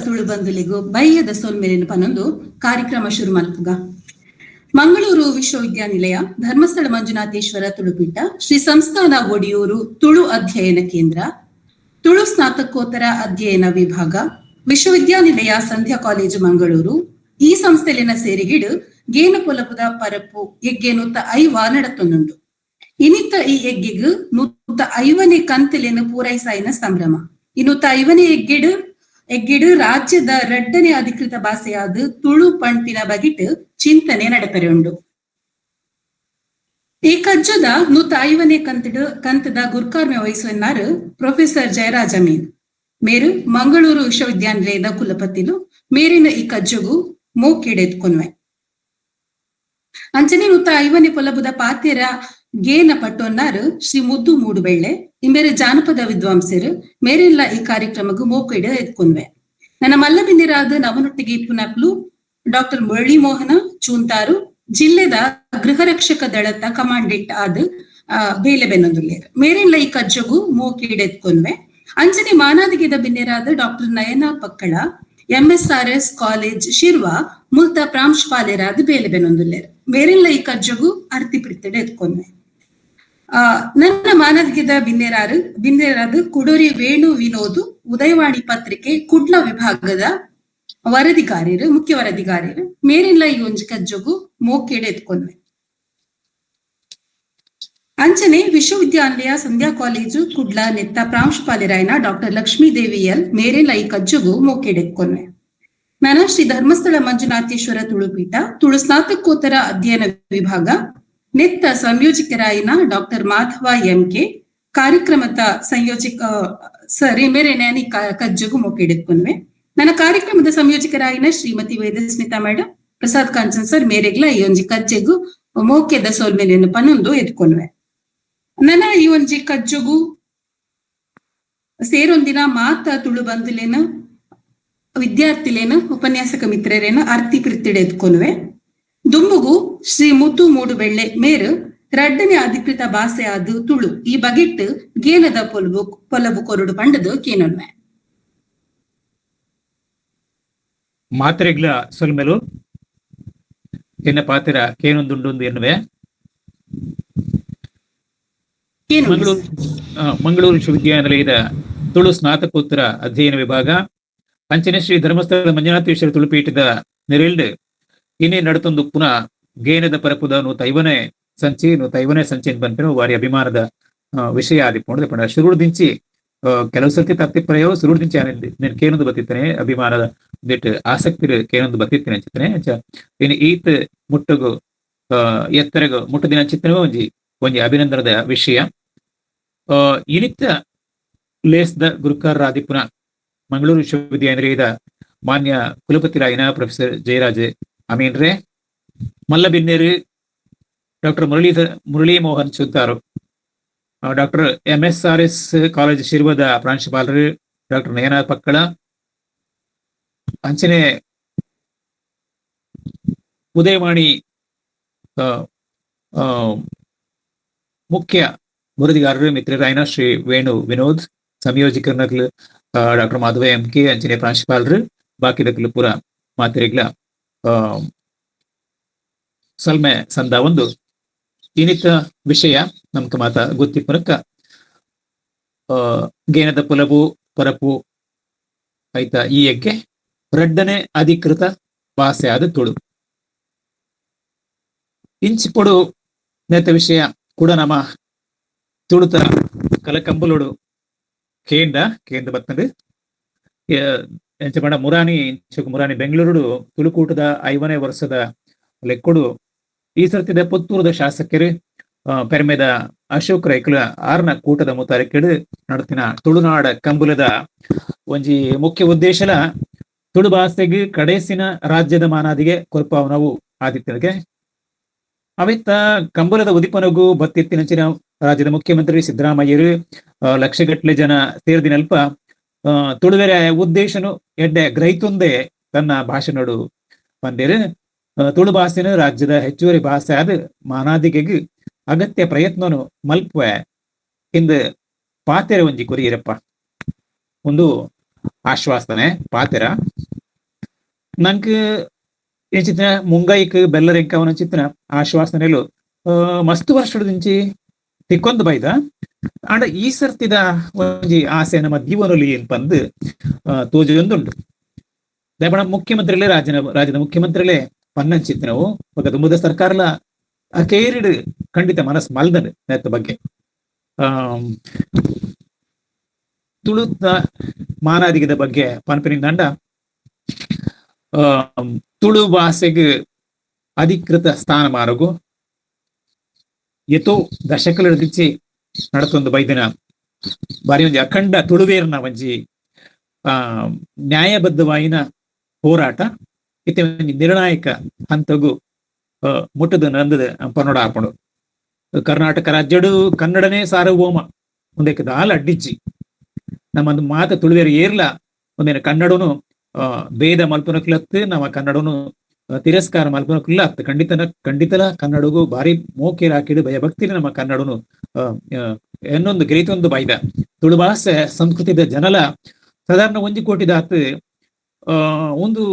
Tulu ಬಂಧುಲಿಗು ಬಯ್ಯದ ಸೊಲ್ಮೆಲಿನ ಪನೊಂದು ಕಾರ್ಯಕ್ರಮ ಶುರು ಮಲ್ಪುಗ. ಮಂಗಳೂರು ವಿಶ್ವವಿದ್ಯಾನಿಲಯ, ಧರ್ಮಸ್ಥಳ ಮಂಜುನಾಥೇಶ್ವರ ತುಳುಪೀಠ, ಶ್ರೀ ಸಂಸ್ಥಾನ ಒಡಿಯೂರು ತುಳು ಅಧ್ಯಯನ ಕೇಂದ್ರ, ತುಳು ಸ್ನಾತಕೋತ್ತರ ಅಧ್ಯಯನ ವಿಭಾಗ, ವಿಶ್ವವಿದ್ಯಾನಿಲಯ ಸಂಧ್ಯಾ ಕಾಲೇಜು ಮಂಗಳೂರು ಈ ಸಂಸ್ಥೆಲಿನ ಸೇರಿಗಿಡು ಗೇನ ಪೊಲಬುದ ಪರಪು ಎಗ್ಗೆ 150 ನಡತೊಂದುಂಡು. ಇನಿತ ಈ ಎಗ್ಗೆಗ್ 150ನೇ ಕಂತೆಲೆನ್ ಪೂರೈಸಾಯಿನ ಸಂಭ್ರಮ. ಈ 150ನೇ ಎಗ್ಗೆಡ್ ಎಗ್ಗೆಡು ರಾಜ್ಯದ ರಡ್ಡನೇ ಅಧಿಕೃತ ಭಾಷೆಯಾದ ತುಳು ಪಣ್ಪಿನ ಬಗಿಟ್ ಚಿಂತನೆ ನಡಪೆರೆ ಉಂಡು. ಈ ಕಜ್ಜದ 150ನೇ ಕಂತದ ಗುರ್ಕಾರ್ಮೆ ವಹಿಸುವನ್ನಾರು ಪ್ರೊಫೆಸರ್ ಜಯರಾಜ್ ಅಮೀನ್ ಮೇರು, ಮಂಗಳೂರು ವಿಶ್ವವಿದ್ಯಾನಿಲಯದ ಕುಲಪತಿಲು. ಮೇರಿನ ಈ ಕಜ್ಜಗು ಮೋಕೆಡೆತ್ಕೊನ್ವೆ. ಅಂಚನೆ 150ನೇ ಪೊಲಬುದ ಪಾತೆರ ಗೇನ ಪಟ್ಟೊನ್ನಾರು ಶ್ರೀ ಮುದ್ದು ಮೂಡುಬೆಳ್ಳೆ ಇಂಬೇರೆ, ಜಾನಪದ ವಿದ್ವಾಂಸರು. ಮೇರೆಲ್ಲ ಈ ಕಾರ್ಯಕ್ರಮಕ್ಕೆ ಮೋಕೆಡ್ ಎತ್ಕೊನ್ವೆ. ನನ್ನ ಮಲ್ಲಬಿಂದಿರಾದ ನವನೊಟ್ಟಿಗೆ ಇಪ್ಪುನಕ್ಲು ಡಾಕ್ಟರ್ ಮುರಳಿ ಮೋಹನ ಚೂಂತಾರು, ಜಿಲ್ಲೆದ ಗೃಹ ರಕ್ಷಕ ದಳದ ಕಮಾಂಡೆಂಟ್ ಆದ್ ಬೇಲೆ ಬೆನ್ನೊಂದುಲ್ಲೇರು. ಮೇರೆಲ್ಲ ಈ ಕಜ್ಜಗು ಮೋಕೆಡ್ ಎತ್ಕೊನ್ವೆ. ಅಂಚನೆ ಮಾನಾದಿಗೆದ ಬಿನ್ನೆರಾದ ಡಾಕ್ಟರ್ ನಯನ ಪಕ್ಕಳ, ಎಂಎಸ್ಆರ್ಎಸ್ ಕಾಲೇಜ್ ಶಿರ್ವ ಮುಲ್ತ ಪ್ರಾಂಶುಪಾಲರಾದ ಬೇಲೆ ಬೆನೊಂದುಲ್ಲೇರು. ಮೇರೆಲ್ಲ ಈ ಕಜ್ಜಗು ಅರ್ತಿ ಪಿರ್ತಿಡ್ ಎತ್ಕೊನ್ವೆ. ನನ್ನ ಮಾನದಿಗೆದ ಬಿನ್ನೆರಾದ ಕುಡೋರಿ ವೇಣು ವಿನೋದ್, ಉದಯವಾಣಿ ಪತ್ರಿಕೆ ಕುಡ್ಲ ವಿಭಾಗದ ವರದಿಗಾರರು, ಮುಖ್ಯ ವರದಿಗಾರರು. ಮೇರೆಲ್ಲ ಈ ಒಂಜಿ ಕಜ್ಜಗು ಮೋಕೆಡೆ ಎತ್ಕೊನ್ವೆ. ಅಂಚನೆ ವಿಶ್ವವಿದ್ಯಾನಿಲಯ ಸಂಧ್ಯಾ ಕಾಲೇಜು ಕುಡ್ಲ ನೆತ್ತ ಪ್ರಾಂಶುಪಾಲರಾಯನ ಡಾಕ್ಟರ್ ಲಕ್ಷ್ಮೀದೇವಿ ಎಲ್ ಮೇರೆಲ್ಲ ಈ ಕಜ್ಜಗು ಮೋಕೆಡೆತ್ಕೊನ್ವೆ. ನಾನು ಶ್ರೀ ಧರ್ಮಸ್ಥಳ ಮಂಜುನಾಥೇಶ್ವರ ತುಳುಪೀಠ, ತುಳು ಸ್ನಾತಕೋತ್ತರ ಅಧ್ಯಯನ ವಿಭಾಗ ನೆತ್ತ ಸಂಯೋಜಕರಾಯಿನ doctor Madhava M K, ಕಾರ್ಯಕ್ರಮದ ಸಂಯೋಜಕ ಸರಿ ಮೇರೆ ನ್ಯಾನಿ ಕಜ್ಜಗು ಮೊಕೆಡೆತ್ಕೊನ್ವೆ. ನನ್ನ ಕಾರ್ಯಕ್ರಮದ ಸಂಯೋಜಕರಾಯಿನ ಶ್ರೀಮತಿ ವೇದಸ್ಮಿತಾ ಮೇಡಮ್, ಪ್ರಸಾದ್ ಕಾಂಚನ್ ಸರ್ ಮೇರೆಗ್ಲ ಈ ಒಂಜಿ ಕಜ್ಜೆಗು ಮೋಕೆದ ಸೋಲ್ಮೇಲೆಯನ್ನು ಪನೊಂದು ಎತ್ಕೊನ್ವೆ. ನನ್ನ ಈ ಒಂಜಿ ಕಜ್ಜಗು ಸೇರೊಂದಿನ ಮಾತ ತುಳು ಬಂಧುಲೇನ, ವಿದ್ಯಾರ್ಥಿಲೇನ, ಉಪನ್ಯಾಸಕ ಮಿತ್ರರೇನ ಅರ್ತಿ ಪ್ರಿತ್ತಿಡೆ ಎತ್ಕೊನುವೆ. ದುಂಬುಗು ಶ್ರೀ ಮುತ್ತು ಮೂಡುಬೆಳ್ಳೆ ಮೇರು ರಡ್ಡನೇ ಅಧಿಕೃತ ಭಾಷೆ ಆದ ತುಳು ಈ ಬಗೆಟ್ ಗೇನದ ಪೊಲಬು ಪೊಲಬು ಕೊರಡು ಪಂಡದು ಕೇನೊನ್ವೆ. ಮಾತ್ರೆಗ್ಲ ಸೊಲ್ಮೆಲು. ಎನ್ನ ಪಾತೆರ ಕೇನೊಂದುಂಡು ಎನ್ನುವೆ. ಕೇನೊಂದು. ಮಂಗಳೂರು ಮಂಗಳೂರು ವಿಶ್ವವಿದ್ಯಾನಿಲಯದ ತುಳು ಸ್ನಾತಕೋತ್ತರ ಅಧ್ಯಯನ ವಿಭಾಗ, ಅಂಚನೆ ಶ್ರೀ ಧರ್ಮಸ್ಥಳ ಮಂಜುನಾಥೇಶ್ವರ ತುಳುಪೀಠದ ನೆರೆಲ್ಡ್ ಇನ್ನೇ ನಡತೊಂದು ಪುನಃ ಗೇನದ ಪರಪುದ 150ನೇ ಸಂಚಿ. 150ನೇ ಸಂಚಿ ಬಂಪಿನ ವಾರಿ ಅಭಿಮಾನದ ವಿಷಯ ಆದಿಪ್ಪುಂಡು. ಪಂಡ ಶುರುಡ್ದಿಂಚಿ ಕೆಲವು ಸರ್ತಿ ತತ್ತಿಪ್ರಯೋ ಸುರುಡ್ದಿಂಚಿ నేను ಕೇನೊಂದು ಬತ್ತಿತ್ತನೆ, ಅಭಿಮಾನದ ಒಂದಿಟ್ಟು ಆಸಕ್ತಿ ಕೇನೊಂದು ಬತ್ತಿತ್ತನೆ ಅಂಚಿತ್ತನೆ. ಅಂಚ ಇನ್ನು ಈತ್ ಮುಟ್ಟುಗು ಎತ್ತರಗು ಮುಟ್ಟುದಿನ ಅಂಚಿತ್ತನೆ ಒಂಜಿ ಒಂಜಿ ಅಭಿನಂದನದ ವಿಷಯ. ಇನಿತ್ತ ಲೇಸ್ದ ಗುರುಕಾರ ಆದಿಪ್ಪುನ ಮಂಗಳೂರು ವಿಶ್ವವಿದ್ಯಾನಿಲಯದ ಮಾನ್ಯ ಕುಲಪತಿರಾಯಿನ ಪ್ರೊಫೆಸರ್ ಜಯರಾಜ್ ಅಮೀನ್ರೆ, ಮಲ್ಲಬಿನ್ನೇರು doctor Murali Mohan Chuntaru, doctor M S R S college ಶಿರ್ವದ ಪ್ರಾಂಶುಪಾಲರು ಡಾಕ್ಟರ್ ನಯನ ಪಕ್ಕಳ, ಅಂಚನೆ ಉದಯವಾಣಿ ಆ, ಆ, ಮುಖ್ಯ ವರದಿಗಾರರು ಮಿತ್ರರಾಯನ Shri Venu Vinod, ಸಂಯೋಜಕರ್ನಕ್ಲು doctor Madhava M K, ಅಂಚನೆ ಪ್ರಾಂಶುಪಾಲರು ಬಾಕಿದಕ್ಲು ಪೂರ ಮಾತಿರಿಗ್ಲ ಸಲ್ಮೆ ಸಂದ ಒಂದು. ಇನ್ನಿತ ವಿಷಯ ನಮ್ಕ ಮಾತ ಗೊತ್ತಿಪ್ಪುನಕ್ಕ ಗೇನದ ಪೊಲಬು ಪರಪು ಆಯ್ತಾ ಈ ಯಗ್ಗೆ ರಡ್ಡನೆ ಅಧಿಕೃತ ಭಾಷೆ ಆದ ತುಳು. ಇಂಚಿಪೊಡು ನೇತ ವಿಷಯ ಕೂಡ ನಮ್ಮ ತುಳುತ ಕಲಕಂಬಲೋಡು ಕೇಂದ್ರ ಕೇಂದ್ರ ಬತ್ತಂದು ಎಂಚ ಪಂಡ ಮುರಾನಿ ಇಂಚకు ಮುರಾನಿ ಬೆಂಗಳೂರುಡು ತುಳುಕೂಟದ 50ನೇ ವರ್ಷದ ಲೆಕ್ಕೊಡು ಈ ಸರ್ತಿದ ಪುತ್ತೂರದ ಶಾಸಕರು ಪೆರ್ಮೆದ ಅಶೋಕ್ ರೈಕುಲ ಆರ್ನ ಕೂಟದ ಮುತಾರಿಕೆಡು ನಡತಿನ ತುಳುನಾಡ ಕಂಬುಲದ ಒಂಜಿ ಮುಖ್ಯ ಉದ್ದೇಶಲ ತುಳು ಭಾಷೆಗೆ ಕಡೇಸಿನ ರಾಜ್ಯದ ಮಾನಾದಿಗೆ ಕೊರ್ಪಾವನವು ಆದಿತ್ಯನಿಗೆ. ಅವಿತ್ತ ಕಂಬುಲದ ಉದಿಪನಗು ಬತ್ತಿತ್ತಿನಂಚಿನ ರಾಜ್ಯದ ಮುಖ್ಯಮಂತ್ರಿ ಸಿದ್ದರಾಮಯ್ಯರು, ಲಕ್ಷಗಟ್ಟಲೆ ಜನ ಸೇರ್ದಿನಲ್ಪ ತುಳುವೆರೆ ಉದ್ದೇಶನು ಎಡ್ಡೆ ಗ್ರಹಿತುಂದೆ ತನ್ನ ಭಾಷಣಡು ಬಂದಿರು. ತುಳು ಭಾಷೆನು ರಾಜ್ಯದ ಹೆಚ್ಚುವರಿ ಭಾಷೆ ಆದ ಮಾನಾದಿಗೆಗ್ ಅಗತ್ಯ ಪ್ರಯತ್ನನು ಮಲ್ಪುವೆ ಇಂದು ಪಾತೆರ ಒಂಜಿ ಕೊರಿಯರಪ್ಪ. ಒಂದು ಆಶ್ವಾಸನೆ ಪಾತೆರ. ನಂಕ್ ಇಂಚಿತ್ತಿನ ಮುಂಗೈಕ್ ಬೆಲ್ಲರೆಂಕವನ ಚಿತ್ರ ಆಶ್ವಾಸನೆಲು ಮಸ್ತ್ ವರ್ಷದಿಂಚಿ ತಿಕ್ಕೊಂದು ಬೈದ. ಆಂಡ ಈ ಸರ್ತಿದ ಒಂಜಿ ಆಸೆ ನಮ್ಮ ಜೀವನಲಿ ಏನ್ ಪಂದ್ ತೋಜೊಂದುಂಡು. ದಯಪಣ ಮುಖ್ಯಮಂತ್ರಿಲೇ ರಾಜ್ಯದ ಮುಖ್ಯಮಂತ್ರಿಲೇ ಪನ್ನಂಚಿತ್ತಿನವು ಬೊಕ ದುಂಬುದ ಸರ್ಕಾರಲ ಅಕೇರಿಡ್ ಖಂಡಿತ ಮನಸ್ ಮಲ್ದನ್ ನೆತ್ತ ಬಗ್ಗೆ. ತುಳುತ ಮಾನಾದಿಗದ ಬಗ್ಗೆ ಪನ್ಪಿನಿಂದಂಡ ತುಳು ಭಾಷೆಗೆ ಅಧಿಕೃತ ಸ್ಥಾನಮಾನಗು ಎತೋ ದಶಕಲದಿಚ್ಚಿ ನಡತೊಂದು ಬೈದಿನ ಬಾರಿ ಒಂಜಿ ಅಖಂಡ ತುಳುವೇರ್ನ ಒಂಜಿ ನ್ಯಾಯಬದ್ಧವಾಯಿನ ಹೋರಾಟ ಇತ್ತೆ ಒಂಜಿ ನಿರ್ಣಾಯಕ ಹಂತಗು ಮುಟ್ಟದ ನಂದದ ಪನ್ನೊಡ ಆಪುಂಡು. ಕರ್ನಾಟಕ ರಾಜ್ಯಡು ಕನ್ನಡನೇ ಸಾರ್ವಭೌಮ ಒಂದಕ್ಕೆ ದಾಲ ಅಡ್ಡಿಜ್ಜಿ. ನಮ್ಮೊಂದು ಮಾತ ತುಳುವೇರು ಏರ್ಲ ಒಂದೇನು ಕನ್ನಡನು ಭೇದ ಮಲ್ಪನಕ್ಲತ್ತು, ನಮ್ಮ ಕನ್ನಡನು ತಿರಸ್ಕಾರ ಮಲ್ಪನಕ್ಲ ಅತ್ತು. ಖಂಡಿತಲ ಕನ್ನಡಗೂ ಭಾರಿ ಮೋಕೆರ್ ಹಾಕಿಡು ಭಯಭಕ್ತಿನ ನಮ್ಮ ಕನ್ನಡನು ಎನ್ನೊಂದು ಗಿರಿತೊಂದು ಬೈದ. ತುಳು ಭಾಷೆ ಸಂಸ್ಕೃತಿದ ಜನಲ ಸಾಧಾರಣ ಒಂಜಿ ಕೋಟಿದಾತ್ ಒಂದು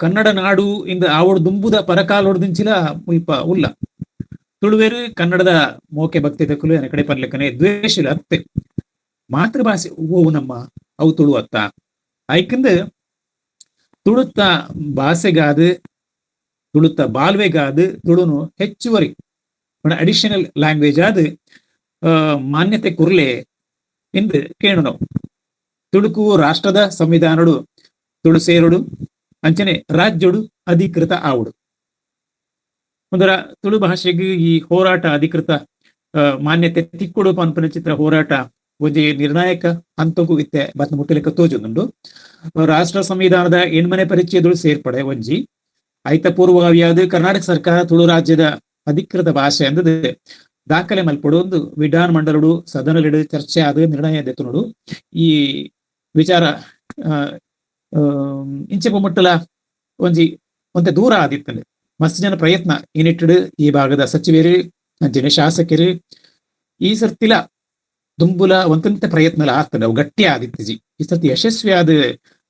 ಕನ್ನಡ ನಾಡು ಇಂದ ಆವಡ್ ದುಂಬುದ ಪರಕಾಲೊಡ್ದಿಂಚಿಲ ಮುಲ್ಪ ಉಲ್ಲ. ತುಳುವೇರು ಕನ್ನಡದ ಮೋಕೆ ಭಕ್ತಿ ತಕ್ಕಲು ಎನ ಕಡೆ ಪರ್ಲೆಕ್ಕನೆ ದ್ವೇಷ ಅತ್ತೆ. ಮಾತೃಭಾಷೆ ಓವು ನಮ್ಮ ಅವು ತುಳು ಅತ್ತ ಆಯ್ಕಂದ ತುಳುತ್ತ ಭಾಷೆಗಾದ ತುಳುತ್ತ ಬಾಲ್ವೆಗಾದ ತುಳುನು ಹೆಚ್ಚುವರಿ ಅಡಿಷನಲ್ ಲ್ಯಾಂಗ್ವೇಜ್ ಆದ ಮಾನ್ಯತೆ ಕುರ್ಲೆ ಎಂದು ಕೇಣು ನಾವು. ತುಳುಕು ರಾಷ್ಟ್ರದ ಸಂವಿಧಾನಡು ತುಳು ಸೇರುಡು ಅಂಚನೆ ರಾಜ್ಯಡು ಅಧಿಕೃತ ಆವುಡು. ಒಂದರ ತುಳು ಭಾಷೆಗೆ ಈ ಹೋರಾಟ ಅಧಿಕೃತ ಮಾನ್ಯತೆ ತಿಕ್ಕುಡು ಪನ್ಪನ ಚಿತ್ರ ಹೋರಾಟ ಒಂಜಿ ನಿರ್ಣಾಯಕ ಹಂತಗೂ ಇತ್ತೆ ಬತ್ ಮುಟ್ಟಲಿಕ್ಕೆ ತೋಜುಂಡು. ರಾಷ್ಟ್ರ ಸಂವಿಧಾನದ ಎಣ್ಮನೆ ಪರಿಚಯದಳು ಸೇರ್ಪಡೆ ಒಂಜಿ ಐತ ಪೂರ್ವಭಾವಿಯಾದ ಕರ್ನಾಟಕ ಸರ್ಕಾರ ತುಳು ರಾಜ್ಯದ ಅಧಿಕೃತ ಭಾಷೆ ಅಂದது ದಾಖಲೆ ಮಲ್ಪಡು ಒಂದು ವಿಧಾನ ಮಂಡಲಡು ಸದನಲಿಡು ಚರ್ಚೆ ಆದ ನಿರ್ಣಯ ದೆತ್ತುನುಡು. ಈ ವಿಚಾರ ಇಂಚೆಪ ಮುಟ್ಟಲ ಒಂಜಿ ಒಂತೆ ದೂರ ಆದಿತ್ತಂಡು. ಮಸ್ತ್ ಜನ ಪ್ರಯತ್ನ ಈ ನಿಟ್ಟಿಡು ಈ ಭಾಗದ ಸಚಿವರು ಅಂಚನೆ ಶಾಸಕರು ಈ ಸರ್ತಿಲ ದುಂಬುಲ ಒಂತಂತೆ ಪ್ರಯತ್ನಲ ಆಗ್ತದೆ, ಅವು ಗಟ್ಟಿ ಆದಿತ್ತಿಜಿ. ಈ ಸರ್ತಿ ಯಶಸ್ವಿಯಾದ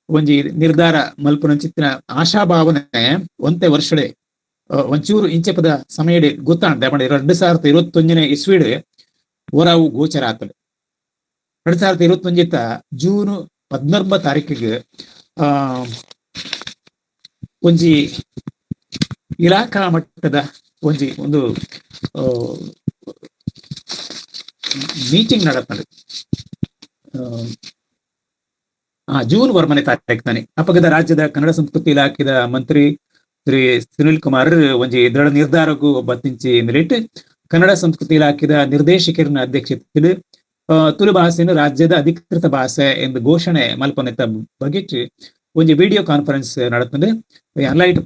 ಒಂಜಿ ನಿರ್ಧಾರ ಮಲ್ಪುನಂಚಿತ್ತಿನ ಆಶಾಭಾವನೆ ಒಂತೆ ವರ್ಷಡೆ ಒಂಚೂರು ಇಂಚೆಪದ ಸಮಯಡೆ ಗೊತ್ತಾಂಡ 2021 ಇಸ್ವಿಡ್ ಓರಾವು ಗೋಚರ ಆಗ್ತದೆ. 2021 ಜೂನ್ 14 ತಾರೀಕಿಗೆ ಒಂಜಿ ಇಲಾಖಾ ಮಟ್ಟದ ಒಂಜಿ ಒಂದು ಮೀಟಿಂಗ್ ನಡತ್ನದು. ಜೂನ್ 1ನೇ ತಾರೀಕು ತಾನೆ ಅಪಗದ ರಾಜ್ಯದ ಕನ್ನಡ ಸಂಸ್ಕೃತಿ ಇಲಾಖೆದ ಮಂತ್ರಿ ಶ್ರೀ ಸುನಿಲ್ ಕುಮಾರ್ ಒಂಜಿ ದೃಢ ನಿರ್ಧಾರಕ್ಕೂ ಬತ್ತಿಂಚಿ ನಿಲಿಟ್ ಕನ್ನಡ ಸಂಸ್ಕೃತಿ ಇಲಾಖೆದ ನಿರ್ದೇಶಕರನ್ನ ಅಧ್ಯಕ್ಷತೆ ತುಳು ಭಾಷೆಯನ್ನು ರಾಜ್ಯದ ಅಧಿಕೃತ ಭಾಷೆ ಎಂದು ಘೋಷಣೆ ಮಲ್ಪನೆತ್ತ ಬಗೆಟ್ ಒಂಜಿ ವಿಡಿಯೋ ಕಾನ್ಫರೆನ್ಸ್ ನಡತ್ನದು. ಅನ್ಲೈಟ್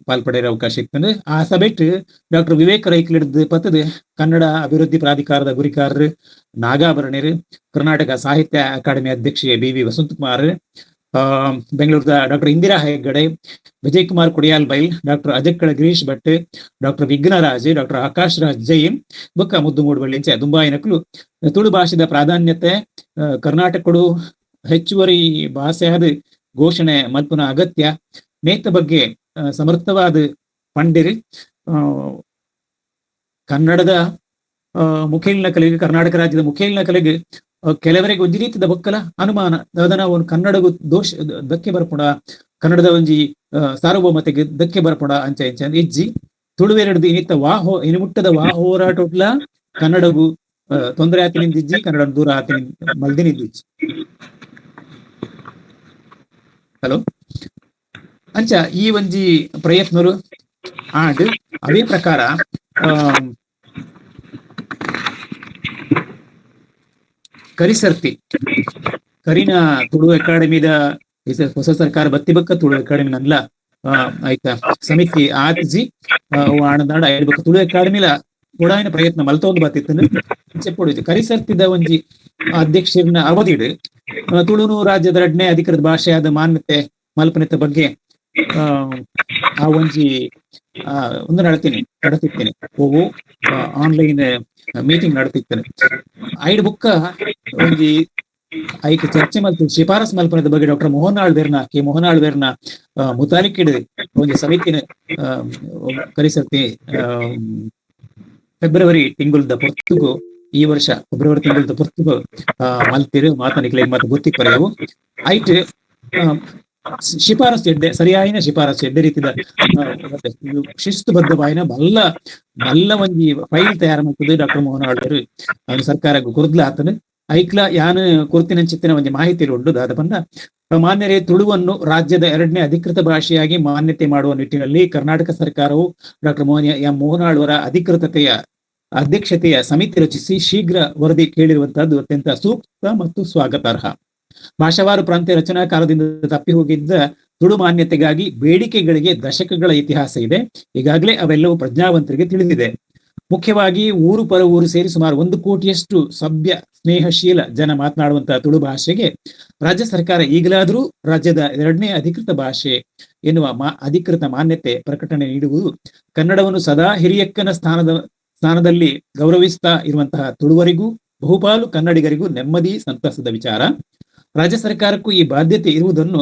ಪಾಲ್ಪಡೆಯ ಅವಕಾಶ ಇತ್ತಂದ್ರೆ ಆ ಸಭೆಟ್ ಡಾಕ್ಟರ್ ವಿವೇಕ್ ರೈಕ್ಲಿಡ್ದು ಪತ್ತದು ಕನ್ನಡ ಅಭಿವೃದ್ಧಿ ಪ್ರಾಧಿಕಾರದ ಗುರಿಕಾರರು ನಾಗಾಭರಣರು, ಕರ್ನಾಟಕ ಸಾಹಿತ್ಯ ಅಕಾಡೆಮಿ ಅಧ್ಯಕ್ಷೆ ಬಿ ವಿ ವಸಂತಕುಮಾರ್, ಬೆಂಗಳೂರದ doctor Indira Hegde, Vijay Kumar Kodial Bail, doctor Ajakkala Girish Bhat, doctor Vighnaraj, doctor Akash Raj Jain ಬೊಕ್ಕ ಮುದ್ದು ಮೂಡುಬಳ್ಳಿ ದುಂಬಾಯಿನಕುಲು ತುಳು ಭಾಷೆದ ಪ್ರಾಧಾನ್ಯತೆ ಕರ್ನಾಟಕಡು ಹೆಚ್ಚುವರಿ ಭಾಷೆ ಆದ ಘೋಷಣೆ ಮಲ್ಪುನ ಅಗತ್ಯ ನೇತ ಬಗ್ಗೆ ಸಮರ್ಥವಾದ ಪಂಡಿರಿ. ಕನ್ನಡದ ಮುಖೇಲಿನ ಕಲೆಗೆ ಕರ್ನಾಟಕ ರಾಜ್ಯದ ಮುಖೇಲಿನ ಕಲೆಗೆ ಕೆಲವರಿಗೆ ಒಂಜಿ ರೀತಿದ ಬೊಕ್ಕಲ ಅನುಮಾನ ದಾದನ ಒಂದು ಕನ್ನಡಗೂ ದೋಷ ಧಕ್ಕೆ ಬರ್ಪುಣ, ಕನ್ನಡದ ಒಂಜಿ ಸಾರ್ವಭೌಮತೆಗೆ ಧಕ್ಕೆ ಬರ್ಪುಣ ಅಂಚ ಇಂಚ ಇಜ್ಜಿ. ತುಳುವೆರಡ್ದು ಇನಿತ್ತ ವಾ ಇನಿಮುಟ್ಟದ ವಾ ಹೋರಾಟೋಟ್ಲ ಕನ್ನಡಗೂ ತೊಂದರೆ ಆತಿ ನಿಂದಿಜ್ಜಿ, ಕನ್ನಡ ದೂರ ಆತಿ ಮಲ್ದಿ ನಿಂದಿಜ್ಜಿ. ಹಲೋ ಅಂಚ ಈ ಒಂಜಿ ಪ್ರಯತ್ನರು ಆಂಡ್ ಅದೇ ಪ್ರಕಾರ ಕರಿಸರ್ತಿ ಕರಿನ ತುಳು ಅಕಾಡೆಮಿದ ಹೊಸ ಸರ್ಕಾರ ಬತ್ತಿ ಬಕ್ಕ ತುಳು ಅಕಾಡೆಮಿ ನನ್ಲ ಆಯ್ತಾ ಸಮಿತಿ ಆತಿಜಿ ಆಣದಾಂಡ ಐದು ತುಳು ಅಕಾಡೆಮಿಲ ಕೊಡಾಯಿನ ಪ್ರಯತ್ನ ಮಲ್ತೊಂದು ಬತ್ತಿತ್ತು. ಕರಿಸರ್ತಿದ ಒಂಜಿ ಅಧ್ಯಕ್ಷರನ್ನ ಅವಧಿಡು ತುಳುನು ರಾಜ್ಯದ ಎರಡನೇ ಅಧಿಕೃತ ಭಾಷೆಯಾದ ಮಾನ್ಯತೆ ಮಲ್ಪನೆತ್ತ ಬಗ್ಗೆ ಆ ಒಂಜಿ ಒಂದು ನಡೆತಿತ್ತೇನೆ ಓವು ಆನ್ಲೈನ್ ಮೀಟಿಂಗ್ ನಡೆತಿತ್ತೇನೆ. ಐಡ್ ಬುಕ್ಕ ಒಂಜಿ ಐಕ್ ಚರ್ಚೆ ಮಲ್ತು ಶಿಫಾರಸ್ ಮಲ್ಪನದ ಬಗ್ಗೆ ಡಾಕ್ಟರ್ ಮೋಹನ್ ಆಳ್ವೇರ್ನ, ಕೆ ಮೋಹನ್ ಆಳ್ವೇರ್ನ ಮುತಾಲಿಕಿಡ್ ಒಂಜಿ ಸಮಿತಿನ ಕರಿಸತಿ ಫೆಬ್ರವರಿ ತಿಂಗುಲ್ದ ಪೊರ್ತುಗು, ಈ ವರ್ಷ ಫೆಬ್ರವರಿ ತಿಂಗುಲ್ದ ಪೊರ್ತುಗು ಮಲ್ತಿರು ಮಾತನಿಕ್ಲೆ ಮಾತ ಗೊತ್ತಿ ಕೊರೆಯವು. ಐಟ್ ಶಿಫಾರಸು ಎಡ್ಡೆ, ಸರಿಯಾಯಿನ ಶಿಫಾರಸು, ಎಡ್ಡೆ ರೀತಿದ ಶಿಸ್ತುಬದ್ಧವಾಯಿನ ಬಲ್ಲ ಮಲ್ಲ ಒಂಜಿ ಫೈಲ್ ತಯಾರು ಮಾಡ್ತದೆ ಡಾಕ್ಟರ್ ಮೋಹನ್ ಆಳ್ವೇರು. ಅವನು ಸರ್ಕಾರ ಕುರ್ದ್ಲ ಆತನು. ಐಕ್ಲ ಯಾನ್ ಕೊರ್ತಿನಂಚಿತ್ತಿನ ಒಂಜಿ ಮಾಹಿತಿ ಉಂಡು. ದಾದ ಪಂಡ, ಮಾನ್ಯರೇ, ತುಳುವನ್ನು ರಾಜ್ಯದ ಎರಡನೇ ಅಧಿಕೃತ ಭಾಷೆಯಾಗಿ ಮಾನ್ಯತೆ ಮಾಡುವ ನಿಟ್ಟಿನಲ್ಲಿ ಕರ್ನಾಟಕ ಸರ್ಕಾರವು ಡಾಕ್ಟರ್ ಮೋಹನ್ ಎಂ ಮೋಹನಾಳ್ವರ ಅಧಿಕೃತತೆಯ ಅಧ್ಯಕ್ಷತೆಯ ಸಮಿತಿ ರಚಿಸಿ ಶೀಘ್ರ ವರದಿ ಕೇಳಿರುವಂತಹದ್ದು ಅತ್ಯಂತ ಸೂಕ್ತ ಮತ್ತು ಸ್ವಾಗತಾರ್ಹ. ಭಾಷಾವಾರು ಪ್ರಾಂತ್ಯ ರಚನಾ ಕಾಲದಿಂದ ತಪ್ಪಿ ಹೋಗಿದ್ದ ತುಳು ಮಾನ್ಯತೆಗಾಗಿ ಬೇಡಿಕೆಗಳಿಗೆ ದಶಕಗಳ ಇತಿಹಾಸ ಇದೆ. ಈಗಾಗಲೇ ಅವೆಲ್ಲವೂ ಪ್ರಜ್ಞಾವಂತರಿಗೆ ತಿಳಿದಿದೆ. ಮುಖ್ಯವಾಗಿ ಊರು ಪರ ಊರು ಸೇರಿ ಸುಮಾರು 1 ಕೋಟಿಯಷ್ಟು ಸಭ್ಯ ಸ್ನೇಹಶೀಲ ಜನ ಮಾತನಾಡುವಂತಹ ತುಳು ಭಾಷೆಗೆ ರಾಜ್ಯ ಸರ್ಕಾರ ಈಗಲಾದರೂ ರಾಜ್ಯದ ಎರಡನೇ ಅಧಿಕೃತ ಭಾಷೆ ಎನ್ನುವ ಅಧಿಕೃತ ಮಾನ್ಯತೆ ಪ್ರಕಟಣೆ ನೀಡುವುದು ಕನ್ನಡವನ್ನು ಸದಾ ಹಿರಿಯಕ್ಕನ ಸ್ಥಾನದಲ್ಲಿ ಗೌರವಿಸ್ತಾ ಇರುವಂತಹ ತುಳುವರಿಗೂ ಬಹುಪಾಲು ಕನ್ನಡಿಗರಿಗೂ ನೆಮ್ಮದಿ ಸಂತಸದ ವಿಚಾರ. ರಾಜ್ಯ ಸರ್ಕಾರಕ್ಕೂ ಈ ಬಾಧ್ಯತೆ ಇರುವುದನ್ನು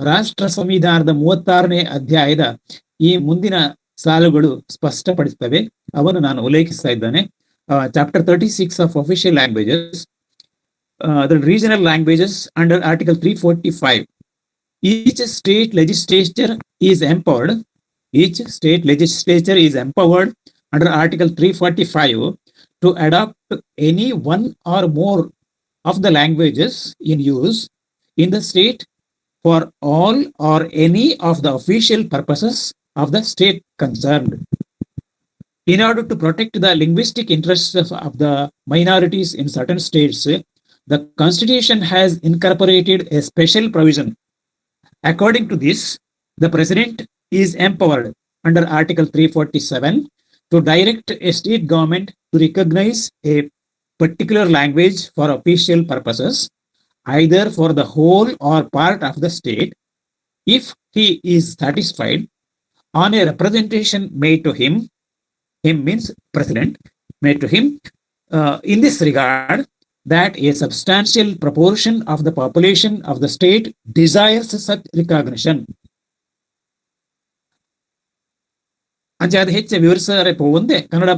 ರಾಷ್ಟ್ರ ಸಂವಿಧಾನದ 36ನೇ ಅಧ್ಯಾಯದ ಈ ಮುಂದಿನ ಸಾಲುಗಳು ಸ್ಪಷ್ಟಪಡಿಸುತ್ತವೆ. ಅವನ್ನು ನಾನು ಉಲ್ಲೇಖಿಸ್ತಾ ಇದ್ದೇನೆ. Chapter 36 of official languages, the regional languages under Article 345. Each state legislature is empowered. Each state legislature is empowered under Article 345 to adopt any one or more of the languages in use in the state for all or any of the official purposes of the state concerned. In order to protect the linguistic interests of the minorities in certain states, the Constitution has incorporated a special provision. According to this, the President is empowered under Article 347 to direct a state government to recognize a particular language for official purposes, either for the whole or part of the state, if he is satisfied on a representation made to him, him means president, made to him in this regard, that a substantial proportion of the population of the state desires such recognition. ಅಂಚೆ ಅದು ಹೆಚ್ಚು ವಿವರಿಸರೆ ಪೋವಂದೆ ಕನ್ನಡ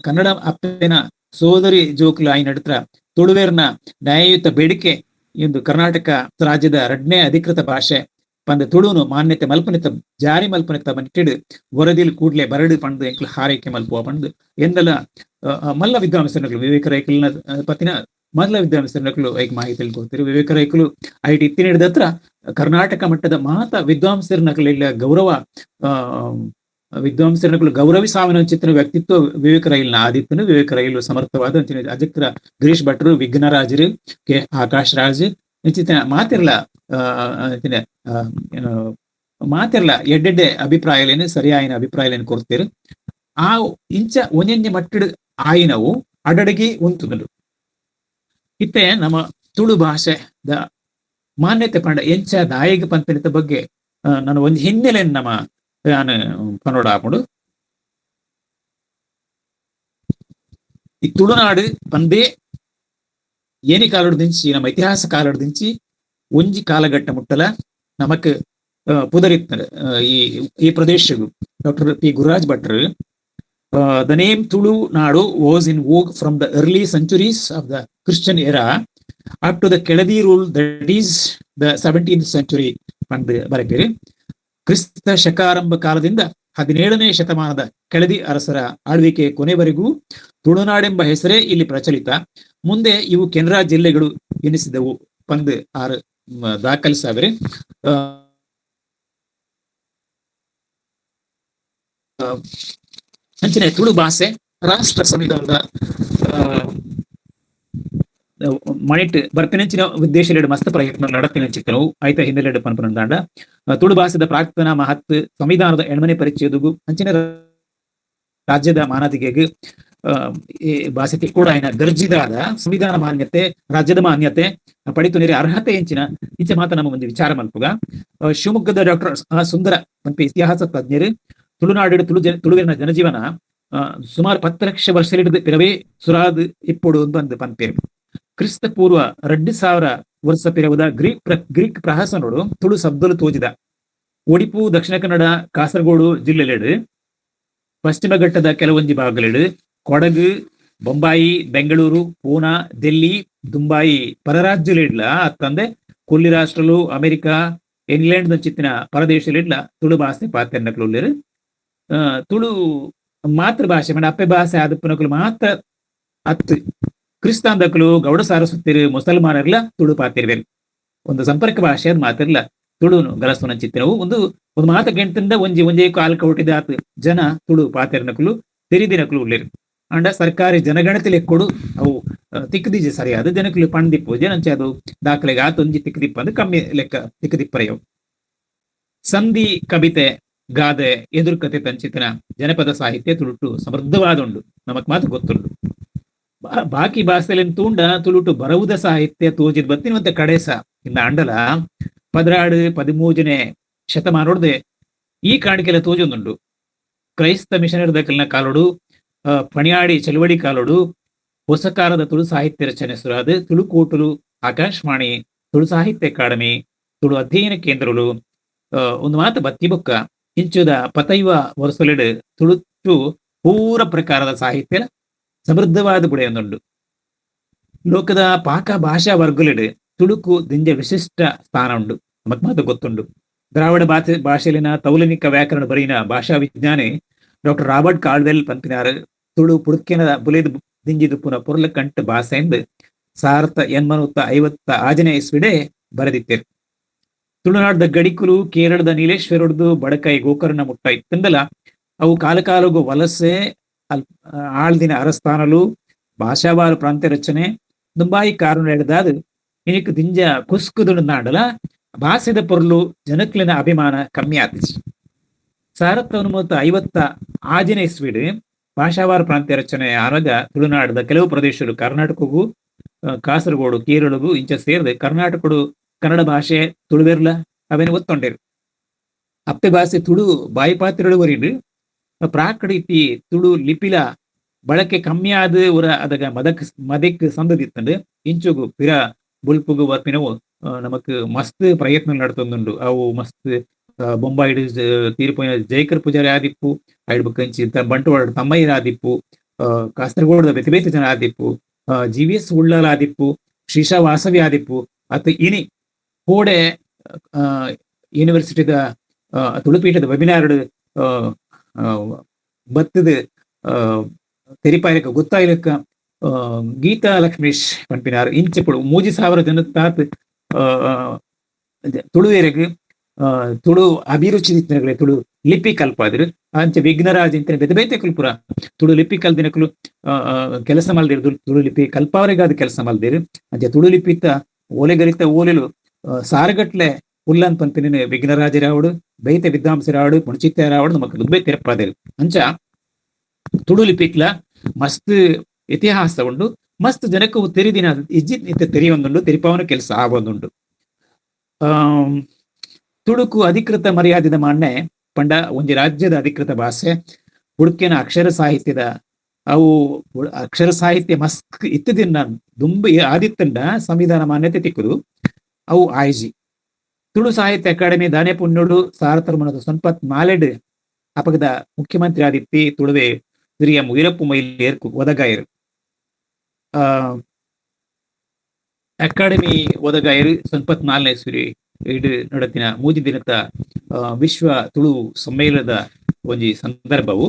ಕನ್ನಡ ಅಪ್ಪನ ಸೋದರಿ ಜೋಕ್ಲು ಆಯಿ ನಡುತ್ರ ತುಳುವೇರ್ನ ನ್ಯಾಯಯುತ ಬೇಡಿಕೆ ಎಂದು ಕರ್ನಾಟಕ ರಾಜ್ಯದ ಎರಡನೇ ಅಧಿಕೃತ ಭಾಷೆ ಪಂದ ತುಳುನು ಮಾನ್ಯತೆ ಮಲ್ಪನಿತ ಜಾರಿ ಮಲ್ಪನಿತ ನಿಟ್ಟಿಡು ವರದಿಲ್ ಕೂಡ್ಲೆ ಬರಡು ಪಂದು ಎಂಕ್ಲು ಹಾರೈಕೆ ಮಲ್ಪುವ ಪಂದು ಎಂದಲ ಮಲ್ಲ ವಿದ್ವಾಂಸನಗಳು ವಿವೇಕ ರೈಕಲ್ನ ಪತಿನ ಮಲ್ಲ ವಿದ್ವಾಂಸನಗಳು ಐಕ್ ಮಾಹಿತಿ ತಿಳ್ಕೊಳ್ತೀರಿ. ವಿವೇಕ ರೈಕಲು IT ಇತ್ತಿನ ಹತ್ರ ಕರ್ನಾಟಕ ಮಟ್ಟದ ಮಾತ ವಿದ್ವಾಂಸರನಕಲಿಲ್ಲ ಗೌರವ ವಿದ್ವಾಂಸರನಕಲು ಗೌರವಿಸಾವಿನ ಚಿತ್ರ ವ್ಯಕ್ತಿತ್ವ ವಿವೇಕ ರೈಲ್ನ ಆದಿತ್ಯನು. ವಿವೇಕ ರೈಲು ಸಮರ್ಥವಾದ ಅಂಚಿನ ಅಜಕ್ರ ಗಿರೀಶ್ ಭಟ್ರು, ವಿಘ್ನರಾಜರು, ಕೆ ಆಕಾಶ್ ರಾಜ್ ಇಂಚಿನ ಮಾತಿರ್ಲ ಮಾತಿರ್ಲ ಎಡ್ಡೆಡ್ಡೆ ಅಭಿಪ್ರಾಯಲೇನು ಸರಿಯಾಯಿನ ಅಭಿಪ್ರಾಯಲೇನು ಕೊಡ್ತೀರು. ಆ ಇಂಚ ಒಂಜೊಂಜಿ ಮಟ್ಟಡ್ ಆಯಿನವು ಅಡಡಗಿ ಉಂತುದುಂಡು. ಇತ್ತೆ ನಮ್ಮ ತುಳು ಭಾಷೆ the ಮಾನ್ಯತೆ ಪಂಡ ಎಂಚ ದಾಯಿಗ ಪಂತನಿತ ಬಗ್ಗೆ ನಾನು ಒಂಜಿ ಹಿನ್ನೆಲೆ ನಮ್ಮ ನಾನು ಪನೋಡ ಆಪುಂಡು. ಈ ತುಳುನಾಡು ಪಂದೇ ಏನಿ ಕಾಲಡ್ ದಿಂಚಿ ನಮ್ಮ ಇತಿಹಾಸ ಕಾಲಡ್ ದಿಂಚಿ ಒಂಜಿ ಕಾಲಘಟ್ಟ ಮುಟ್ಟಲ ನಮಕ್ ಪುದರಿತ್ತ ಈ ಈ ಪ್ರದೇಶಗು. ಡಾಕ್ಟರ್ ಪಿ ಗುರುರಾಜ್ ಭಟ್ರು, the name Tulunadu was in vogue from the early centuries of the Christian era up to the Keladi rule, that is the 17th century ಪಂದ್ ಬರೆಪೇರು. ಕ್ರಿಸ್ತ ಶಕಾರಂಭ ಕಾಲದಿಂದ 17ನೇ ಶತಮಾನದ ಕೆಳದಿ ಅರಸರ ಆಳ್ವಿಕೆ ಕೊನೆವರೆಗೂ ತುಳುನಾಡೆಂಬ ಹೆಸರೇ ಇಲ್ಲಿ ಪ್ರಚಲಿತ. ಮುಂದೆ ಇವು ಕೆನರಾ ಜಿಲ್ಲೆಗಳು ಎನಿಸಿದವು ಪಂದ್ ಆರು ದಾಖಲಿಸಾವ್ರೆ. ಅಂಚನೆ ತುಳು ಭಾಷೆ ರಾಷ್ಟ್ರ ಸಂವಿಧಾನದ ಮಣಿಟ್ ಬರ್ಪಿನಂಚಿನ ಉದ್ದೇಶಲೆಡ್ ಮಸ್ತ್ ಪ್ರಯತ್ನ ನಡತಿನಂಚಿತ್ತನವು ಆಯ್ತ ಹಿನ್ನೆಲೆಡ್ ಪನ್ಪನಂದಾಂಡ ತುಳು ಭಾಷೆದ ಪ್ರಾಕ್ತನ ಮಹತ್ ಸಂವಿಧಾನದ ಎಣ್ಮನೆ ಪರಿಚಯದುಗು ಅಂಚಿನ ರಾಜ್ಯದ ಮಾನದಿಗೆಗ್ ಭಾಷೆ ಕೂಡ ಆಯ್ನ ದರ್ಜಿದಾದ ಸಂವಿಧಾನ ಮಾನ್ಯತೆ ರಾಜ್ಯದ ಮಾನ್ಯತೆ ಪಡಿತು ನೆರೆ ಅರ್ಹತೆ ಎಂಚಿನ ಇಂಚ ಮಾತ ನಮ್ಮ ಒಂದು ವಿಚಾರ ಮಲ್ಪುಗ. ಶಿವಮೊಗ್ಗದ ಡಾಕ್ಟರ್ ಸುಂದರ ಪನ್ಪಿ ಇತಿಹಾಸ ತಜ್ಞರು ತುಳುನಾಡು ತುಳುವಿನ ಜನಜೀವನ ಸುಮಾರು 10 ಲಕ್ಷ ವರ್ಷಲಿಡ್ದು ಪಿರವೇ ಸುರಾದ್ ಇಪ್ಪೊಡು ಬಂದು ಪನ್ಪೇರು. ಕ್ರಿಸ್ತ ಪೂರ್ವ 2000 ವರ್ಷ ಪಿರವುದ ಗ್ರೀಕ್ ಪ್ರಹಸನೋಡು ತುಳು ಶಬ್ದಲು ತೋಜಿದ. ಒಡಿಪು, ದಕ್ಷಿಣ ಕನ್ನಡ, ಕಾಸರಗೋಡು ಜಿಲ್ಲೆಲೆಡು, ಪಶ್ಚಿಮ ಘಟ್ಟದ ಕೆಲವೊಂಜಿ ಭಾಗಲೆಡು, ಕೊಡಗು, ಬೊಂಬಾಯಿ, ಬೆಂಗಳೂರು, ಪೂನಾ, ದೆಲ್ಲಿ, ದುಂಬಾಯಿ ಪರರಾಜ್ಯಲೆಡ್ಲ ಅತ್ತಂದೆ ಕೊಲ್ಲಿ ರಾಷ್ಟ್ರಲು, ಅಮೆರಿಕ, ಇಂಗ್ಲೆಂಡ್ ದಂಚಿತ್ತಿನ ಪರದೇಶಲೆಡ್ಲ ತುಳು ಭಾಷೆ ಪಾತೆರ್ನಕ್ಲು. ತುಳು ಮಾತೃಭಾಷೆ ಮಣ್ಣ ಅಪ್ಪೆ ಭಾಷೆ ಆದಪ್ಪನಕುಲು ಮಾತ್ರ ಅತ್ತು ಕ್ರಿಸ್ತಾಂದಕುಲು, ಗೌಡ ಸಾರಸ್ವತಿರು, ಮುಸಲ್ಮಾನರ್ಲ ತುಳು ಪಾತಿರ್ವೇರು. ಒಂದು ಸಂಪರ್ಕ ಭಾಷೆ ಅದು ಮಾತಿರ್ಲ ತುಳುನು ಗಲಸುನಂಚಿತ್ತಿನವು. ಒಂದು ಒಂದು ಮಾತ ಗೆಂಟಿಂದ ಒಂಜಿ ಒಂಜೇ ಕಾಲ್ ಕೌಟಿದ ಆತು ಜನ ತುಳು ಪಾತೆರ್ನಕುಲು ತೆರಿದಿನಕುಲು ಉಲ್ಲೇರು. ಅಂಡ ಸರ್ಕಾರಿ ಜನಗಣತಿ ಲೆಕ್ಕೊಡು ಅವು ತಿಕ್ಕದಿಜೆ ಸರಿಯಾದ ಜನಕುಲು ಪಂಡಿಪ್ಪು ಜನಂಚೆ ಅದು ದಾಖಲೆಗೆ ಆತೊಂಜಿ ತಿಕ್ಕದಿಪ್ಪ ಅಂದ್ರೆ ಕಮ್ಮಿ ಲೆಕ್ಕ ತಿಕ್ಕದಿಪ್ಪರೆಯವು. ಸಂಧಿ, ಕವಿತೆ, ಗಾದೆ, ಎದುರುಕತೆ ತಂಚಿತನ ಜನಪದ ಸಾಹಿತ್ಯ ತುಳುಟು ಸಮೃದ್ಧವಾದುಂಡು, ನಮಕ್ ಮಾತ್ರ ಗೊತ್ತುಂಡು. ಬಾಕಿ ಭಾಷೆಲಿನ್ ತೂಂಡ ತುಳುಟು ಬರವುದ ಸಾಹಿತ್ಯ ತೋಜಿದ್ ಬತ್ತಿನ ಕಡೆಸ ಇನ್ನ ಅಂಡಲ 12, 13ನೇ ಶತಮಾನೋಡ್ದೆ ಈ ಕಾಣಿಕೆಲ ತೋಜೊಂದುಂಡು. ಕ್ರೈಸ್ತ ಮಿಷನರಿ ದಕಲ್ನ ಕಾಲೋಡು, ಪಣಿಯಾಡಿ ಚಳುವಳಿ ಕಾಲೋಡು ಹೊಸ ಕಾಲದ ತುಳು ಸಾಹಿತ್ಯ ರಚನೆ ಸುರಾದ ತುಳುಕೋಟುಲು, ಆಕಾಶವಾಣಿ, ತುಳು ಸಾಹಿತ್ಯ ಅಕಾಡೆಮಿ, ತುಳು ಅಧ್ಯಯನ ಕೇಂದ್ರಗಳು ಒಂದು ಮಾತು ಬತ್ತಿ ಬೊಕ್ಕ ಇಂಚುದ ಪತೈವ ವರ್ಷಲೆಡು ತುಳುಟು ಪೂರ ಪ್ರಕಾರದ ಸಾಹಿತ್ಯ ಸಮೃದ್ಧವಾದ ಬುಡೆಯೊಂದುಂಡು. ಲೋಕದ ಪಾಕ ಭಾಷಾ ವರ್ಗಲೆಡು ತುಳುಕು ದಿಂಜ ವಿಶಿಷ್ಟ ಸ್ಥಾನ ಉಂಡು, ನಮಕ್ ಮಾತ ಗೊತ್ತುಂಡು. ದ್ರಾವಿಡ ಭಾಷೆಲಿನ ತೌಲನಿಕ ವ್ಯಾಕರಣ ಬರೆಯಿನ ಭಾಷಾ ವಿಜ್ಞಾನಿ doctor Robert Caldwell ಪಂಪಿನಾರು ತುಳು ಪುಡುಕೆನ ಬುಲೆದು ದಿಂಜಿದುಪ್ಪುನ ಪೊರ್ಲ ಕಂಠ ಭಾಷೆ ಎಂದು 1856ನೇ ಇಸ್ವಿಡೆ ಬರೆದಿತ್ತೇರು. ತುಳುನಾಡದ ಗಡಿಕುಲು ಕೇರಳದ ನೀಲೇಶ್ವರಡ್ದು ಬಡಕೈ ಗೋಕರ್ಣ ಮುಟ್ಟ ಇತ್ತಂದಲ ಅವು ಕಾಲಕಾಲಗು ವಲಸೆ, ಆಳ್ದಿನ ಅರಸ್ಥಾನಲು, ಭಾಷಾವಾರ ಪ್ರಾಂತ್ಯ ರಚನೆ ದುಂಬಾಯಿ ಕಾರಣ ಹಿಡ್ದಾದ ಇನಿಕ್ ದಿಂಜ ಕುಸ್ಕುದುಂಡು ನಾಡಲ ಭಾಷೆದ ಪೊರ್ಲು ಜನಕ್ಲಿನ ಅಭಿಮಾನ ಕಮ್ಮಿ ಆತಿಜಿ. 1956ನೇ ಇಸ್ವಿಡ್ ಭಾಷಾವಾರ ಪ್ರಾಂತ್ಯ ರಚನೆ ಆನಗ ತುಳುನಾಡದ ಕೆಲವು ಪ್ರದೇಶಗಳು ಕರ್ನಾಟಕಗೂ, ಕಾಸರಗೋಡು, ಕೇರಳಗೂ ಇಂಚ ಸೇರಿದೆ ಕರ್ನಾಟಕಡು ಕನ್ನಡ ಭಾಷೆ ತುಳುವೆರ್ಲ ಅವೇನು ಒತ್ತೊಂಡೇರು. ಅಪ್ಪೆ ಭಾಷೆ ತುಳು ಬಾಯಿಪಾತ್ರೆಗಳು ವರಿಡು ಪ್ರಾಕಡಿತಿ ತುಳು ಲಿಪಿಲ ಬಳಕೆ ಕಮ್ಮಿ ಆದ ಉರ ಅದಗ ಮದಕ್ ಮದಕ್ ಸಂದದಿತ್ತಂಡು ಇಂಚುಗು ಪಿರ ಬುಲ್ಪುಗು ವರ್ಪಿನವು ನಮಕ್ ಮಸ್ತ್ ಪ್ರಯತ್ನ ನಡತೊಂದುಂಡು. ಅವು ಮಸ್ತ್ ಬೊಂಬಾಯಿಡ್ ತೀರ್ಪೋಯಿನ ಜಯಕರ್ ಪೂಜಾರಿ ಆದಿಪ್ಪು, ಐಡ್ ಬುಕ್ಕಂಚಿ ಬಂಟವಾಳ ತಮ್ಮಯ್ಯರ ಆದಿಪ್ಪು, ಕಾಸರಗೋಡದ ಬೇತೆ ಬೇತೆ ಜನ ಆದಿಪ್ಪು, GVS Ullal ಆದಿಪ್ಪು, ಶ್ರೀಶಾ ವಾಸವಿ ಆದಿಪ್ಪು, ಅತ್ತ ಇನಿ ಕೋಡೆ ಯೂನಿವರ್ಸಿಟಿದ ತುಳುಪೀಠದ ವೆಬಿನಾರ್ ಬತ್ತದ ತೆರಿಪಾಯಲಕ್ಕ ಗೊತ್ತಾಯ್ಲಕ್ಕ ಗೀತಾ ಲಕ್ಷ್ಮೀಶ್ ಪನ್ಪಿನಾರ್ ಇಂಚಪುಡು 3000 ಜನ ತಾತ್ ತುಳುವೆರೆಗ್ ತುಳು ಅಭಿರುಚಿ ತುಳು ಲಿಪಿ ಕಲ್ಪಾದ್ರು. ಅಂಚೆ ವಿಘ್ನರಾಜ್ ಇಂತ ಬೇತೆ ಬೇತೆ ಕುಲ್ಪುರ ತುಳು ಲಿಪಿ ಕಲ್ದಿನಕುಲು ಕೆಲಸ ಮಲ್ದಿರು, ತುಳು ಲಿಪಿ ಕಲ್ಪಾವರೆಗಾದ ಕೆಲಸ ಮಲ್ದಿರು. ಅಂಚೆ ತುಳು ಲಿಪಿತ ಓಲೆಗರಿತ ಓಲೆಲು ಸಾರಗಟ್ಲೆ ಉಲ್ಲನ್ ಪನ್ಪಿನ ವಿಘ್ನರಾಜರಾವಡು, ಬೈತೆ ವಿದ್ವಾಂಸರಾವಡು, ಪುಣಚಿತ್ತರಾವಡು ನಮಕ್ ದುಂಬೆ ತಿರಪಾದೇರು. ಅಂಚ ತುಳು ಲಿಪಿಕ್ಲ ಮಸ್ತ್ ಇತಿಹಾಸ ಉಂಡು, ಮಸ್ತ್ ಜನಕ್ಕೂ ತೆರಿದಿನ ಇಜ್ಜಿ ಇತ್ತ ತೆರಿಯೊಂದುಂಡು, ತೆರಿಪಾವನ ಕೆಲಸ ಆವೊಂದುಂಡು. ತುಳುಕು ಅಧಿಕೃತ ಮರ್ಯಾದೆದ ಮಾನ್ಯ ಪಂಡ ಒಂಜಿ ರಾಜ್ಯದ ಅಧಿಕೃತ ಭಾಷೆ ಉಡುಕಿನ ಅಕ್ಷರ ಸಾಹಿತ್ಯದ ಅವು ಅಕ್ಷರ ಸಾಹಿತ್ಯ ಮಸ್ತ್ ಇತ್ತದಿನ ದುಂಬ ಆದಿತ್ತಂಡ ಸಂವಿಧಾನ ಮಾನ್ಯತೆ ತಿಕ್ಕುದು ಅವು ಆಯ್ಜಿ. ತುಳು ಸಾಹಿತ್ಯ ಅಕಾಡೆಮಿ ದಾನೆ ಪುಣ್ಯೋಡು ಸಾರತರ್ಮಣದ ಸಂಪತ್ ಮಾಲೆಡ್ ಅಪಗದ ಮುಖ್ಯಮಂತ್ರಿ ಆದಿತ್ತಿ ತುಳುವೆ ಹಿರಿಯ ವೀರಪ್ಪು ಮೊಯ್ಲಿ ಒದಗಾಯರು. ಅಕಾಡೆಮಿ ಒದಗಾಯರು ಸಂಪತ್ ನಾಲ್ನೇ ಇಸ್ವಿ ಇಡು ನಡತಿನ ಮೂಜಿ ದಿನದ ವಿಶ್ವ ತುಳು ಸಮ್ಮೇಳನದ ಒಂಜಿ ಸಂದರ್ಭವು.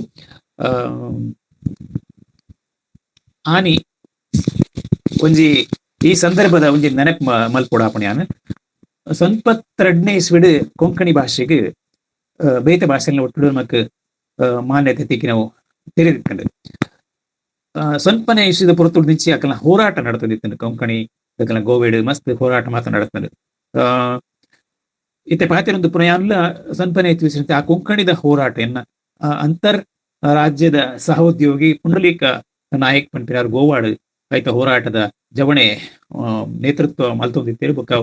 ಆನಿ ಒಂಜಿ ಈ ಸಂದರ್ಭದ ಒಂಜಿ ನೆನಪು ಮಲ್ಪೊಡಾಪಣೆ. ಸಂಪತ್ತೆರಡನೇ ಇಸ್ವಿಡ್ ಕೊಂಕಣಿ ಭಾಷೆಗೆ ಬೇತೆ ಭಾಷೆಯಲ್ಲಿ ಒಟ್ಟು ನಮಕ್ ಮಾನ್ಯತೆ ತಿಕ್ಕಿ ನಾವು ತೆರೆದಿತ್ತಂಡು. ಸ್ವಲ್ಪನೇ ಇಸ್ವಿದ ಪೊರತುಡು ನಿಂಚಿ ಅಕಲ್ನ ಹೋರಾಟ ನಡತದಿತ್ತಂಡು. ಕೊಂಕಣಿ ಅಕಲ್ನ ಗೋವೆಡ್ ಮಸ್ತ್ ಹೋರಾಟ ಮಾತ್ರ ನಡತಂಡು. ಇತ್ತೆ ಪಾತೆರೊಂದು ಪುನಯಾನ್ಲ ಸ್ವಲ್ಪನೇ ತಿಳಿಸಿದಂತೆ ಆ ಕೊಂಕಣಿದ ಹೋರಾಟ ಎನ್ನ ಅಂತರ್ ರಾಜ್ಯದ ಸಹೋದ್ಯೋಗಿ ಪುಂಡಲೀಕ ನಾಯಕ್ ಪನ್ಪಿನಾರ್ ಗೋವಾಡ್ ಐತ ಹೋರಾಟದ ಜವಣೆ ನೇತೃತ್ವ ಮಲ್ತೊಂದಿತ್ತೇರು ಬೊಕ್ಕ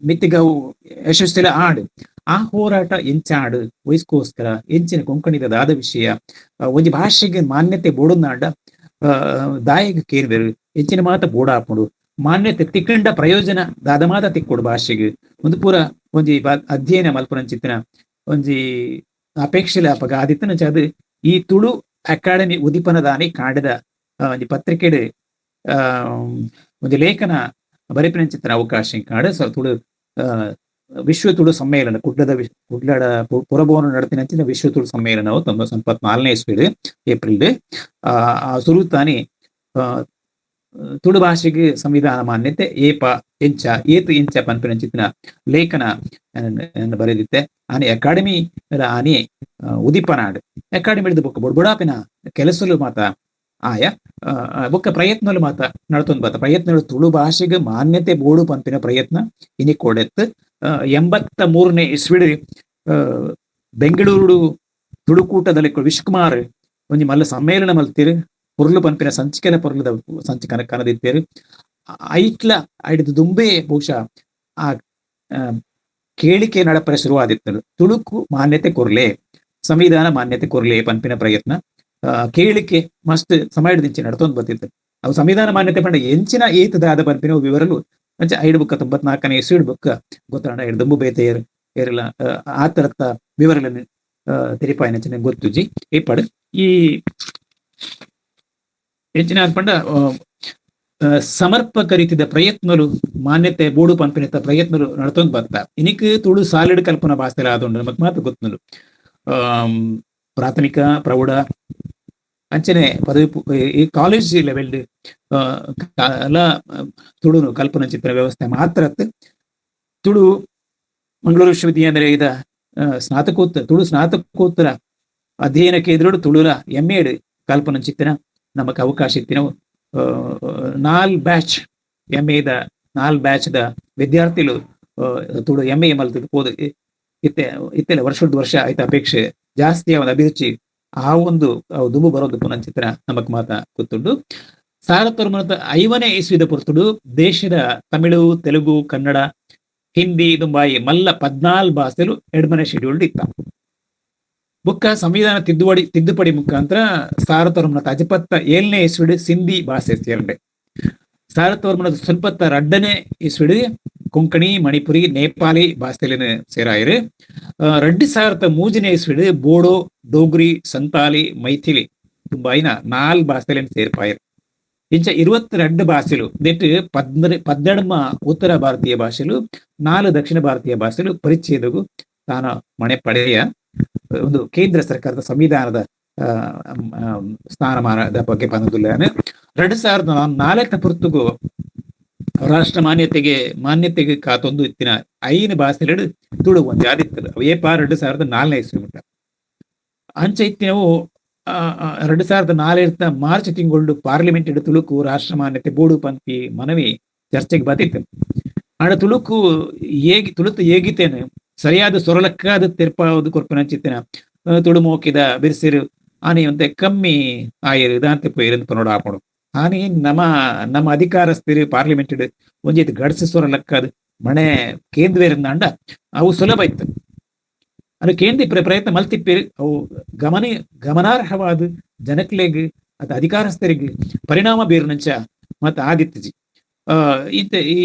ಮಿತ್ತಿಗವು ಯಶಸ್ವಿಲ ಆಡು. ಆ ಹೋರಾಟ ಎಂಚಾಡು ವಯಸ್ಕೋಸ್ಕರ ಎಂಚಿನ ಕೊಂಕಣಿದ ದಾದ ವಿಷಯ, ಒಂಜಿ ಭಾಷೆಗೆ ಮಾನ್ಯತೆ ಬೋಡುನಾಂಡ ದಾಯಗ ಕೇರ್ಬೇರು. ಹೆಚ್ಚಿನ ಮಾತ ಬೋಡಾಪುಂಡು ಮಾನ್ಯತೆ ತಿಕ್ಕಂಡ ಪ್ರಯೋಜನ ದಾದ ಮಾತ ತಿಕ್ಕೊಡು ಭಾಷೆಗೆ ಒಂದು ಪೂರ ಒಂಜಿ ಅಧ್ಯಯನ ಮಲ್ಪುನಂಚಿತ್ತಿನ ಒಂಜಿ ಅಪೇಕ್ಷೆಲ ಅಪಗ ಆದಿತ್ತನಂಚ ಅದು ಈ ತುಳು ಅಕಾಡೆಮಿ ಉದಿಪನದಾನಿ ಕಾಂಡದ ಒಂಜಿ ಪತ್ರಿಕೆಡ್ ಒಂಜಿ ಲೇಖನ ಬರೆಪಿನಂಚಿತ್ತಿನ ಅವಕಾಶ ಕಾಡು. ಸೊ ತುಳು ವಿಶ್ವ ತುಳು ಸಮ್ಮೇಳನ ಕುಡ್ಲದ ಕುಡ್ಲಡ ಪುರಭವನ ನಡೆತಿನಂಚಿನ ವಿಶ್ವ ತುಳು ಸಮ್ಮೇಳನವು 1994ನೇ ಇಸ್ವಿಡ್ ಏಪ್ರಿಲ್ ಸುರುತಾನಿ ತುಳು ಭಾಷೆಗೆ ಸಂವಿಧಾನ ಮಾನ್ಯತೆ ಏಪ ಎಂಚ ಏತು ಎಂಚ ಪನ್ಪಿನಂಚಿತ್ತಿನ ಲೇಖನ ಬರೆದಿತ್ತೆ. ಆನೆ ಅಕಾಡೆಮಿ ಆನೆ ಉದಿಪನಾಡ್ ಅಕಾಡೆಮಿ ಹಿಡಿದು ಬೊಕ್ಕ ಬೊಡ್ಬೊಡಾಪಿನ ಕೆಲಸಲು ಮಾತ ಆಯ ಬೊಕ್ಕ ಪ್ರಯತ್ನಲು ಮಾತ ನಡತೊಂದು ಬಾತ ಪ್ರಯತ್ನ ತುಳು ಭಾಷೆಗೆ ಮಾನ್ಯತೆ ಬೋಡು ಪನ್ಪಿನ ಪ್ರಯತ್ನ ಇನಿ ಕೊಡೆತ್ತು. 83ನೇ ಇಸ್ವಿಡ್ ಬೆಂಗಳೂರು ತುಳುಕೂಟದಲ್ಲಿ ವಿಶ್ವಕುಮಾರ್ ಒಂಜಿ ಮಲ್ಲ ಸಮ್ಮೇಳನ ಮಲ್ತಿರು ಪೊರ್ಲು ಪನ್ಪಿನ ಸಂಚಿಕೆಲ ಪೊರ್ಲುದ ಸಂಚಿಕನ ಕನದಿತ್ತೇರು. ಐಟ್ಲ ಐಡ್ದು ದುಂಬೆ ಬಹುಶಃ ಆ ಕೇಳಿಕೆ ನಡಪರೆ ಶುರುವಾದಿತ್ತರು ತುಳುಕು ಮಾನ್ಯತೆ ಕೊರ್ಲೆ ಸಂವಿಧಾನ ಮಾನ್ಯತೆ ಕೊರ್ಲೆ ಪನ್ಪಿನ ಪ್ರಯತ್ನ ಕೇಳಿಕೆ ಮಸ್ತ್ ಸಮಯದಿಂಚೆ ನಡ್ತೊಂದು ಬರ್ತಿತ್ತು. ಅವು ಸಂವಿಧಾನ ಮಾನ್ಯತೆ ಪಂಡ ಎಂಚಿನ ಏತದಾದ ಪನ್ಪಿನ ವಿವರಲು ಅಂಚ ಐಡು ಬುಕ್ಕ 94ನೇ ಇಸ್ವಿಡ್ ಬುಕ್ಕ ಗೊತ್ತಾಂಡ ಐಡು ದುಂಬು ಬೇತೆ ಏರೆಲ್ಲ ಆ ತರತ್ತ ವಿವರಗಳನ್ನು ತೆರಿಪಾಯಿನಂಚಿನ ಗೊತ್ತುಜಿ. ಏಪಾಡು ಈ ಎಂಚಿನ ಪಂಡ ಸಮರ್ಪಕ ರೀತಿಯ ಪ್ರಯತ್ನಲು ಮಾನ್ಯತೆ ಬೋಡು ಪನ್ಪಿನ ಪ್ರಯತ್ನಲು ನಡ್ತೊಂದು ಬರ್ತಾ. ಇನಿಕ್ ತುಳು ಸಾಲಿಡ್ ಕಲ್ಪನಾ ಭಾಷೆ ಆದುಂಡು ನಮಕ್ ಮಾತ ಗೊತ್ತುಂಡು. ಪ್ರಾಥಮಿಕ ಪ್ರೌಢ ಅಂಚನೆ ಪದವಿ ಈ ಕಾಲೇಜ್ ಲೆವೆಲ್ ತುಳುನು ಕಲ್ಪನಾ ಚಿತ್ರ ವ್ಯವಸ್ಥೆ ಮಾತ್ರ ತುಳು ಮಂಗಳೂರು ವಿಶ್ವವಿದ್ಯಾನಿಲಯದ ಸ್ನಾತಕೋತ್ತರ ತುಳು ಸ್ನಾತಕೋತ್ತರ ಅಧ್ಯಯನಕ್ಕೆ ಎದುರು ತುಳುಲ ಎಂ ಎಡ್ ಕಲ್ಪನಾ ಚಿತ್ರ ನಮಕ್ ಅವಕಾಶ ಇತ್ತಿನ 4 ಬ್ಯಾಚ್ ಎಂ ಎದ 4 ಬ್ಯಾಚ್ the ವಿದ್ಯಾರ್ಥಿಗಳು ತುಳು ಎಂ ಎ ಮಲ್ತದ್ದು ಪೋದು ಇತ್ತೆ ಇತ್ತೆಲ್ಲ ವರ್ಷದ ವರ್ಷ ಆಯ್ತ ಅಪೇಕ್ಷೆ ಜಾಸ್ತಿ ಒಂದು ಅಭಿರುಚಿ ಆ ಒಂದು ದುಂಬು ಬರೋದು ಪುನಂಚಿತ್ರ ನಮಕ್ ಮಾತ ಗೊತ್ತುಂಡು. 1950ನೇ ಇಸ್ವಿದ ಪೊರ್ತುಡು ದೇಶದ ತಮಿಳು, ತೆಲುಗು, ಕನ್ನಡ, ಹಿಂದಿ ದುಂಬಾಯಿ ಮಲ್ಲ 14 ಭಾಷೆಲು ಎಡ್ಮನೆ ಶೆಡ್ಯೂಲ್ಡ್ ಇತ್ತ. ಬುಕ್ಕ ಸಂವಿಧಾನ ತಿದ್ದುಪಡಿ ಮುಖಾಂತರ 1957ನೇ ಇಸ್ವಿಡ್ ಸಿಂಧಿ ಭಾಷೆ ಸೇರ್ಂಡೆ. 1992ನೇ ಇಸ್ವಿಡ್ ಕೊಂಕಣಿ, ಮಣಿಪುರಿ, ನೇಪಾಳಿ ಭಾಷೆಲಿನ ಸೇರಾಯಿರು. 2003ನೇ ಇಸ್ವಿಡ್ ಬೋಡೋ, ಡೋಗ್ರಿ, ಸಂತಾಲಿ, ಮೈಥಿಲಿ ದುಂಬಾಯಿನ 4 ಭಾಷೆಲಿನ ಸೇರ್ಪಾಯಿರು. ಇಂಚ 22 ಭಾಷೆಲು ನೆಟ್ 12 ಉತ್ತರ ಭಾರತೀಯ ಭಾಷೆಲು, 4 ದಕ್ಷಿಣ ಭಾರತೀಯ ಭಾಷೆಲು ಪರಿಚ್ಛೇದಗೂ ತಾನ ಮಣೆ ಪಡೆಯ ಒಂದು ಕೇಂದ್ರ ಸರ್ಕಾರದ ಸಂವಿಧಾನದ ಸ್ಥಾನಮಾನದ ಬಗ್ಗೆ ಪನ್ನೊಂದುಲ್ಲಾನು. 2004 ಪೊರ್ತುಗು ರಾಷ್ಟ್ರ ಮಾನ್ಯತೆಗೆ ಕಾತೊಂದು ಇತ್ತಿನ 5 ಭಾಷೆಲೆಡ್ ತುಳು ಒಂಜಿ ಆದಿತ್ತದು. ಅವು ಏಪ 2004ನೇ ಇಸ್ವಿ ಮುಟ್ಟ ಅಂಚ ಇತ್ತಿನವು. 2004 ಮಾರ್ಚ್ ತಿಂಗಳು ಪಾರ್ಲಿಮೆಂಟ್ ತುಳುಕು ರಾಷ್ಟ್ರ ಮಾನ್ಯತೆ ಬೋಡು ಪನ್ಪಿ ಮನವಿ ಚರ್ಚೆಗೆ ಬತ್ತಿತ್ತು. ಆಂಡ ತುಳುಕು ತುಳುತು ಏಗಿತೇನೆ ಸರಿಯಾದ ಸೊರಲಕ್ಕಾದ ತೆರ್ಪಾವುದು ಕೊರ್ಪಿನಂಚಿತ್ತಿನ ತುಳು ಮೋಕಿದ ಬಿರ್ಸಿರು ಆನೆಯಂತೆ ಕಮ್ಮಿ ಆಯಿರು ದಾಂತೆ ಪೋಯಿರು ಅಂತ ನೋಡ ಹಾಕೊಂಡು ಆನೆ ನಮ್ಮ ನಮ್ಮ ಅಧಿಕಾರಸ್ಥರು ಪಾರ್ಲಿಮೆಂಟ್ ಒಂಜಿ ಗಡ್ಸ ಸೊರಲಕ್ಕಾದ ಮಣೆ ಕೇಂದ್ರವೇರಂದಾಂಡ ಅವು ಸುಲಭ ಇತ್ತು. ಅದು ಕೇಂದ್ರ ಪ್ರಯತ್ನ ಮಲ್ತಿಪ್ಪೇರು ಅವು ಗಮನಾರ್ಹವಾದ ಜನಕ್ಲೆಗ್ ಅಥ ಅಧಿಕಾರಸ್ಥರಿಗೆ ಪರಿಣಾಮ ಬೀರ್ನಂಚ ಮತ್ತ ಆದಿತ್ತಜಿ. ಇಂತ ಈ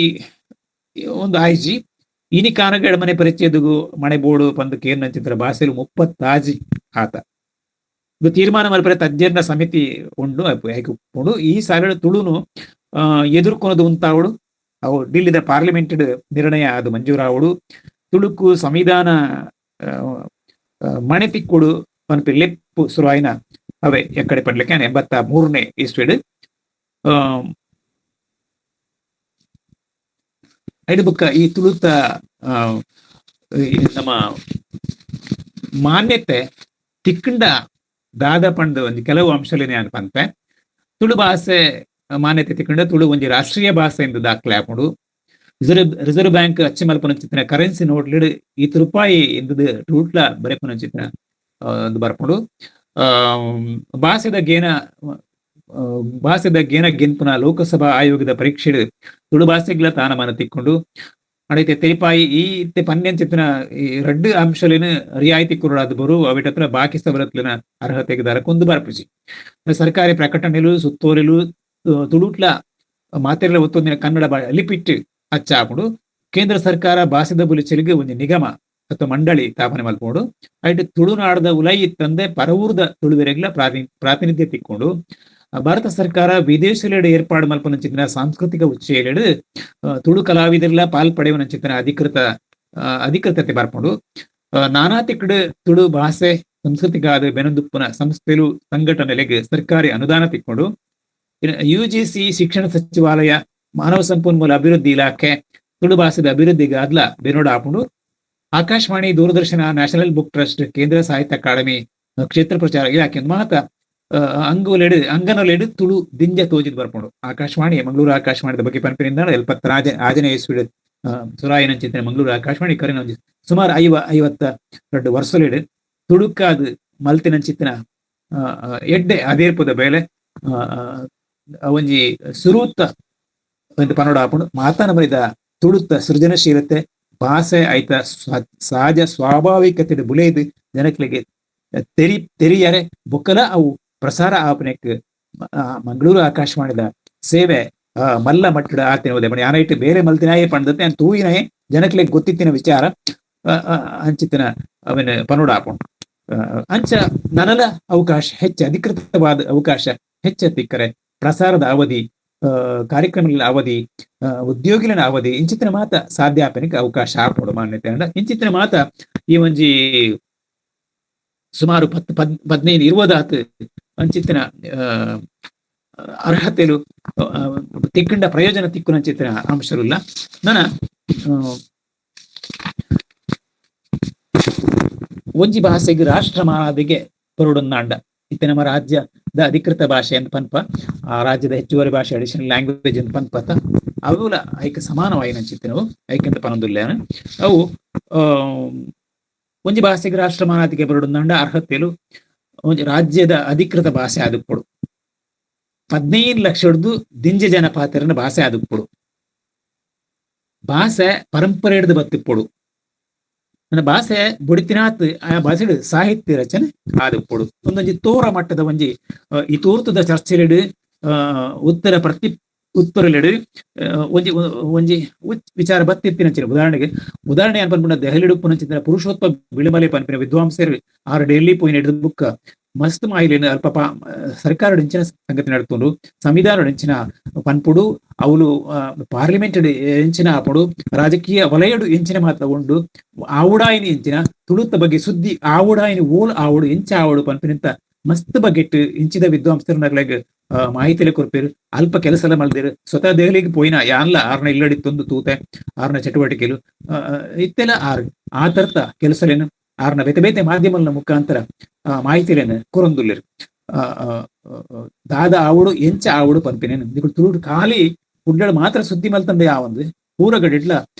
ಒಂದು ಆಯ್ಜಿ ಇನಿ ಕಾನಗಡ ಮನೆ ಪರಿಚಯದಗು ಮಣೆ ಬೋಡು ಪಂದು ಕೇಂದ್ರಂಚಿತ್ರ ಭಾಷೆಲು 36 ಆತ. ಇದು ತೀರ್ಮಾನ ಮಲ್ಪರೆ ತಜ್ಞರ ಸಮಿತಿ ಉಂಡು ಉಂಡು. ಈ ಸಾಲ ತುಳುನು ಎದುರ್ಕೊನದು ಉಂತಾವಡು ಅವು ಡಿಲ್ಲಿದ ಪಾರ್ಲಿಮೆಂಟ್ ನಿರ್ಣಯ ಅದು ಮಂಜೂರಾವಡು ತುಳುಕು ಸಂವಿಧಾನ ಮಣೆ ತಿಕ್ಕೊಡು ಪನ್ಪಿ ಲೆಪ್ಪು ಸುರುವಾಯಿನ ಅವೇ ಎಕ್ಕಡೆ ಪಡ್ಲಿಕ್ಕೆ 83ನೇ ಇಸ್ವಿಡ್. ಐದು ಬುಕ್ಕ ಈ ತುಳುತ ನಮ್ಮ ಮಾನ್ಯತೆ ತಿಕ್ಕಂಡ ದಾದ ಪಂಡ ಒಂದು ಕೆಲವು ಅಂಶಲೇನೆ ಅನ್ಪಂತೆ. ತುಳು ಭಾಷೆ ಮಾನ್ಯತೆ ತಿಕ್ಕಂಡ ತುಳು ಒಂಜಿ ರಾಷ್ಟ್ರೀಯ ಭಾಷೆ ಎಂದು ದಾಖಲೆ ಹಾಕೊಂಡು ರಿಸರ್ವ್ ಬ್ಯಾಂಕ್ ಅಚ್ಚಿ ಮಲ್ಪನಂಚಿತ್ತಿನ ಕರೆನ್ಸಿ ನೋಟ್ ಲೀಡ್ ಈತ್ ರೂಪಾಯಿ ಎಂದದು ಟೂಟ್ಲ ಬರೆಪನಂಚಿತ್ತಿನ ಬರ್ಪುಂಡು. ಭಾಷೆದ ಗೇನ ಗೆನ್ಪುನ ಲೋಕಸಭಾ ಆಯೋಗದ ಪರೀಕ್ಷೆ ತುಳು ಭಾಷೆಗಳ ತಾನಮಾನ ತಿಕ್ಕೊಂಡು ಅಡೈತೆ ತೆರಿಪಾಯಿ ಈ ಇತ್ತೆ ಪನ್ನೆಂಚಿತ್ತಿನ ಈ ರಡ್ಡು ಅಂಶಲಿನ ರಿಯಾಯಿತಿ ಕೊರಡಾದ ಬರು ಅವಿಟತ್ರ ಬಾಕಿ ಸವಲತ್ತುಲಿನ ಅರ್ಹತೆಗೆ ದಾರಕ್ಕೊಂದು ಬರ್ಪುಜಿ. ಸರ್ಕಾರಿ ಪ್ರಕಟಣೆಲು ಸುತ್ತೋಲೆಲು ತುಳುಟ್ಲ ಮಾತೆರ್ಲ ಒತ್ತೊಂದಿನ ಕನ್ನಡ ಲಿಪಿಟ್ ಅಚ್ಚಾಪುಂಡು. ಕೇಂದ್ರ ಸರ್ಕಾರ ಭಾಷೆದ ಬುಲೆಚಿಲ್ಗ್ ಒಂಜಿ ನಿಗಮ ಅಥವಾ ಮಂಡಳಿ ಸ್ಥಾಪನೆ ಮಲ್ಪೊಂಡು. ಐಟ್ ತುಳುನಾಡದ ಉಲೈ ತಂದೆ ಪರವೂರ್ದ ತುಳುವೆರೆಗ್ಲ ಪ್ರಾತಿನಿಧ್ಯ ತಿಕ್ಕೊಂಡು. ಭಾರತ ಸರ್ಕಾರ ವಿದೇಶಲೆಡ್ ಏರ್ಪಾಡು ಮಲ್ಪನಂಚಿತ್ತಿನ ಸಾಂಸ್ಕೃತಿಕ ಉಚ್ಚಯಲೆಡ್ ತುಳು ಕಲಾವಿದರ್ಲ ಪಾಲ್ ಪಡೆಯುವನಂಚಿತ್ತಿನ ಅಧಿಕೃತತೆ ಬರ್ಪುಂಡು. ನಾನಾ ತಿಕ್ಕಡ್ ತುಳು ಭಾಷೆ ಸಂಸ್ಕೃತಿಗಾದ ಬೆನದುಪ್ಪುನ ಸಂಸ್ಥೆಲು ಸಂಘಟನೆಲೆಗ್ ಸರ್ಕಾರಿ ಅನುದಾನ ತಿಕ್ಕೊಂಡು. ಯುಜಿಸಿ, ಶಿಕ್ಷಣ ಸಚಿವಾಲಯ, ಮಾನವ ಸಂಪನ್ಮೂಲ ಅಭಿವೃದ್ಧಿ ಇಲಾಖೆ ತುಳು ಭಾಷೆದ ಅಭಿವೃದ್ಧಿಗಾದ್ಲ ಬೆನೋಡ ಆಪುಂಡು. Akashvani, Doordarshan, national book trust, ಕೇಂದ್ರ ಸಾಹಿತ್ಯ ಅಕಾಡೆಮಿ, ಕ್ಷೇತ್ರ ಪ್ರಚಾರ ಇಲಾಖೆ ಮಾತ ಅಂಗುಲೆಡು ಅಂಗನಲೆಡು ತುಳು ದಿಂಜ ತೋಜಿದ್ ಬರ್ಪುಂಡು. ಆಕಾಶವಾಣಿ, ಮಂಗಳೂರು ಆಕಾಶವಾಣಿದ ಬಗ್ಗೆ ಪನ್ಪಿನಿಂದ ಎಲ್ಪತ್ತರ ಆಜನೇ ಇಸ್ವಿಡ್ ಸುರಾಯಿನಂಚಿತ್ತಿನ ಮಂಗಳೂರು ಆಕಾಶವಾಣಿ ಕರಿನ ಸುಮಾರು 52 ವರ್ಷಲೆಡು ತುಳುಕಾದ್ ಮಲ್ತಿನಂಚಿತ್ತಿನ ಎಡ್ಡೆ ಅದೇರ್ಪುದ ಬೇಲೆ ಒಂಜಿ ಸುರೂತ ಒಂದು ಪನೋಡ ಆಪುಂಡು. ಮಾತಾನ ಮರಿದ ತುಳುತ್ತ ಸೃಜನಶೀಲತೆ, ಭಾಷೆ ಐತ ಸಹಜ ಸ್ವಾಭಾವಿಕತೆ ಬುಲೇದು ಜನಕ್ಲೆಗೆ ತೆರಿಯರೆ ಬೊಕ್ಕಲ ಅವು ಪ್ರಸಾರ ಆಪನೆಕ್ ಮಂಗಳೂರು ಆಕಾಶವಾಣಿದ ಸೇವೆ ಮಲ್ಲ ಮಟ್ಟದ ಆತಿನ ಉದಯ ಯಾನೈಟ್ ಬೇರೆ ಮಲ್ತಿನಾಯೇ ಪಂಡತೆ ಅನ್ ತೂಯಿನಾಯೇ ಜನಕ್ಲೆಗ್ ಗೊತ್ತಿತ್ತಿನ ವಿಚಾರ ಅಂಚಿತ್ತಿನ ಅವನ ಪನೋಡ ಆಪುಂಡು. ಅಂಚ ನನಲ ಅವಕಾಶ ಹೆಚ್ಚ, ಅಧಿಕೃತವಾದ ಅವಕಾಶ ಹೆಚ್ಚ ತಿಕ್ಕರೆ ಪ್ರಸಾರದ ಅವಧಿ, ಕಾರ್ಯಕ್ರಮಗಳ ಅವಧಿ, ಉದ್ಯೋಗಿಗಳ ಅವಧಿ ಇಂಚಿತ್ತಿನ ಮಾತ ಸಾಧ್ಯ ಆಪನಿಗೆ ಅವಕಾಶ ಆಪೋಡು ಮಾನ್ಯತೆ. ಅಂಡ ಇಂಚಿತ್ತಿನ ಮಾತ ಈ ಒಂಜಿ ಸುಮಾರು 10, 15 20 ಅಂಚಿತ್ತಿನ ಅರ್ಹತೆಲು ತಿಕ್ಕಂಡ ಪ್ರಯೋಜನ ತಿಕ್ಕುನಂಚಿತ್ತಿನ ಅಂಶವಿಲ್ಲ. ನನ್ನ ಒಂಜಿ ಭಾಷೆಗೆ ರಾಷ್ಟ್ರ ಮಾನಾದಿಗೆ ಬರುಡೊಂದಾಂಡ ಇತ್ತೆ ನಮ್ಮ ರಾಜ್ಯದ ಅಧಿಕೃತ ಭಾಷೆ ಅಂತ ಪನ್ಪ, ಆ ರಾಜ್ಯದ ಹೆಚ್ಚುವರಿ ಭಾಷೆ ಅಡಿಷನಲ್ ಲ್ಯಾಂಗ್ವೇಜ್ ಅಂತ ಪನ್ಪತ ಅವುಲ ಐಕ ಸಮಾನವಾಯಿನಂಚಿತ್ತಿನವು ಐಕಂತ ಪನೊಂದುಲ್ಲ. ಅವು ಒಂಜಿ ಭಾಷೆಗೆ ರಾಷ್ಟ್ರ ಮಾನಾದಿಗೆ ಬರುಡೊಂದಾಂಡ ಅರ್ಹತೆಲು ಒಂಜಿ ರಾಜ್ಯದ ಅಧಿಕೃತ ಭಾಷೆ ಆದುಪ್ಪೊಡು. 15 ಲಕ್ಷ ಹಿಡ್ದು ದಿಂಜ ಜನ ಪಾತೆರನ ಭಾಷೆ ಆದುಪ್ಪೊಡು. ಭಾಷೆ ಪರಂಪರೆ ಹಿಡ್ದು ಬತ್ತಿಪ್ಪೊಡು. ನನ್ನ ಭಾಷೆ ಬುಡಿತಿನಾತ್ ಆ ಭಾಷೆಡು ಸಾಹಿತ್ಯ ರಚನೆ ಆದುಪ್ಪೊಡು. ಒಂದೊಂಜಿ ತೋರ ಮಟ್ಟದ ಒಂಜಿ ಈ ತೋರ್ತದ ಚರ್ಚೆಲೆಡು ಉತ್ತರ ಪ್ರತಿ ಉತ್ತರಲೆಡು ಒಂಜಿ ಒಂಜಿ ವಿಚಾರ ಬತ್ತಿತ್ತಿನಂಚಿನ ಉದಾಹರಣೆಗೆ ಉದಾಹರಣೆ ಅನ್ಪನ್ಪುಂಡ ದೆಹಲಿಡು ಪುನಂಚಿನ ಪುರುಷೋತ್ತಮ ಬಿಳಿಮಲೆ ಪನ್ಪಿನ ವಿದ್ವಾಂಸರು ಆರು ಡೆಲ್ಲಿ ಪೋಯಿನ ಹಿಡಿದು ಬುಕ್ಕ ಮಸ್ತ್ ಮಾಹಿಲಿನ ಅಲ್ಪ ಸರ್ಕಾರ ಇಂಚಿನ ಸಂಗತಿ ನಡ್ತುಂಡು, ಸಂವಿಧಾನ ಇಂಚಿನ ಪನ್ಪುಡು, ಅವಳು ಪಾರ್ಲಿಮೆಂಟ್ ಎಂಚಿನ ಆಪುಡು, ರಾಜಕೀಯ ವಲಯಡು ಎಂಚಿನ ಮಾತ್ರ ಉಂಡು, ಆವುಡಾಯಿನಿ ಎಂಚಿನ ತುಳುತ್ತ ಬಗ್ಗೆ ಸುದ್ದಿ ಆವುಡಾಯಿನಿ ಓಲ್ ಆವುಡು ಎಂಚ ಆವಡು ಪನ್ಪಿನಂತ ಮಸ್ತ್ ಬಗೆಟ್ ಇಂಚಿದ ವಿದ್ವಾಂಸರನಗ್ಲೆಗ್ ಮಾಹಿತಿಲೆ ಕೊರ್ಪೇರು. ಅಲ್ಪ ಕೆಲಸ ಎಲ್ಲ ಮಲ್ದೇರು. ಸ್ವತಃ ದೆಹಲಿಗೆ ಪೋಯಿನ ಯಾನ್ಲ ಆರ್ನ ಇಲ್ಲಡಿ ತೊಂದು ತೂತೆ ಆರ್ನ ಚಟುವಟಿಕೆಲು ಇತ್ತೆಲ್ಲ ಆರ್ ಆ ತರ್ತ ಕೆಲಸಲೇನು ಆರ್ನ ಬೇತೆ ಬೇತೆ ಮಾಧ್ಯಮದ ಮುಖಾಂತರ ಮಾಹಿತಿಲೇನು ಕೊರೊಂದುಲ್ಲೆರ್. ದಾದ ಆವಡು ಎಂಚ ಆವಡು ಪನ್ಪಿನೇನು ನಿಕುಲು ತುಳುಟು ಖಾಲಿ ಕುಡ್ಲಡ್ ಮಾತ್ರ ಸುದ್ದಿ ಮಲ್ತಂದೆ ಯಾವಂದು ಪೂರಗಡಿಟ್ಲ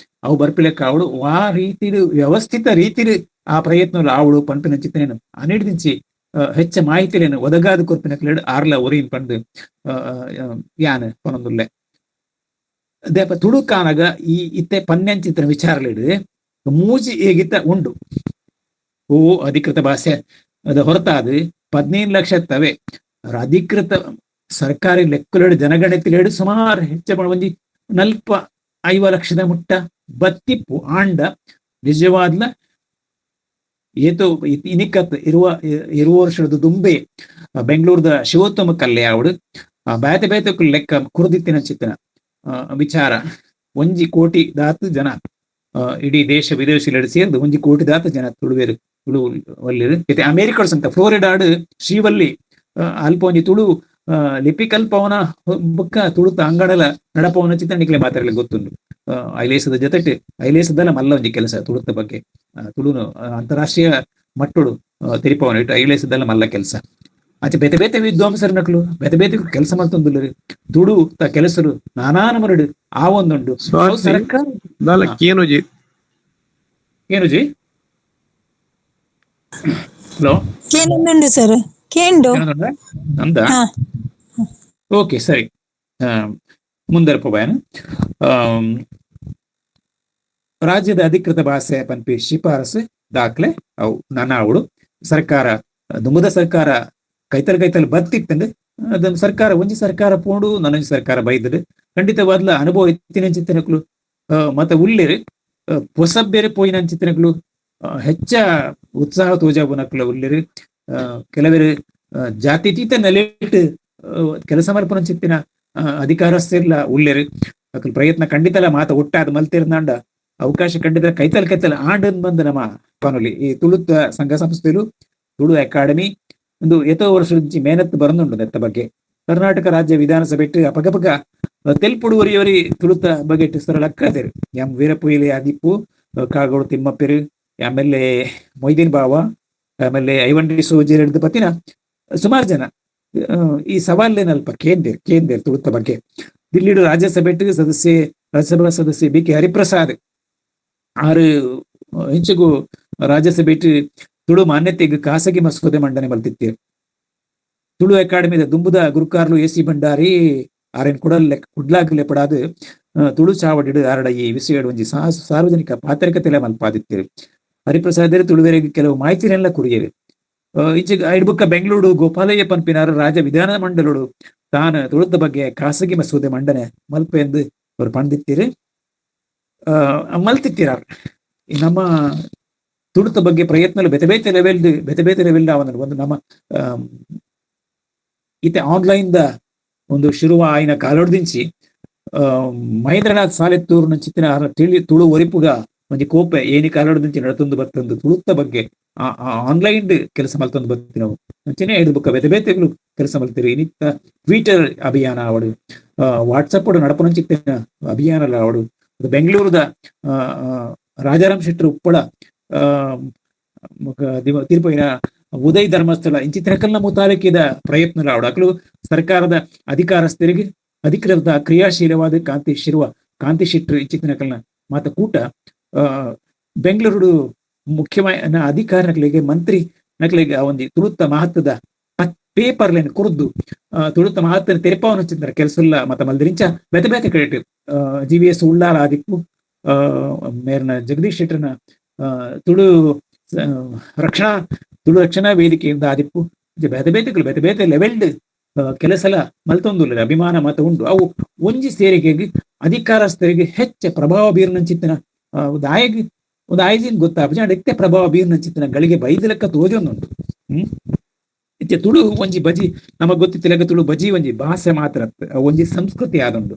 ಅವು ಬರ್ಪಿಲೆಕ್ಕ ಆವಡು ವಾ ರೀತಿಡು ವ್ಯವಸ್ಥಿತ ರೀತಿಡು ಆ ಪ್ರಯತ್ನ ಆವಡು ಪನ್ಪಿನ ಚಿತ್ತನೇನು ಅನಿಡ್ದಿಂಚಿ ಹೆಚ್ಚ ಮಾಹಿತಿಲೇನು ಒದಗಾದ ಕೊರ್ಪಿನ ಕ್ಲೇಡ್ ಆರ್ಲ ಒರಿನ್ ಪಂದು ಯಾನ್ ಪನೊಂದುಲ್ಲೆ. ದೇಪ ತುಳುಕಾನಗ ಈ ಇತ್ತೆ ಪನ್ಯಂಚಿತ್ತಿನ ವಿಚಾರಲೇಡು ಮೂಜಿ ಏಗಿತ್ತ ಉಂಡು. ಓ ಅಧಿಕೃತ ಭಾಷೆ ಅದ ಹೊರತಾದ 15 ಲಕ್ಷ ತವೆ ಅಧಿಕೃತ ಸರ್ಕಾರಿ ಲೆಕ್ಕಲೇಡು ಜನಗಣತಿಲೇಡು ಸುಮಾರು ಹೆಚ್ಚ ಒಂಜಿ 40-50 ಲಕ್ಷದ ಮುಟ್ಟ ಬತ್ತಿಪ್ಪು ಆಂಡ ನಿಜವಾದ್ಲ ಏತೋ ಇನಿಕತ್ ಇರುವ ಇರುವ ವರ್ಷದ ದುಂಬೆ ಬೆಂಗಳೂರದ ಶಿವೋತ್ತಮ ಕಲ್ಲೆ ಅವಡು ಬೇತೆ ಬೇತೆ ಲೆಕ್ಕ ಕುರುದಿತ್ತಿನ ಚಿತ್ತನ ವಿಚಾರ 1 ಕೋಟಿ ದಾತು ಜನ ಇಡೀ ದೇಶ ವಿದೇಶಿಲೆಡು ಸೇರ್ದು 1 ಕೋಟಿ ದಾತು ಜನ ತುಳುವೇರು ತುಳು ವಲ್ಲಿರು. ಇತ್ತೆ ಅಮೇರಿಕ ಸಂತ ಫ್ಲೋರಿಡಾಡು ಶ್ರೀವಲ್ಲಿ ಅಲ್ಪ ಒಂಜಿ ತುಳು ಲಿಪಿಕಲ್ಪವನ ಬುಕ್ಕ ತುಳುತ ಅಂಗಡಲ ನಡಪವನ ಚಿತ್ರ ನಿಕ್ಲೆ ಮಾತಾಡಲಿ ಗೊತ್ತುಂಡು. ಐಲೇಸದ ಜೊತೆಟ್ ಐಲೇಸದಲ್ಲ ಮಲ್ಲ ಒಂಜಿ ಕೆಲಸ ತುಳುತ ಬಗ್ಗೆ ತುಳುನು ಅಂತಾರಾಷ್ಟ್ರೀಯ ಮಟ್ಟುಡು ತೆರಿಪವನ ಇಟ್ಟು ಐಲೇಸದಲ್ಲ ಮಲ್ಲ ಕೆಲಸ. ಆಚೆ ಬೇತೆ ಬೇತೆ ವಿದ್ವಾಂಸರ ನಕಲು ಬೇತೆ ಬೇತೆ ಕೆಲಸ ಮಲ್ತೊಂದುಲ್ಲರು ತುಳು ತ ಕೆಲಸರು ನಾನಾ ನಮರುಡು ಆ ಒಂದುಂಡು ಸರ್ಕಾರ ಏನು ಜಿ ಹಲೋ ಕೇನೊಂದುಂಡು ಸರ್ ಕೇಂಡು ಅಂದ ಓಕೆ ಸರಿ ಮುಂದರ್ಪ ಬಯನ. ರಾಜ್ಯದ ಅಧಿಕೃತ ಭಾಷೆ ಪನ್ಪಿ ಶಿಫಾರಸು ದಾಖಲೆ ಅವು ನಾನಾವುಡು ಸರ್ಕಾರ ದುಂಬದ ಸರ್ಕಾರ ಕೈತಲ್ ಕೈತಲ್ ಬತ್ತಿತ್ತಂದು ಅದನ್ನು ಸರ್ಕಾರ ಒಂಜಿ ಸರ್ಕಾರ ಪೋಂಡು ನನೊಂಜಿ ಸರ್ಕಾರ ಬೈದಡು ಖಂಡಿತವಾದ್ಲ ಅನುಭವ ಇತ್ತಿನಂಚಿತ್ತನಕ್ಲು ಮತ ಉಲ್ಲೇರು ಪೊಸಬ್ಬೇರೆ ಪೋಯಿನಂಚಿತ್ತನಕ್ಲು ಹೆಚ್ಚ ಉತ್ಸಾಹ ತೋಜಾಬುನಕ್ಲು ಉಲ್ಲೇರು. ಕೆಲವರು ಜಾತ್ಯತೀತ ನೆಲೆಟ್ ಕೆಲಸ ಮಲ್ಪುನಂಚಿತ್ತಿನ ಅಧಿಕಾರಸ್ಥೆರ್ಲ ಉಲ್ಲೇರು. ಅಕಲ್ ಪ್ರಯತ್ನ ಖಂಡಿತಲ ಮಾತ ಒಟ್ಟಾದ ಮಲ್ತಿರ್ನಾಂಡ ಅವಕಾಶ ಖಂಡಿತ ಕೈತಲ್ ಕೈತಲ್ ಆಂಡನ್ ಬಂದ ನಮ್ಮ ಪನುಲಿ. ಈ ತುಳುತ್ತ ಸಂಘ ಸಂಸ್ಥೆಲು, ತುಳು ಅಕಾಡೆಮಿ ಒಂದು ಎತೋ ವರ್ಷ ಮೇನತ್ ಬರಂದುಂಡು ನೆತ್ತ ಬಗ್ಗೆ. ಕರ್ನಾಟಕ ರಾಜ್ಯ ವಿಧಾನಸಭೆ ಅಪಗಪಗ ತೆಲ್ಪುಡುವರಿಯವರಿ ತುಳುತ ಬಗ್ಗೆ ಸರಳಕ್ಕದೇರು ಎಂ ವೀರಪೊಯ್ಲಿ ಆದಿಪ್ಪು, ಕಾಗೋಡು ತಿಮ್ಮಪ್ಪೆರು, ಆಮೇಲೆ ಮೊಯ್ದೀನ್ ಬಾವ, ಆಮೇಲೆ ಐವನ್ ಡಿ ಸೋಜಿ ಹಿಡಿದು ಪತ್ತಿನ ಸುಮಾರು ಜನ ಈ ಸವಾಲೇನಲ್ಪ ಕೇಂದ್ರ ಕೇಂದ್ರ ತುಳುತ ಬಗ್ಗೆ. ದಿಲ್ಲಿಡು ರಾಜ್ಯಸಭೆ ಸದಸ್ಯೆ, ರಾಜ್ಯಸಭಾ ಸದಸ್ಯೆ ಬಿ ಕೆ ಹರಿಪ್ರಸಾದ್ ಆರು ಹೆಂಚಗು ರಾಜ್ಯಸಭೆ ತುಳು ಮಾನ್ಯತೆಗೆ ಖಾಸಗಿ ಮಸೂದೆ ಮಂಡನೆ ಮಲ್ತಿತ್ತೇರು. ತುಳು ಅಕಾಡೆಮಿದ ದುಂಬುದ ಗುರುಕಾರ್ಲು ಎ ಸಿ ಭಂಡಾರಿ ಆರೆನ್ ಕುಡಲ್ ಕುಡ್ಲಾಗಲೆ ಪಡಾದು ತುಳು ಚಾವಡಿಡು ಆರಡ ಈ ವಿಷಯ ಒಂಜಿ ಸಾರ್ವಜನಿಕ ಪಾತ್ರಿಕತೆಲೆ ಮಲ್ಪಾದಿತ್ತೇರು. ಹರಿಪ್ರಸಾದರು ತುಳುವೆರೆಗೆ ಕೆಲವು ಮಾಹಿತಿನೆಲ್ಲ ಕುರಿಯರು. ಇಂಚೆ ಐಡ್ಬುಕ್ಕ ಬೆಂಗಳೂರು ಗೋಪಾಲಯ್ಯ ಪನ್ಪಿನಾರು ರಾಜ್ಯ ವಿಧಾನ ಮಂಡಲೋಡು ತಾನು ತುಳುತ ಬಗ್ಗೆ ಖಾಸಗಿ ಮಸೂದೆ ಮಂಡನೆ ಮಲ್ಪ ಎಂದು ಅವರು ಪಂಡಿತ್ತೀರು, ಮಲ್ತಿತ್ತೀರಾರ್. ನಮ್ಮ ತುಳುತ ಬಗ್ಗೆ ಪ್ರಯತ್ನ ಬೇತೆ ಬೇತೆ ಲೆವೆಲ್, ಬೇತೆ ಬೇತೆ ಲೆವೆಲ್ ಒಂದು ನಮ್ಮ ಇತ್ತೆ ಆನ್ಲೈನ್ the ಒಂದು ಶುರುವ ಆಯ್ನ ಕಾಲೊಡ್ದಿಂಚಿ ಮಹೇಂದ್ರನಾಥ್ ಸಾಲೆತ್ತೂರು ಚಿತ್ತಿನ ತಿಳಿ ತುಳು ಒರಿಪುಗ ಒಂಜಿ ಕೋಪೆ ಏನಿ ಕಾಲೊಡ್ದಿಂಚಿ ನಡತೊಂದು ಬತ್ತೊಂದು ತುಳುತ್ತ ಬಗ್ಗೆ ಆನ್ಲೈನ್ ಕೆಲಸ ಮಲ್ತೊಂದು ಬತ್ತಿನವು. ಅಂಚನೆ ಐದು ಬೊಕ್ಕ ಬೇತೆ ಬೇತೆಗಳು ಕೆಲಸ ಮಲ್ತಿರಿ. ಇನ್ನಿತ್ತ ಟ್ವಿಟರ್ ಅಭಿಯಾನ ಅವಡು, ವಾಟ್ಸಪ್ ನಡಪುನಂಚಿತ್ತಿನ ಅಭಿಯಾನ ಅವಡು. ಬೆಂಗಳೂರದ ರಾಜಾರಾಮ್ ಶೆಟ್ಟರ್ ಉಪ್ಪಳ, ತೀರ್ಪೋಯಿನ ಉದಯ್ ಧರ್ಮಸ್ಥಳ ಇಂಚಿತ್ರಕಲ್ನ ಮುತಾಲಿಕಿದ ಪ್ರಯತ್ನ ಅವಡು. ಅಕಲು ಸರ್ಕಾರದ ಅಧಿಕಾರಸ್ಥರಿಗೆ ಅಧಿಕೃತ ಕ್ರಿಯಾಶೀಲವಾದ ಕಾಂತಿ ಶಿರುವ ಕಾಂತಿ ಶೆಟ್ಟರ್ ಇಂಚಿತ್ತಿನಕಲ್ನ ಮಾತ ಕೂಟ ಬೆಂಗಳೂರು ಮುಖ್ಯಮ ಅಧಿಕಾರ ನಕಲಿಗೆ ಮಂತ್ರಿ ನಕಲಿಗೆ ಒಂದು ತುಳುತ್ತ ಮಹತ್ವದ ಪೇಪರ್ಲೇನು ಕುರಿದು ತುಳುತ್ತ ಮಹತ್ವ ತೆರೆಪಾವನ ಚಿಂತನೆ ಕೆಲಸ ಇಲ್ಲ. ಮತ್ತ ಮಲ್ದಿರಿಂಚ ಬೇತೆ ಬೇತೆ credit G V S Ullal ಆದಿಪ್ಪು, ಮೇರ್ನ Jagdish ಶೆಟ್ಟರ್ನ Tulu ರಕ್ಷಣಾ ತುಳು ರಕ್ಷಣಾ ವೇದಿಕೆಯಿಂದ ಆದಿಪ್ಪು. ಬೇತೆ ಬೇತೆಗಳು ಬೇತೆ ಬೇತೆ ಲೆವೆಲ್ಡ್ ಕೆಲಸಲ ಮಲ್ತೊಂದುಲ್ಲ ಅಭಿಮಾನ ಮತ ಉಂಡು. ಅವು ಒಂಜಿ ಸೇರಿಕೆಗೆ ಅಧಿಕಾರಸ್ಥರಿಗೆ ಹೆಚ್ಚ ಪ್ರಭಾವ ಬೀರ್ನಂಚಿತ್ತಿನ ಒಂದು ಆಯಗ್ ಒಂದು ಆಯ್ಜಿನ್ ಗೊತ್ತಾಪುಜಿ, ಅಂಡ ಇತ್ತೆ ಪ್ರಭಾವ ಬೀರ್ನಂಚಿತ್ತಿನ ಗಳಿಗೆ ಬೈದಲೆಕ್ಕ ತೋಜೊಂದುಂಡು. ಇತ್ತೆ ತುಳು ಒಂಜಿ ಬಜಿ ನಮಗ್ ಗೊತ್ತಿತ್ತಿಲೆಕ್ಕ ತುಳು ಬಜಿ ಒಂಜಿ ಭಾಷೆ ಮಾತ್ರ, ಒಂಜಿ ಸಂಸ್ಕೃತಿ ಆದುಂಡು.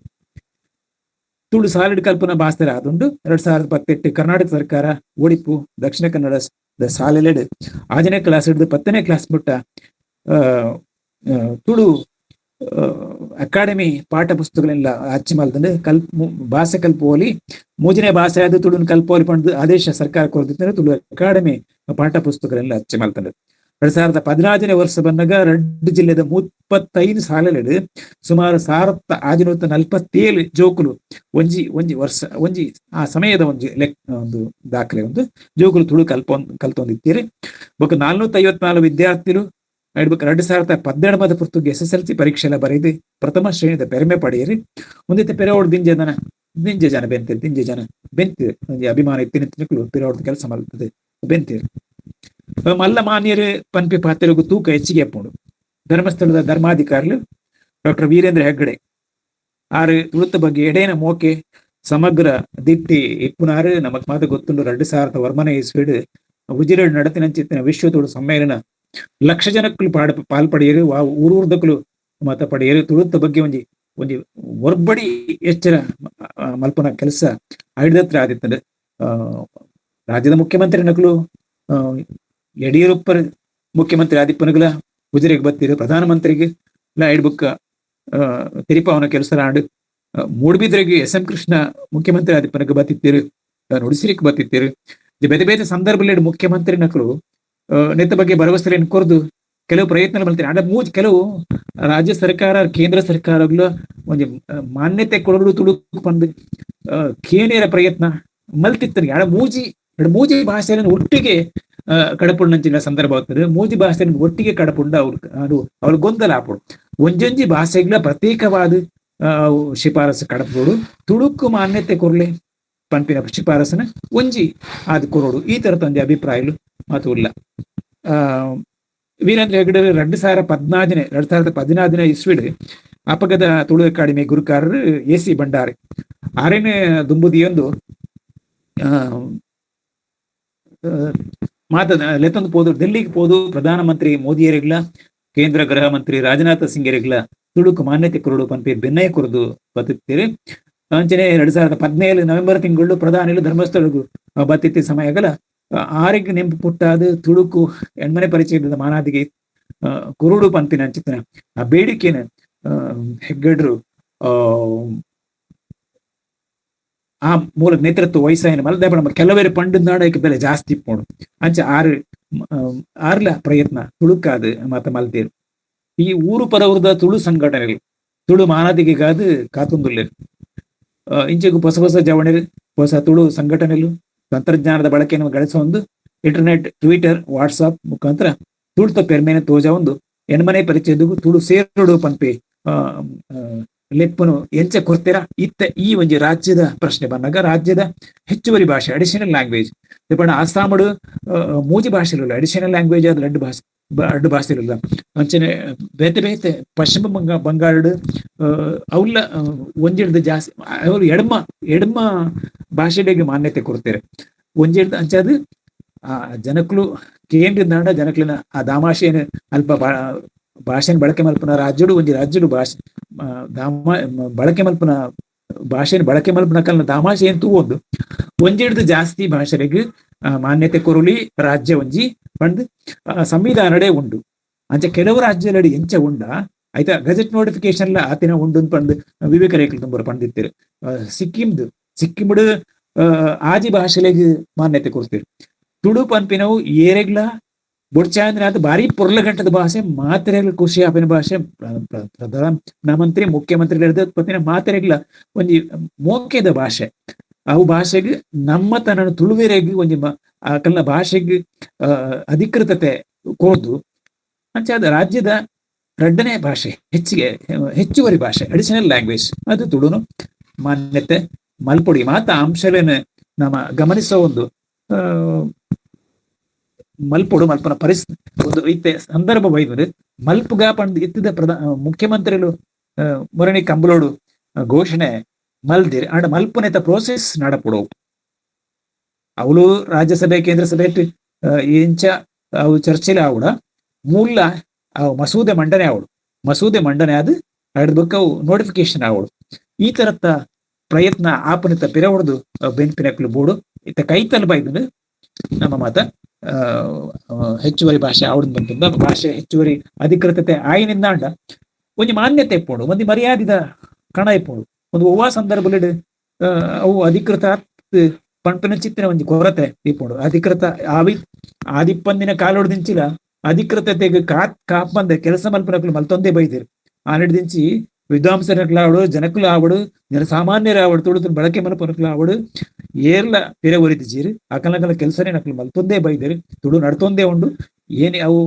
ತುಳು ಸಾಲಿಡ್ ಕಲ್ಪನಾ ಭಾಷೆ ಆದುಂಡು. 2018 ಕರ್ನಾಟಕ ಸರ್ಕಾರ ಒಡಿಪು ದಕ್ಷಿಣ ಕನ್ನಡ ಸಾಲೆಲೆಡ್ 6ನೇ ಕ್ಲಾಸ್ ಹಿಡಿದು 10ನೇ ಕ್ಲಾಸ್ ಮುಟ್ಟ ತುಳು ಅಕಾಡೆಮಿ ಪಾಠ ಪುಸ್ತಕಗಳೆಲ್ಲ ಅಚ್ಚಿ ಮಲ್ತಂದು ಕಲ್ ಭಾಷೆ ಕಲ್ಪೋಲಿ, ಮೂಜನೇ ಭಾಷೆ ಆದ ತುಳುನ್ ಕಲ್ಪೋಲಿ ಪಂಡ್ದು ಆದೇಶ ಸರ್ಕಾರ ಕೊರ್ದಿತ್ತಂದ್ರೆ ತುಳು ಅಕಾಡೆಮಿ ಪಾಠ ಪುಸ್ತಕಗಳೆಲ್ಲ ಅಚ್ಚಿ ಮಲ್ತಂದು. 2014ನೇ ವರ್ಷ ಬಂದಾಗ ರಡ್ಡು ಜಿಲ್ಲೆದ 35 ಸಾಲೆಲೆಡ್ ಸುಮಾರು 1647 ಜೋಕುಲು ಒಂಜಿ ಒಂಜಿ ವರ್ಷ ಒಂಜಿ ಆ ಸಮಯದ ಒಂಜಿ ಲೆಕ್ ಒಂದು ದಾಖಲೆ ಒಂದು ಜೋಕುಲು ತುಳು ಕಲ್ತೊಂದಿತ್ತೀರಿ. ಬೊಕ್ಕ 454 ವಿದ್ಯಾರ್ಥಿಲು 2012 ಮದ ಪುರ್ತುಗೆ S S L C ಪರೀಕ್ಷೆ ಎಲ್ಲ ಬರೆದು ಪ್ರಥಮ ಶ್ರೇಣಿದ ಪೆರ್ಮೆ ಪಡೆಯಿರಿ. ಒಂದಿತ್ತೆ ಪೆರೋಡ್ ದಿಂಜೆ ಜನ ದಿಂಜೆ ಜನ ಬೆಂತಿರು, ದಿಂಜೆ ಜನ ಬೆಂತಿರು, ಒಂಜಿ ಅಭಿಮಾನ ಇತ್ತಿನ ತಿನಕುಲು ಪಿರೋಡ್ ಕೆಲಸ ಮಲ್ತದೆ ಬೆಂತಿರು. ಮಲ್ಲ ಮಾನ್ಯರು ಪನ್ಪಿ ಪಾತ್ರಗೂ ತೂಕ ಹೆಚ್ಚಿಗೆ ಅಪ್ಪುಂಡು. ಧರ್ಮಸ್ಥಳದ ಧರ್ಮಾಧಿಕಾರಿಲು ಡಾಕ್ಟರ್ ವೀರೇಂದ್ರ ಹೆಗ್ಗಡೆ ಆರು ತುಳುತ ಬಗ್ಗೆ ಎಡೇನ ಮೋಕೆ ಸಮಗ್ರ ದಿಟ್ಟಿ ಇಪ್ಪುನಾರು ನಮಕ್ ಮಾತ ಗೊತ್ತುಂಡು. 2000 ಇಸ್ವಿಡ್ ಉಜಿರೆಡ್ ನಡತಿನಂಚಿತ್ತಿನ ವಿಶ್ವ ತುಳು ಸಮ್ಮೇಳನ ಲಕ್ಷ ಜನಕ್ಕಲು ಪಾಲ್ಪಡೆಯರು, ಊರೂರ್ದಕ್ಕಲು ಮತ ಪಡೆಯರು. ತುಳುತ ಬಗ್ಗೆ ಒಂಜಿ ಒಂಜಿ ಒರ್ಬಡಿ ಎಚ್ಚರ ಮಲ್ಪನ ಕೆಲಸ ಐದತ್ರ ಆದಿತ್ತಂದ್ರೆ ರಾಜ್ಯದ ಮುಖ್ಯಮಂತ್ರಿ ನಕಲು ಯಡಿಯೂರಪ್ಪರ ಮುಖ್ಯಮಂತ್ರಿ ಆದಿಪ್ಪನಗಲ ಉಜಿರೆಗೆ ಬತ್ತಿರು, ಪ್ರಧಾನಮಂತ್ರಿಗೆ ಐಡ್ಬುಕ್ಕ ತೆರಿಪಾವನ ಕೆಲಸ ಆಂಡ್ ಮೂಡ್ಬಿದ್ರೆಗೆ ಎಸ್ ಎಂ ಕೃಷ್ಣ ಮುಖ್ಯಮಂತ್ರಿ ಆದಿಪ್ಪನಗ ಬತ್ತಿತ್ತೀರು, ನುಡಿಸಿರಿಕ್ ಬತ್ತಿತ್ತೀರು. ಬೇರೆ ಬೇರೆ ಸಂದರ್ಭದಲ್ಲಿ ಮುಖ್ಯಮಂತ್ರಿ ನಕಲು ನೆತ್ತ ಬಗ್ಗೆ ಭರವಸೆಯನ್ನು ಕೊರದು ಕೆಲವು ಪ್ರಯತ್ನ ಮಾಡ್ತಾರೆ. ಅಂದ್ರೆ ಕೆಲವು ರಾಜ್ಯ ಸರ್ಕಾರ ಕೇಂದ್ರ ಸರ್ಕಾರಗಳು ಒಂಜಿ ಮಾನ್ಯತೆ ಕೊಡಲು ತುಳುಕು ಬಂದು ಕೇಂದ್ರ ಪ್ರಯತ್ನ ಮಲ್ತಿತ್ತನಿಗೆ. ಮೂಜಿ ಮೂಜಿ ಭಾಷೆಯನ್ನು ಒಟ್ಟಿಗೆ ಕಡಪುಂಡಂಚಿನ ಸಂದರ್ಭ ಆಗ್ತದೆ. ಮೂಜಿ ಭಾಷೆಯನ್ನು ಒಟ್ಟಿಗೆ ಕಡಪುಂಡ ಅವ್ರು ಅದು ಅವ್ರ ಗೊಂದಲ ಆಪುಡು. ಒಂಜೊಂಜಿ ಭಾಷೆಗಳ ಪ್ರತ್ಯೇಕವಾದ ಶಿಫಾರಸು ಕಡಪುಡು, ತುಳುಕು ಮಾನ್ಯತೆ ಕೊರ್ಲೆ ಪನ್ಪಿನ ಶಿಫಾರಸನ ಒಂಜಿ ಆದ್ ಕೊರೋಡು. ಈ ತರದ ಒಂಜಿ ಅಭಿಪ್ರಾಯಲು ಮಾತು ಇಲ್ಲ. ವೀರೇಂದ್ರ ಹೆಗ್ಗಡೆ 2014ನೇ ಇಸ್ವಿಡ್ ಅಪಗದ ತುಳು ಅಕಾಡೆಮಿ ಗುರುಕಾರರು ಎ ಸಿ ಭಂಡಾರಿ ಆರೇನೆ ದುಂಬುದಿಯೊಂದು ಮಾತ ಲೆತ್ತೊಂದು ಪೋದು ಡೆಲ್ಲಿಗೆ ಪೋದು ಪ್ರಧಾನಮಂತ್ರಿ ಮೋದಿಯರಿಗ್ಲ ಕೇಂದ್ರ ಗೃಹ ಮಂತ್ರಿ ರಾಜನಾಥ ಸಿಂಗ್ ತುಳುಕು ಮಾನ್ಯತೆ ಕೊರಡು ಪನ್ಪಿ ಬೆನ್ನಯ ಕೊರದು ಬತ್ತಿತ್ತೀರಿ. ಅಂಚನೆ 2017 ನವೆಂಬರ್ ತಿಂಗಳು ಪ್ರಧಾನಿಲು ಧರ್ಮಸ್ಥಳಗು ಬತ್ತಿತ್ತಿ ಸಮಯಗಲ ಆರಿಗೆ ನೆಂಪು ಪುಟ್ಟಾದ ತುಳುಕು ಎಣ್ಮನೆ ಪರಿಚಯದ ಮಾನಾದಿಗೆ ಕುರುಡು ಪನ್ಪಿನ ಅಂಚಿತನ ಆ ಬೇಡಿಕೆನ ಹೆಗ್ಗಡ್ರು ಆ ಮೂಲ ನೇತೃತ್ವ ವಯಸ್ಸಾಯನ ಮಲ್ದ ಕೆಲವೇರು ಪಂಡು ಬೆಲೆ ಜಾಸ್ತಿ ಪೋಡು ಅಂಚ ಆರು ಆರ್ಲ ಪ್ರಯತ್ನ ತುಳುಕಾದ ಮಾತ ಮಲ್ತೇರು. ಈ ಊರು ಪರವರದ ತುಳು ಸಂಘಟನೆಗಳು ತುಳು ಮಾನಾದಿಗೆಗಾದ ಕಾತುಂದುಲ್ಲೇರು. ಇಂಚೆಗು ಹೊಸ ಹೊಸ ಜವಣೆರು ಹೊಸ ತುಳು ಸಂಘಟನೆಗಳು ತಂತ್ರಜ್ಞಾನದ ಬಳಕೆಯನ್ನು ಗಳಿಸೋ ಒಂದು internet, Twitter, WhatsApp ಮುಖಾಂತರ ತುಳುತ ಪೆರ್ಮೇನೆ ತೋಜ ಒಂದು ಎಣ್ಮನೆ ಪರಿಚಯದಗೂ ತುಳು ಸೇರುಡು ಪನ್ಪಿ ಲೆಪ್ಪನು ಎಂಚ ಕೊರ್ತೀರ ಇತ್ತ ಈ ಒಂಜಿ ರಾಜ್ಯದ ಪ್ರಶ್ನೆ ಬಂದಾಗ ರಾಜ್ಯದ ಹೆಚ್ಚುವರಿ ಭಾಷೆ ಅಡಿಷನಲ್ ಲ್ಯಾಂಗ್ವೇಜ್ ಪಂಡ ಅಸ್ಸಾಮಡು ಮೂಜಿ ಭಾಷೆ ಇರಲ್ಲ, ಅಡಿಷನಲ್ ಲ್ಯಾಂಗ್ವೇಜ್ ಅದು ಎರಡು ಭಾಷೆ ಎರಡು ಭಾಷೆ ಇರಲ್ಲ. ಅಂಚನೆ ಬೇತೆ ಬೇತೆ ಪಶ್ಚಿಮ ಬಂಗಾಳಡು ಅವಲ್ಲ ಒಂಜಿಡ್ದು ಜಾಸ್ತಿ ಅವರು ಎಡಮ ಎಡಮ ಭಾಷೆಗೆ ಮಾನ್ಯತೆ ಕೊಡ್ತಾರೆ ಒಂಜಿಡ್ದು ಅಂಚಾದು ಆ ಜನಕ್ಲು ಕೇಂದ್ರದಾಂಡ ಜನಕ್ಲಿನ ಆ ದಾಮಾಶೆನ ಅಲ್ಪ ಭಾಷೆನ ಬಳಕೆ ಮಲ್ಪನ ರಾಜ್ಯಡು ಒಂಜಿ ರಾಜ್ಯಡು ಭಾಷೆ ದಾಮ ಬಳಕೆ ಮಲ್ಪನ ಭಾಷೆನ ಬಳಕೆ ಮಲ್ಪನ ಕಲ್ನ ದಾಮಾಶೆ ಏನ್ ತೂವೊಂದು ಒಂಜಿಡ್ದು ಜಾಸ್ತಿ ಭಾಷೆಗೆ ಮಾನ್ಯತೆ ಕೊರಲಿ ರಾಜ್ಯ ಒಂಜಿ ಪಂದ್ ಸಂವಿಧಾನಡೆ ಉಂಡು. ಅಂಚೆ ಕೆಲವು ರಾಜ್ಯಲಡಿ ಎಂಚ ಉಂಡ ಆಯ್ತಾ ಗೆಜೆಟ್ ನೋಟಿಫಿಕೇಶನ್ ಆತಿನ ಉಂಡು ಪಂದ್ ವಿವೇಕ ರೇಖಲು ತುಂಬರ ಪಂದಿತ್ತೀರು. ಸಿಕ್ಕಿಂದು ಸಿಕ್ಕಿಂಬುಡು ಆಜಿ ಭಾಷೆಲೆಗ್ ಮಾನ್ಯತೆ ಕೊಡ್ತೀರಿ. ತುಳು ಪನ್ಪಿನವು ಏರೆಗ್ಲ ಬೊಡ್ಚಾಂದ್ರೆ ಅದು ಭಾರಿ ಪೊರ್ಲಗಂಟದ ಭಾಷೆ, ಮಾತ್ರೆಗ್ಲ ಖುಷಿ ಆಪಿನ ಭಾಷೆ. ಪ್ರಧಾನಮಂತ್ರಿ ಮುಖ್ಯಮಂತ್ರಿ ಪತ್ತಿನ ಮಾತ್ರೆಗ್ಲ ಒಂಜಿ ಮೋಕೆದ ಭಾಷೆ. ಅವು ಭಾಷೆಗೆ ನಮ್ಮ ತನ್ನ ತುಳುವೆರೆಗ್ ಒಂಜಿ ಅಕಲ್ನ ಭಾಷೆಗೆ ಅಧಿಕೃತತೆ ಕೋರ್ದು ಅಂಚೆ ಅದು ರಾಜ್ಯದ ಎರಡನೇ ಭಾಷೆ, ಹೆಚ್ಚಿಗೆ ಹೆಚ್ಚುವರಿ ಭಾಷೆ, ಅಡಿಷನಲ್ ಲ್ಯಾಂಗ್ವೇಜ್ ಅದು ತುಳುನು ಮಾನ್ಯತೆ ಮಲ್ಪೊಡಿ ಮಾತ ಅಂಶಗಳನ್ನ ನಮ್ಮ ಗಮನಿಸೋ ಒಂದು ಮಲ್ಪೊಡು ಮಲ್ಪನ ಪರಿಸ್ಥಿತಿ ಒಂದು ಇತ್ತೆ ಸಂದರ್ಭ ಬೈದು ಮಲ್ಪುಗ ಪಂದ್ ಇತ್ತಿದ ಮುಖ್ಯಮಂತ್ರಿಗಳು ಮುರಣಿ ಕಂಬಲೋಡು ಘೋಷಣೆ ಮಲ್ದಿರ್ ಅಂಡ್ ಮಲ್ಪುನೆತ ಪ್ರೋಸೆಸ್ ನಡಪುಡವು. ಅವಳು ರಾಜ್ಯಸಭೆ ಕೇಂದ್ರ ಸಭೆ ಇಂಚ ಅವು ಚರ್ಚೆಲೆ ಆವುಡ ಮೂಲ ಅವು ಮಸೂದೆ ಮಂಡನೆ ಆವಡು, ಮಸೂದೆ ಮಂಡನೆ ಆದ ಅಡ್ಬಕ್ಕ ಅವು ನೋಟಿಫಿಕೇಶನ್ ಆವಡು. ಈ ತರತ್ತ ಪ್ರಯತ್ನ ಆಪನಿತ ಪಿರ ಹೊಡೆದು ಬೆನ್ಪಿನಕ್ಲು ಬೋಡು ಇತ್ತ ಕೈತಲ್ ಬೈದು ನಮ್ಮ ಮಾತ ಹೆಚ್ಚುವರಿ ಭಾಷೆ ಆವಡ್ ಬಂತಂದ ಭಾಷೆ ಹೆಚ್ಚುವರಿ ಅಧಿಕೃತತೆ ಆಯಿನಿಂದ ಅಂಡ ಒಂಜಿ ಮಾನ್ಯತೆ ಇಪ್ಪೋಡು, ಒಂಜಿ ಮರ್ಯಾದಿದ ಕಣ ಇಪ್ಪೋಡು. ಒಂದು ಒವ್ವಾ ಸಂದರ್ಭದಲ್ಲಿ ಅವು ಅಧಿಕೃತ ಪಂಪಿನ ಚಿತ್ತಿನ ಒಂಜಿ ಕೊರತೆ ಇಪ್ಪೋಡು. ಅಧಿಕೃತ ಆವಿ ಆದಿಪ್ಪಂದಿನ ಕಾಲೊಡ್ದಿಂಚಿಲ ಅಧಿಕೃತತೆಗೆ ಕಾಪಂದೆ ಕೆಲಸ ಮಲ್ಪನಕ್ಲು ಮಲ್ತೊಂದೇ ಬೈದಿರು. ಆನಿಡ್ದಿಂಚಿ ವಿದ್ವಾಂಸರಕ್ಲಾವಡು, ಜನಕುಲು ಆವಡು, ಜನಸಾಮಾನ್ಯರಾವಡು, ತುಳು ಬಳಕೆ ಮಲ್ಪನಕ್ಲು ಆವಡು, ಏರ್ಲ ಪಿರ ಒರಿತಿಜೀರು ಅಕಲಕಲ ಕೆಲಸನೇ ನಕ್ಲು ಮಲ್ತೊಂದೇ ಬೈದಿರು, ತುಳು ನಡ್ತೊಂದೇ ಉಂಡು. ಏನೇ ಅವು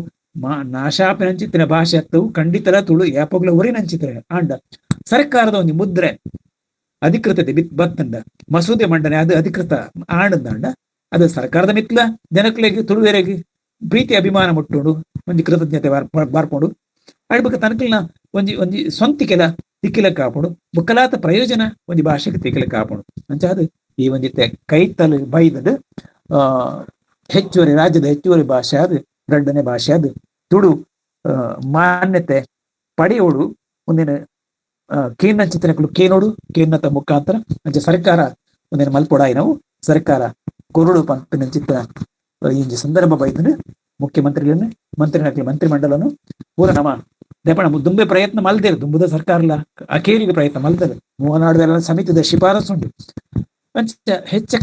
ನಾಶಾಪಿನಂಚಿತ್ತಿನ ಭಾಷೆ ಅತ್ತವು ಖಂಡಿತಲ ತುಳು ಯಾಪಗ್ಲ ಒರಿನಂಚಿತ್ರ ಆಂಡ ಸರ್ಕಾರದ ಒಂದು ಮುದ್ರೆ ಅಧಿಕೃತತೆ ಬಿತ್ ಬತ್ತಂಡ ಮಸೂದೆ ಮಂಡನೆ ಅದು ಅಧಿಕೃತ ಆಣದಂಡ ಅದು ಸರ್ಕಾರದ ಮಿತ್ಲ ಜನಕ್ಲೆಗ್ ತುಳುವೆರೆಗ್ ಪ್ರೀತಿ ಅಭಿಮಾನ ಮುಟ್ಟುಂಡು ಒಂಜಿ ಕೃತಜ್ಞತೆ ಬಾರ್ಪೊಂಡು ಅಡ್ಬಕ ತನಕಲ್ನ ಒಂಜಿ ಒಂಜಿ ಸ್ವಂತಿಕೆಲ ತಿಕ್ಕಿಲ ಕಾಪುಂಡು ಬುಕ್ಕಲಾತ ಪ್ರಯೋಜನ ಒಂಜಿ ಭಾಷೆಗೆ ತಿಕ್ಕಿಲ ಕಾಪುಂಡು. ಅಂಚಾದ ಈ ಒಂಜಿ ಕೈತಲ್ ಬೈದದು ಹೆಚ್ಚುವರಿ ರಾಜ್ಯದ ಹೆಚ್ಚುವರಿ ಭಾಷೆ ಅದು ಎರಡನೇ ಭಾಷೆ ಅದು ತುಳು ಮಾನ್ಯತೆ ಪಡೆಯೋಡು ಮುಂದಿನ ಕೇಂದ್ರ ಚಿತ್ರಗಳು ಕೇನೋಡು ಕೇನ್ನತ ಮುಖಾಂತರ ಅಂಚೆ ಸರ್ಕಾರ ಒಂದಿನ ಮಲ್ಪೊಡಾಯಿ ನಾವು ಸರ್ಕಾರ ಕೊರಡು ಪಂಪಿನ ಚಿತ್ರ ಈ ಸಂದರ್ಭ ಬೈದನು ಮುಖ್ಯಮಂತ್ರಿಗಳನ್ನು ಮಂತ್ರಿ ಮಂತ್ರಿಮಂಡಲನು ಪೂರ ನಮ್ಮ ದೇಪಣ ದುಂಬೆ ಪ್ರಯತ್ನ ಮಲ್ದೇರು ದುಂಬುದ ಸರ್ಕಾರಲ ಅಖೇರಿಗೆ ಪ್ರಯತ್ನ ಮಲ್ದರು ಮೂವನಾಡುವೆಲ್ಲ ಸಮಿತಿದ ಶಿಫಾರಸು ಉಂಟು. ಅಂಚ ಹೆಚ್ಚ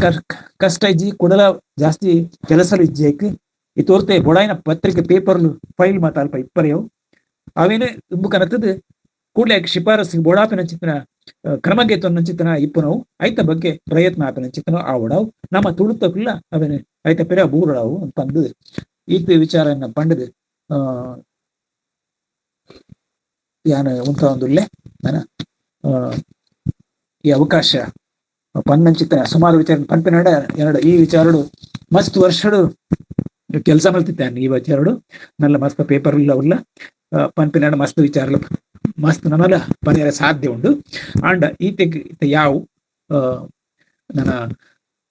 ಕಷ್ಟ ಇಜ್ಜಿ ಕುಡಲ ಜಾಸ್ತಿ ಕೆಲಸ ಇಜ್ಜೇಕ್ ಈ ತೋರ್ತೆ ಬೊಡಾಯಿನ ಪತ್ರಿಕೆ ಪೇಪರ್ಲು ಫೈಲ್ ಮಾತ ಅಲ್ಪ ಇಪ್ಪರೆಯವು ಅವೇನು ದುಂಬು ಕನತದ ಕೂಡಲೇ ಶಿಫಾರಸು ಬೋಡಾಪಿನ ಚಿತ್ರ ಕ್ರಮಕ್ಕೆ ಚಿತ್ರನ ಇಪ್ಪನವು ಐತ ಬಗ್ಗೆ ಪ್ರಯತ್ನ ಆಪಿನ ಚಿತ್ರನ ಆವಡವು ನಮ್ಮ ತುಳುತಕ್ಲ ಅವೇನು ಐತ ಪೆರ ಬೂರಡವು ಅಂತಂದು ಈತ ವಿಚಾರನ್ನ ಪಂಡದು ಯಾನ ಉಂತ ಒಂದುಲ್ಲೆ ನಾನ ಈ ಅವಕಾಶ ಪನ್ನಂಚಿತ್ತ ಸುಮಾರು ವಿಚಾರ ಪನ್ಪಿನಡ ಎರಡು ಈ ವಿಚಾರಡು ಮಸ್ತ್ ವರ್ಷಡು ಕೆಲಸ ಮಾಡ್ತಿದ್ದಾನೆ ಈ ವಿಚಾರಡು ನಲ್ಲ ಮಸ್ತ್ ಪೇಪರ್ ಇಲ್ಲ ಅವಲ್ಲ ಪನ್ಪಿನಾಡ ಮಸ್ತ್ ವಿಚಾರಲು ಮಸ್ತ್ ನನಲ ಪರಿಹಾರ ಸಾಧ್ಯ ಉಂಡು. ಆಂಡ ಈತೆಗ್ ಇತ್ತೆ ಯಾವು ನನ್ನ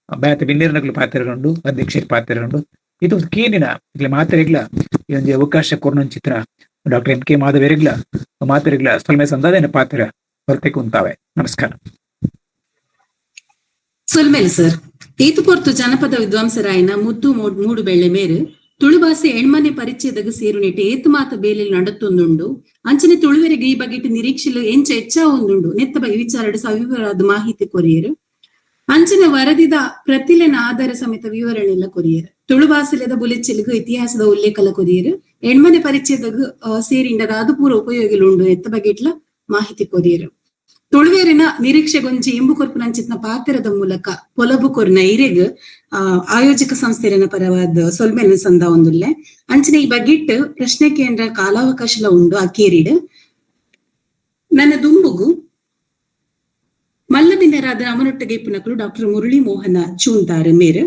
ಬೇತೆ ಬಿನ್ನೇರ್ನಕುಲು ಪಾತೆರಗೊಂಡು, ಅಧ್ಯಕ್ಷರ ಪಾತೆರಗೊಂಡು ಇದು ಕೇನಿನ ಇಕ್ಲೆ ಮಾತೆರೆಗ್ಲ ಈ ಒಂಜಿ ಅವಕಾಶ ಕೊರ್ನಂಚಿತ್ರ doctor M K ಮಾಧವೆರೆಗ್ಲ ಮಾತೆರೆಗ್ಲ ಸೊಲ್ಮೆ ಸಂದಾದೇನ ಪಾತ್ರ ಹೊರತೆ ಕುಂತಾವೆ. ನಮಸ್ಕಾರ. ಸೊಲ್ಮೇಲೆ ಸರ್. ಏತು ಪೊರ್ತು ಜನಪದ ವಿದ್ವಾಂಸರಾಯನ ಮುದ್ದು ಮೂಡು ಬೆಳ್ಳೆ ಮೇರು ತುಳುಭಾಷೆ ಎಣ್ಮನೆ ಪರಿಚಯದಾಗ ಸೇರುನಿಟ್ಟು ಏತು ಮಾತ ಬೇಲೆಲ್ ನಡತೊಂದುಂಡು. ಅಂಚನೆ ತುಳುವೆರೆಗೆ ಈ ಬಗೆಟ್ ನಿರೀಕ್ಷೆಲು ಎಂಚ ಹೆಚ್ಚ ಒಂದುಂಡು ನೆತ್ತ ಈ ವಿಚಾರಡ್ ಸವಿವರಾದ ಮಾಹಿತಿ ಕೊರಿಯರು. ಅಂಚನೆ ವರದಿದ ಪ್ರತಿಲೆನ ಆಧಾರ ಸಮೇತ ವಿವರಣೆ ಎಲ್ಲ ಕೊರಿಯರು. ತುಳು ಭಾಷೆಲೆದ ಬುಲೆಚ್ಚೆಲ್ಗು ಇತಿಹಾಸದ ಉಲ್ಲೇಖಲ ಕೊರಿಯರು. ಎಣ್ಮನೆ ಪರಿಚಯದಾಗ ಸೇರಿಂಡದ ಅದು ಪೂರ ಉಪಯೋಗಿಲು ಉಂಡು ಎತ್ತ ಬಗೆಟ್ಲ ಮಾಹಿತಿ ಕೊರಿಯರು. ತುಳುವೇರಿನ ನಿರೀಕ್ಷೆಗೊಂಜಿ ಇಂಬು ಕೊರ್ಪುನಂಚಿತ್ನ ಪಾತೆರದ ಮೂಲಕ ಪೊಲಬು ಕೊರ್ನ ಇರೆಗ್ ಆಯೋಜಕ ಸಂಸ್ಥೆನ ಪರವಾದ ಸೊಲ್ಮೆನ ಸಂದ ಒಂದುಲ್ಲೆ. ಅಂಚನೆ ಈ ಬಗ್ಗಿಟ್ಟು ಪ್ರಶ್ನೆ ಕೇಂದ್ರ ಕಾಲಾವಕಾಶಲ ಉಂಡು ಅಕೇರಿಡ್. ನನ್ನ ದುಂಬುಗು ಮಲ್ಲಬಿನ್ನರಾದ ಅಮನೊಟ್ಟಿಗೆ ಇಪ್ಪುನಕುಲು ಡಾಕ್ಟರ್ ಮುರಳಿ ಮೋಹನ ಚೂಂತಾರ್ ಮೇರ್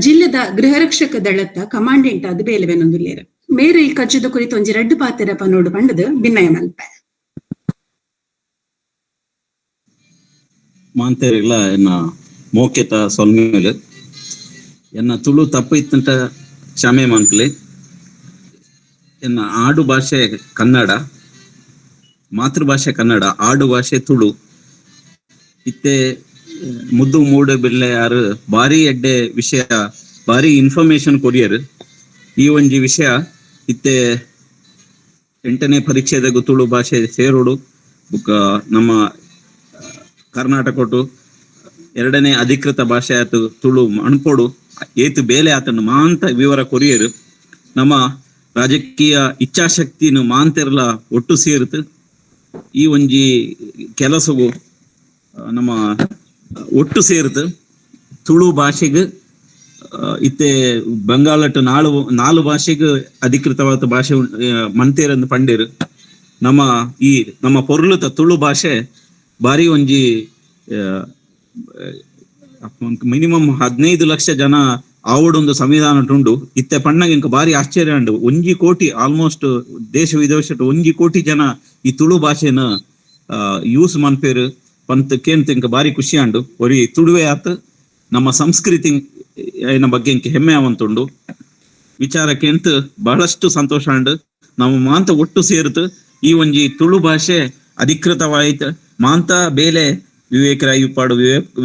ಜಿಲ್ಲೆದ ಗೃಹರಕ್ಷಕ ದಳತ್ತ ಕಮಾಂಡೆಂಟ್ ಆದ ಬೇಲೆವೆನೊಂದುಲ್ಲೇರು. ಮೇರು ಈ ಕಜ್ಜದ ಕುರಿತು ಒಂಜಿ ರಡ್ಡು ಪಾತೆರ ಪನೋಡು ಪಂಡದು ಭಿನ್ನಯ ಮಲ್ಪೆ. ಮಾಂತೇರಿಗ್ಲ ಎನ್ನ ಮೋಕೆತ ಸೊಲ್ಮೇಲು. ಎನ್ನ ತುಳು ತಪ್ಪು ಇತ್ತಂಟ ಕ್ಷಮೆ ಮನ್ಪುಲೆ. ಎನ್ನ ಆಡು ಭಾಷೆ ಕನ್ನಡ, ಮಾತೃಭಾಷೆ ಕನ್ನಡ, ಆಡು ಭಾಷೆ ತುಳು. ಇತ್ತೆ ಮುದ್ದು ಮೂಡು ಬಿಲ್ಲೆ ಯಾರು ಬಾರಿ ಎಡ್ಡೆ ವಿಷಯ, ಬಾರಿ ಇನ್ಫಾರ್ಮೇಶನ್ ಕೊರಿಯರ್. ಈ ಒಂಜಿ ವಿಷಯ ಇತ್ತೆ 8ನೇ ಪರೀಕ್ಷೆದಾಗ ತುಳು ಭಾಷೆ ಸೇರೋಡು ಬುಕ್ಕ ನಮ್ಮ ಕರ್ನಾಟಕೊಟ್ಟು 2ನೇ ಅಧಿಕೃತ ಭಾಷೆ ಆತು ತುಳು ಅಣ್ಪೋಡು ಏತು ಬೇಲೆ ಆತನು ಮಾಂತ ವಿವರ ಕೊರಿಯರ್. ನಮ್ಮ ರಾಜಕೀಯ ಇಚ್ಛಾಶಕ್ತಿನು ಮಾಂತೆರ್ಲ ಒಟ್ಟು ಸೇರುತ್ತು ಈ ಒಂಜಿ ಕೆಲಸವು ನಮ್ಮ ಒಟ್ಟು ಸೇರುತ್ತು ತುಳು ಭಾಷೆಗೆ. ಇತ್ತೆ ಬಂಗಾಳಟ್ಟು ನಾಲು ಭಾಷೆಗೆ ಅಧಿಕೃತವಾದ ಭಾಷೆ ಮಂತೇರಂದು ಪಂಡೇರು. ನಮ್ಮ ಈ ನಮ್ಮ ಪೊರ್ಲುತ ತುಳು ಭಾಷೆ ಬಾರಿ ಒಂಜಿ ಮಿನಿಮಮ್ 15 ಲಕ್ಷ ಜನ ಆವಡೊಂದು ಸಂವಿಧಾನ ಉಂಡು. ಇತ್ತೆ ಪಣ್ಣಗ ಇಂಕ ಬಾರಿ ಆಶ್ಚರ್ಯ ಉಂಡು. 1 ಕೋಟಿ ಆಲ್ಮೋಸ್ಟ್ ದೇಶ ವಿದೇಶ 1 ಕೋಟಿ ಜನ ಈ ತುಳು ಭಾಷೆನ ಯೂಸ್ ಮನ್ಪೇರು ಪಂತ ಕೇಂತ ಇಂಕ ಬಾರಿ ಖುಷಿ ಅಂಡು. ಒರಿ ತುಳುವೆ ಆತ್ ನಮ್ಮ ಸಂಸ್ಕೃತಿ ಏನ ಬಗ್ಗೆ ಇಂಕ ಹೆಮ್ಮೆ ಅವಂತುಂಡು. ವಿಚಾರ ಕೇಂತ ಬಹಳಷ್ಟು ಸಂತೋಷ ಅಂಡು. ನಮ್ಮ ಮಾಂತ ಒಟ್ಟು ಸೇರುತ್ತು ಈ ಒಂಜಿ ತುಳು ಭಾಷೆ ಅಧಿಕೃತವಾಯಿತು. ಮಾಂತ ಬೇಲೆ ವಿವೇಕ ರಾಯ್ ಇಪ್ಪಾಡು,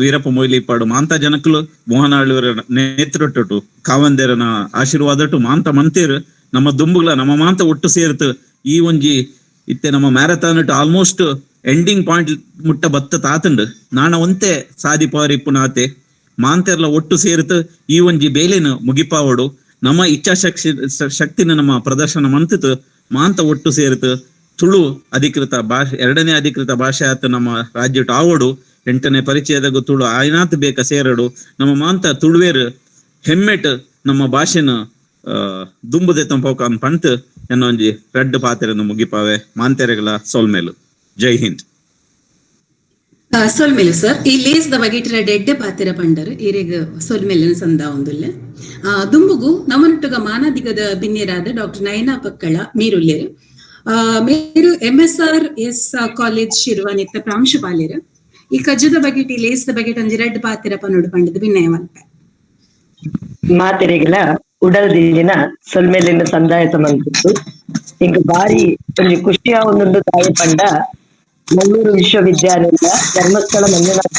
ವೀರಪ್ಪ ಮೊಯ್ಲಿ ಇಪ್ಪಾಡು, ಮಾಂತ ಜನಕಲು ಮೋಹನಾಳುವರ ನೇತೃತ್ವಟ್ಟು ಕಾವಂದೇರನ ಆಶೀರ್ವಾದಟ್ಟು ಮಾಂತ ಮಂತೇರು ನಮ್ಮ ದುಂಬುಗಳ ನಮ್ಮ ಮಾಂತ ಒಟ್ಟು ಸೇರ್ತು ಈ ಒಂಜಿ ಇತ್ತೆ ನಮ್ಮ marathon almost ending point ಮುಟ್ಟ ಬತ್ತ ತಾತಂಡು. ನಾಣ ಒಂತೆ ಸಾದಿ ಪಾರಿಪ್ಪುನಾತೆ ಮಾಂತೆರ್ಲ ಒಟ್ಟು ಸೇರ್ತು ಈ ಒಂಜಿ ಬೇಲೆನು ಮುಗಿಪಾವಡು. ನಮ್ಮ ಇಚ್ಛಾಶಕ್ತಿ ಶಕ್ತಿನ ನಮ್ಮ ಪ್ರದರ್ಶನ ಮಂತಿತು ಮಾಂತ ಒಟ್ಟು ಸೇರ್ತು ತುಳು ಅಧಿಕೃತ ಭಾಷೆ 2ನೇ ಅಧಿಕೃತ ಭಾಷೆ ಆತ ನಮ್ಮ ರಾಜ್ಯ ಆವಡು. 8ನೇ ಪರಿಚಯದಾಗ ತುಳು ಆಯ್ನಾತ್ ಬೇಕ ಸೇರಡು. ನಮ್ಮ ಮಾಂತ ತುಳುವೇರು ಹೆಮ್ಮೆಟ್ ನಮ್ಮ ಭಾಷೆನ ದುಂಬುದೆ ತಂಪೋಕ ಪಂತ್ ಎನ್ನೊಂಜಿ ರಡ್ಡು ಪಾತೆರನ್ನು ಮುಗಿಪಾವೆ. ಮಾಂತೆರೆಗಳ ಸೊಲ್ಮೇಲು. ಜೈ ಹಿಂದ್. ಸೊಲ್ಮೇಲು ಸರ್. ಈ ಲೇಸ್ the ಬಗೆಟಿರ ಡೆಡ್ಡೆ ಪಾತೆರ ಪಂಡರ್ ಈರೆಗ್ ಸೊಲ್ಮೇಲಿನ ಸಂದ ಒಂದುಲ್ಲೆ. ದುಂಬುಗು ನಮನೊಟ್ಟುಗ ಮಾನಾದಿಗದ ಬಿನ್ನೆರಾದ ಡಾಕ್ಟರ್ ನಯನಾ ಪಕ್ಕಳ ಮೀರುಲ್ಲೇರು. ಮೇರು MSRS college ಶಿರ್ವಾನಿತ್ತ ಪ್ರಾಂಶುಪಾಲರು. ಈ ಕಜ್ಜದ ಬಗೆಟ್ ಈ ಲೇಸ್ the ಬಗೆಟ್ ಒಂಜಿ ರಡ್ಡ್ ಪಾತೆರ ಪನೋಡು ಪಂಡದು ಭಿನ್ನಯ ಮಲ್ಪೆ. ಮಾತೆರೆಗಿಲ ಉಡಲ್ ದಿಂಜಿನ ಸೊಲ್ಮೇಲಿನ ಸಂದಾಯ ಸಂಬಂಧಿತ್ತು. ಇಂಕ್ ಬಾರಿ ಒಂಜಿ ಖುಷಿಯ ಒಂದೊಂದು ತಾಯಿ ಪಂಡ ಮಂಗಳೂರು ವಿಶ್ವವಿದ್ಯಾಲಯ ಧರ್ಮಸ್ಥಳ ಮಂಜುನಾಥ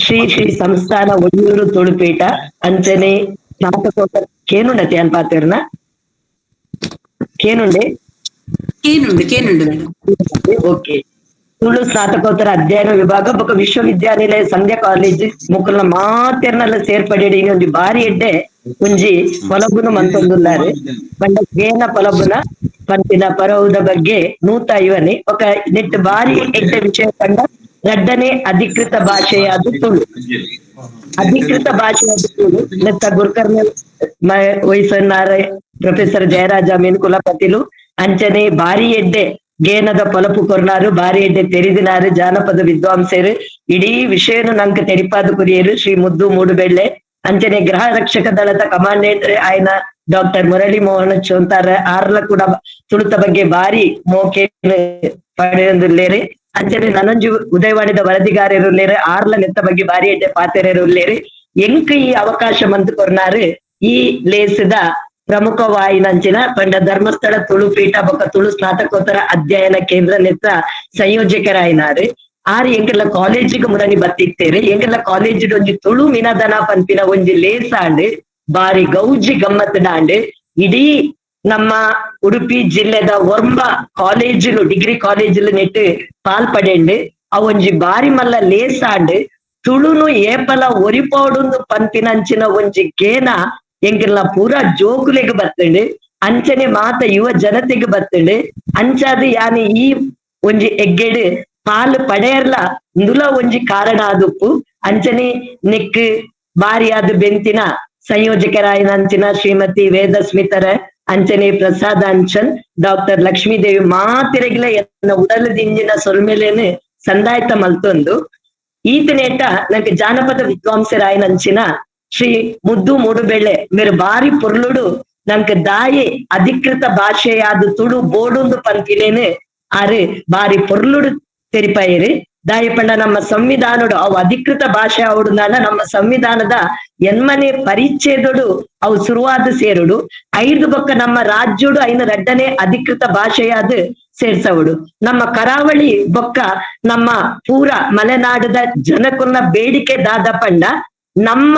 ಶ್ರೀ ಶ್ರೀ ಸಂಸ್ಥಾನ ಒಡಿಯೂರು ತುಳುಪೀಠ ಅಂಚನೆ ಸ್ನಾತಕೋತ್ತರ ಕೇನುಂಡತೆ ಅನ್ಪಾತೆರ್ನ ಕೇನುಂಡೆ ಕೇನುಂಡು ಕೇನುಂಡು ಮೇಡಮ್. ಓಕೆ. ತುಳು ಸ್ನಾತಕೋತ್ತರ ಅಧ್ಯಯನ ವಿಭಾಗ ಬೊಕ ವಿಶ್ವವಿದ್ಯಾನಿಲಯ ಸಂಧ್ಯಾ ಕಾಲೇಜ್ ಮುಕುಲ್ನ ಮಾತೆರ್ನಲ್ಲ ಸೇರ್ಪಡೆ ಒಂಜಿ ಬಾರಿ ಎಡ್ಡೆ ಒಂಜಿ ಪೊಲಬುನು ಮಂತೊಂದುಲ್ಲಾರು. ಪಂಡ ಗೇನ ಪೊಲಬುನ ಪಂತಿನ ಪರವುದ ಬಗ್ಗೆ 150 ఒక ನೆಟ್ ಬಾರಿ ಎಡ್ಡೆ ವಿಷಯ ಪಂಡ ರಡ್ಡನೆ ಅಧಿಕೃತ ಭಾಷೆಯಾದ ತುಳು, ಅಧಿಕೃತ ಭಾಷೆಯಾದ ತುಳು. ನೆತ್ತ ಗುರ್ಕರ್ನ ವಹಿಸನ್ನಾರ ಪ್ರೊಫೆಸರ್ ಜಯರಾಜ ಅಮೀನ್ ಕುಲಪತಿಲು ಅಂಚನೆ ಬಾರಿ ಎಡ್ಡೆ ಗೇನದ ಪೊಲಪು ಕೊರ್ನಾರು, ಬಾರಿ ಎಡ್ಡೆ ತೆರಿದಿನಾರು, ಜಾನಪದ ವಿದ್ವಾಂಸರು, ಇಡೀ ವಿಷಯನು ನಂಗೆ ತೆರಿಪಾದ ಕುರಿಯರು ಶ್ರೀ ಮುದ್ದು ಮೂಡುಬೆಳ್ಳೆ. ಅಂಚನೆ ಗೃಹ ರಕ್ಷಕ ದಳದ ಕಮಾಂಡೆಂಟ್ ಆಯ್ನ Doctor Murali Mohan Chontar ಆರ್ಲ ಕೂಡ ತುಳುತ ಬಗ್ಗೆ ಬಾರಿ ಮೋಕೆ ಪಡೆಯೊಂದುಲ್ಲೇರಿ. ಅಂಚನೆ ನನಂಜು ಉದಯವಾಣಿದ ವರದಿಗಾರರುಲ್ಲೇರು, ಆರ್ಲ ನೆತ್ತ ಬಗ್ಗೆ ಬಾರಿ ಎಡ್ಡೆ ಪಾತೆರರುಲ್ಲೇರಿ. ಎಂಕ್ ಈ ಅವಕಾಶ ಮಂತ್ ಕೊರ್ನಾರು ಈ ಲೇಸದ ಪ್ರಮುಖವಾಯಿನಂಚಿನ ಪಂಡ ಧರ್ಮಸ್ಥಳ ತುಳು ಪೀಠ ಬೊಕ್ಕ ತುಳು ಸ್ನಾತಕೋತ್ತರ ಅಧ್ಯಯನ ಕೇಂದ್ರ ನೆತ್ತ ಸಂಯೋಜಕರಾಯಿನಾರು. ಆರ್ ಎಂಕೆಲ್ಲ ಕಾಲೇಜಿಗೆ ಮುರನಿ ಬತ್ತಿತ್ತೇರಿ. ಎಂಕೆಲ್ಲ ಕಾಲೇಜ್ ಒಂಜಿ ತುಳು ಮಿನದನ ಪನ್ಪಿನ ಒಂಜಿ ಲೇಸಾಂಡ್ ಬಾರಿ ಗೌಜಿ ಗಮ್ಮತ್ ಇಡೀ ನಮ್ಮ ಉಡುಪಿ ಜಿಲ್ಲೆದ ಒರ್ಂಬ ಕಾಲೇಜುಲು ಡಿಗ್ರಿ ಕಾಲೇಜುಲು ನೆಟ್ಟು ಪಾಲ್ ಪಡೆಂಡು. ಒಂಜಿ ಬಾರಿ ಮಲ್ಲ ಲೇಸಾಂಡ್ ತುಳುನು ಏಪಲ ಒರಿಪೋಡುಂದು ಪನ್ಪಿನಂಚಿನ ಒಂಜಿ ಗೇನ ಎಂಕೆಲ್ಲ ಪೂರಾ ಜೋಕುಲೆಗ್ ಬತ್ತಂಡು, ಅಂಚನೆ ಮಾತ ಯುವ ಜನತೆಗ್ ಬತ್ತಂಡು. ಅಂಚಾದ ಯಾನಿ ಈ ಒಂಜಿ ಎಗ್ಗೆಡ್ ಪಾಲ್ ಪಡೆಯರ್ಲ ಇಂದುಲ ಒಂಜಿ ಕಾರಣ ಆದುಪ್ಪು. ಅಂಚನೆ ನೆಕ್ ಬಾರಿಯಾದ ಬೆಂತಿನ ಸಂಯೋಜಕರಾಯಿನಂಚಿನ ಶ್ರೀಮತಿ ವೇದ ಸ್ಮಿತರ, ಅಂಚನೆ ಪ್ರಸಾದ್ ಅಂಚನ್, ಡಾಕ್ಟರ್ ಲಕ್ಷ್ಮೀದೇವಿ ಮಾತಿರಗಿಲ ಎನ್ನ ಉಡಲದಿಂಜಿನ ಸೊಲ್ಮೆಲೇನು ಸಂದಾಯ್ತ ಮಲ್ತೊಂದು. ಈತನೇಟ ನಂಗೆ ಜಾನಪದ ವಿದ್ವಾಂಸರಾಯಿನಂಚಿನ ಶ್ರೀ ಮುದ್ದು ಮೂಡುಬೆಳ್ಳೆ ಮೇರು ಬಾರಿ ಪೊರ್ಲುಡು ನಂಗೆ ದಾಯಿ ಅಧಿಕೃತ ಭಾಷೆಯಾದ ತುಳು ಬೋಡುಂದು ಪನ್ಪಿನೇನು ಆರು ಬಾರಿ ಪೊರ್ಲುಡು ತೆರಿಪಾಯಿರಿ. ದಾಯಿ ಪಂಡ ನಮ್ಮ ಸಂವಿಧಾನಡು ಅವು ಅಧಿಕೃತ ಭಾಷೆ ಅವಡುದಾನ ನಮ್ಮ ಸಂವಿಧಾನದ ಎನ್ಮನೆ ಪರಿಚ್ಛೇದಡು ಅವು ಶುರುವಾದ ಸೇರುಡು. ಐದು ಬೊಕ್ಕ ನಮ್ಮ ರಾಜ್ಯಡು ಐನ ರಡ್ಡನೆ ಅಧಿಕೃತ ಭಾಷೆಯಾದ ಸೇರ್ಸವಡು. ನಮ್ಮ ಕರಾವಳಿ ಬೊಕ್ಕ ನಮ್ಮ ಪೂರ ಮಲೆನಾಡದ ಜನಕುನ್ನ ಬೇಡಿಕೆ ದಾದ ಪಂಡ ನಮ್ಮ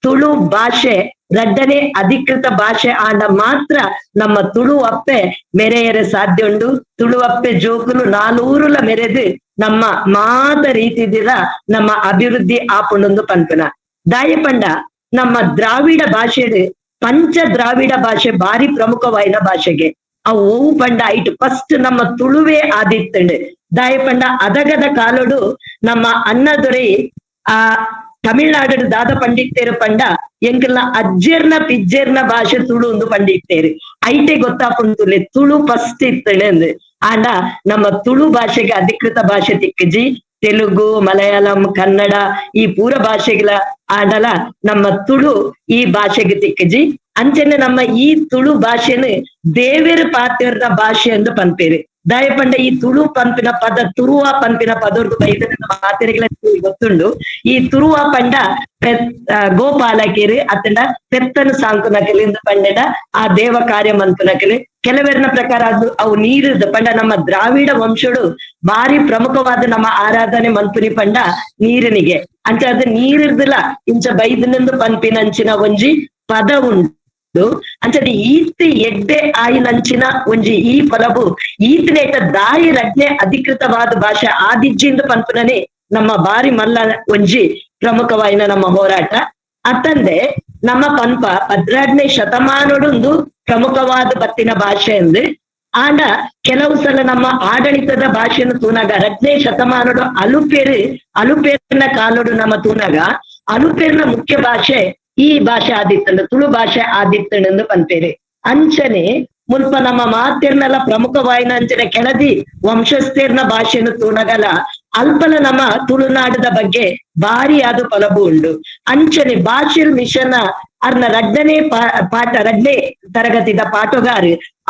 ತುಳು ಭಾಷೆ ರಡ್ಡನೆ ಅಧಿಕೃತ ಭಾಷೆ ಆಂಡ ಮಾತ್ರ ನಮ್ಮ ತುಳು ಅಪ್ಪೆ ಮೆರೆಯರೆ ಸಾಧ್ಯ ಉಂಡು. ತುಳು ಅಪ್ಪೆ ಜೋಕುಲು ನಾಲೂರುಲ ಮೆರೆದು ನಮ್ಮ ಮಾತ ರೀತಿದಿರ ನಮ್ಮ ಅಭಿವೃದ್ಧಿ ಆಪುಂಡೊಂದು ಪನ್ಪುನ. ದಾಯ ಪಂಡ ನಮ್ಮ ದ್ರಾವಿಡ ಭಾಷೆಡು ಪಂಚ ದ್ರಾವಿಡ ಭಾಷೆ ಬಾರಿ ಪ್ರಮುಖವಾಯಿನ ಭಾಷೆಗೆ ಅವು ಓವು ಪಂಡ ಐಟ್ ಫಸ್ಟ್ ನಮ್ಮ ತುಳುವೇ ಆದಿತ್ತಂಡು. ದಾಯ ಪಂಡ ಅದಗದ ಕಾಲೋಡು ನಮ್ಮ ಅನ್ನದೊರೆ ಆ ತಮಿಳ್ನಾಡು ದಾದ ಪಂಡಿತ್ತೇರು ಪಂಡ ಎಂಕಲ್ನ ಅಜ್ಜೆರ್ನ ಪಿಜ್ಜೆರ್ನ ಭಾಷೆ ತುಳು ಒಂದು ಪಂಡಿತ್ತೇರು. ಐಟೆ ಗೊತ್ತಾಪುಂಡುಲೆ ತುಳು ಫಸ್ಟ್ ಇತ್ತಣೆ ಅಂದು. ಆಂಡ ನಮ್ಮ ತುಳು ಭಾಷೆಗೆ ಅಧಿಕೃತ ಭಾಷೆ ತಿಕ್ಕಜಿ. ತೆಲುಗು, ಮಲಯಾಳಂ, ಕನ್ನಡ ಈ ಪೂರ ಭಾಷೆಗಳ ಆಂಡಲ ನಮ್ಮ ತುಳು ಈ ಭಾಷೆಗೆ ತಿಕ್ಕಜಿ. ಅಂಚನೆ ನಮ್ಮ ಈ ತುಳು ಭಾಷೆನು ದೇವೇರು ಪಾತೆರ್ನ ಭಾಷೆ ಎಂದು ಪನ್ಪೇರು. ದಾಯಪಂಡ ಈ ತುಳು ಪನ್ಪಿನ ಪದ ತುರುವ ಪನ್ಪಿನ ಪದೊರ್ದು ಬೈದನ ಮಾತೆರೆಗಳ ಗೊತ್ತುಂಡು. ಈ ತುರುವ ಪಂಡ ಗೋಪಾಲಕಿರು ಅತ್ತಂಡ ಪೆತ್ತನು ಸಾಂಕುನಕಲಿ ಪಂಡಡ ಆ ದೇವ ಕಾರ್ಯ ಮನ್ಪುನಕಲಿ. ಕೆಲವೆರ್ನ ಪ್ರಕಾರ ಅದು ಅವು ನೀರುದ ಪಂಡ ನಮ್ಮ ದ್ರಾವಿಡ ವಂಶಡು ಬಾರಿ ಪ್ರಮುಖವಾದ ನಮ್ಮ ಆರಾಧನೆ ಮನ್ಪುನಿ ಪಂಡ ನೀರಿನಿಗೆ. ಅಂಚ ಅದು ನೀರಿರ್ದಿಲ್ಲ ಇಂಚ ಬೈದನೆಂದು ಪನ್ಪಿನಂಚಿನ ಒಂಜಿ ಪದ ಉಂಡು. ಅಂಚನೆ ಈತ್ ಎಡ್ಡೆ ಆಯಿನಂಚಿನ ಒಂಜಿ ಈ ಪಲಬು ಈತನೇಟ ದಾಯಿ ರಜ್ಞೆ ಅಧಿಕೃತವಾದ ಭಾಷೆ ಆದಿಜ್ಜಿಂದ ಪನ್ಪುನನೆ ನಮ್ಮ ಬಾರಿ ಮಲ್ಲ ಒಂಜಿ ಪ್ರಮುಖವಾಯಿನ ನಮ್ಮ ಹೋರಾಟ. ಅತ್ತಂದೆ ನಮ್ಮ ಪನ್ಪ 12ನೇ ಶತಮಾನಡೊಂದು ಪ್ರಮುಖವಾದ ಬತ್ತಿನ ಭಾಷೆ ಎಂದು. ಆಂಡ ಕೆಲವು ಸಲ ನಮ್ಮ ಆಡಳಿತದ ಭಾಷೆಯನ್ನು ತೂನಾಗ 2ನೇ ಶತಮಾನಡು ಅಲುಪೇರ್ನ ಕಾಲೋಡು ನಮ್ಮ ತೂನಾಗ ಅಲುಪೇರ್ನ ಮುಖ್ಯ ಭಾಷೆ ಈ ಭಾಷೆ ಆದಿತ್ತಂಡು, ತುಳು ಭಾಷೆ ಆದಿತ್ತಂಡು ಪನ್ಪೇರು. ಅಂಚನೆ ಮುಲ್ಪ ನಮ್ಮ ಮಾತೆರ್ನಲ ಪ್ರಮುಖವಾಯಿನ ಅಂಚನೆ ಕೆಳದಿ ವಂಶಸ್ಥೇರ್ನ ಭಾಷೆಯನ್ನು ತೂನಗಲ ಅಲ್ಪಲ ನಮ್ಮ ತುಳುನಾಡದ ಬಗ್ಗೆ ಭಾರಿ ಆದ ಫಲಬು ಉಂಡು. ಅಂಚನೆ ಭಾಷೆಲ್ ಮಿಷನ್ ಅರ್ನ 2ನೇ ಪಾಠ 2ನೇ ತರಗತಿದ ಪಾಠಗಾರ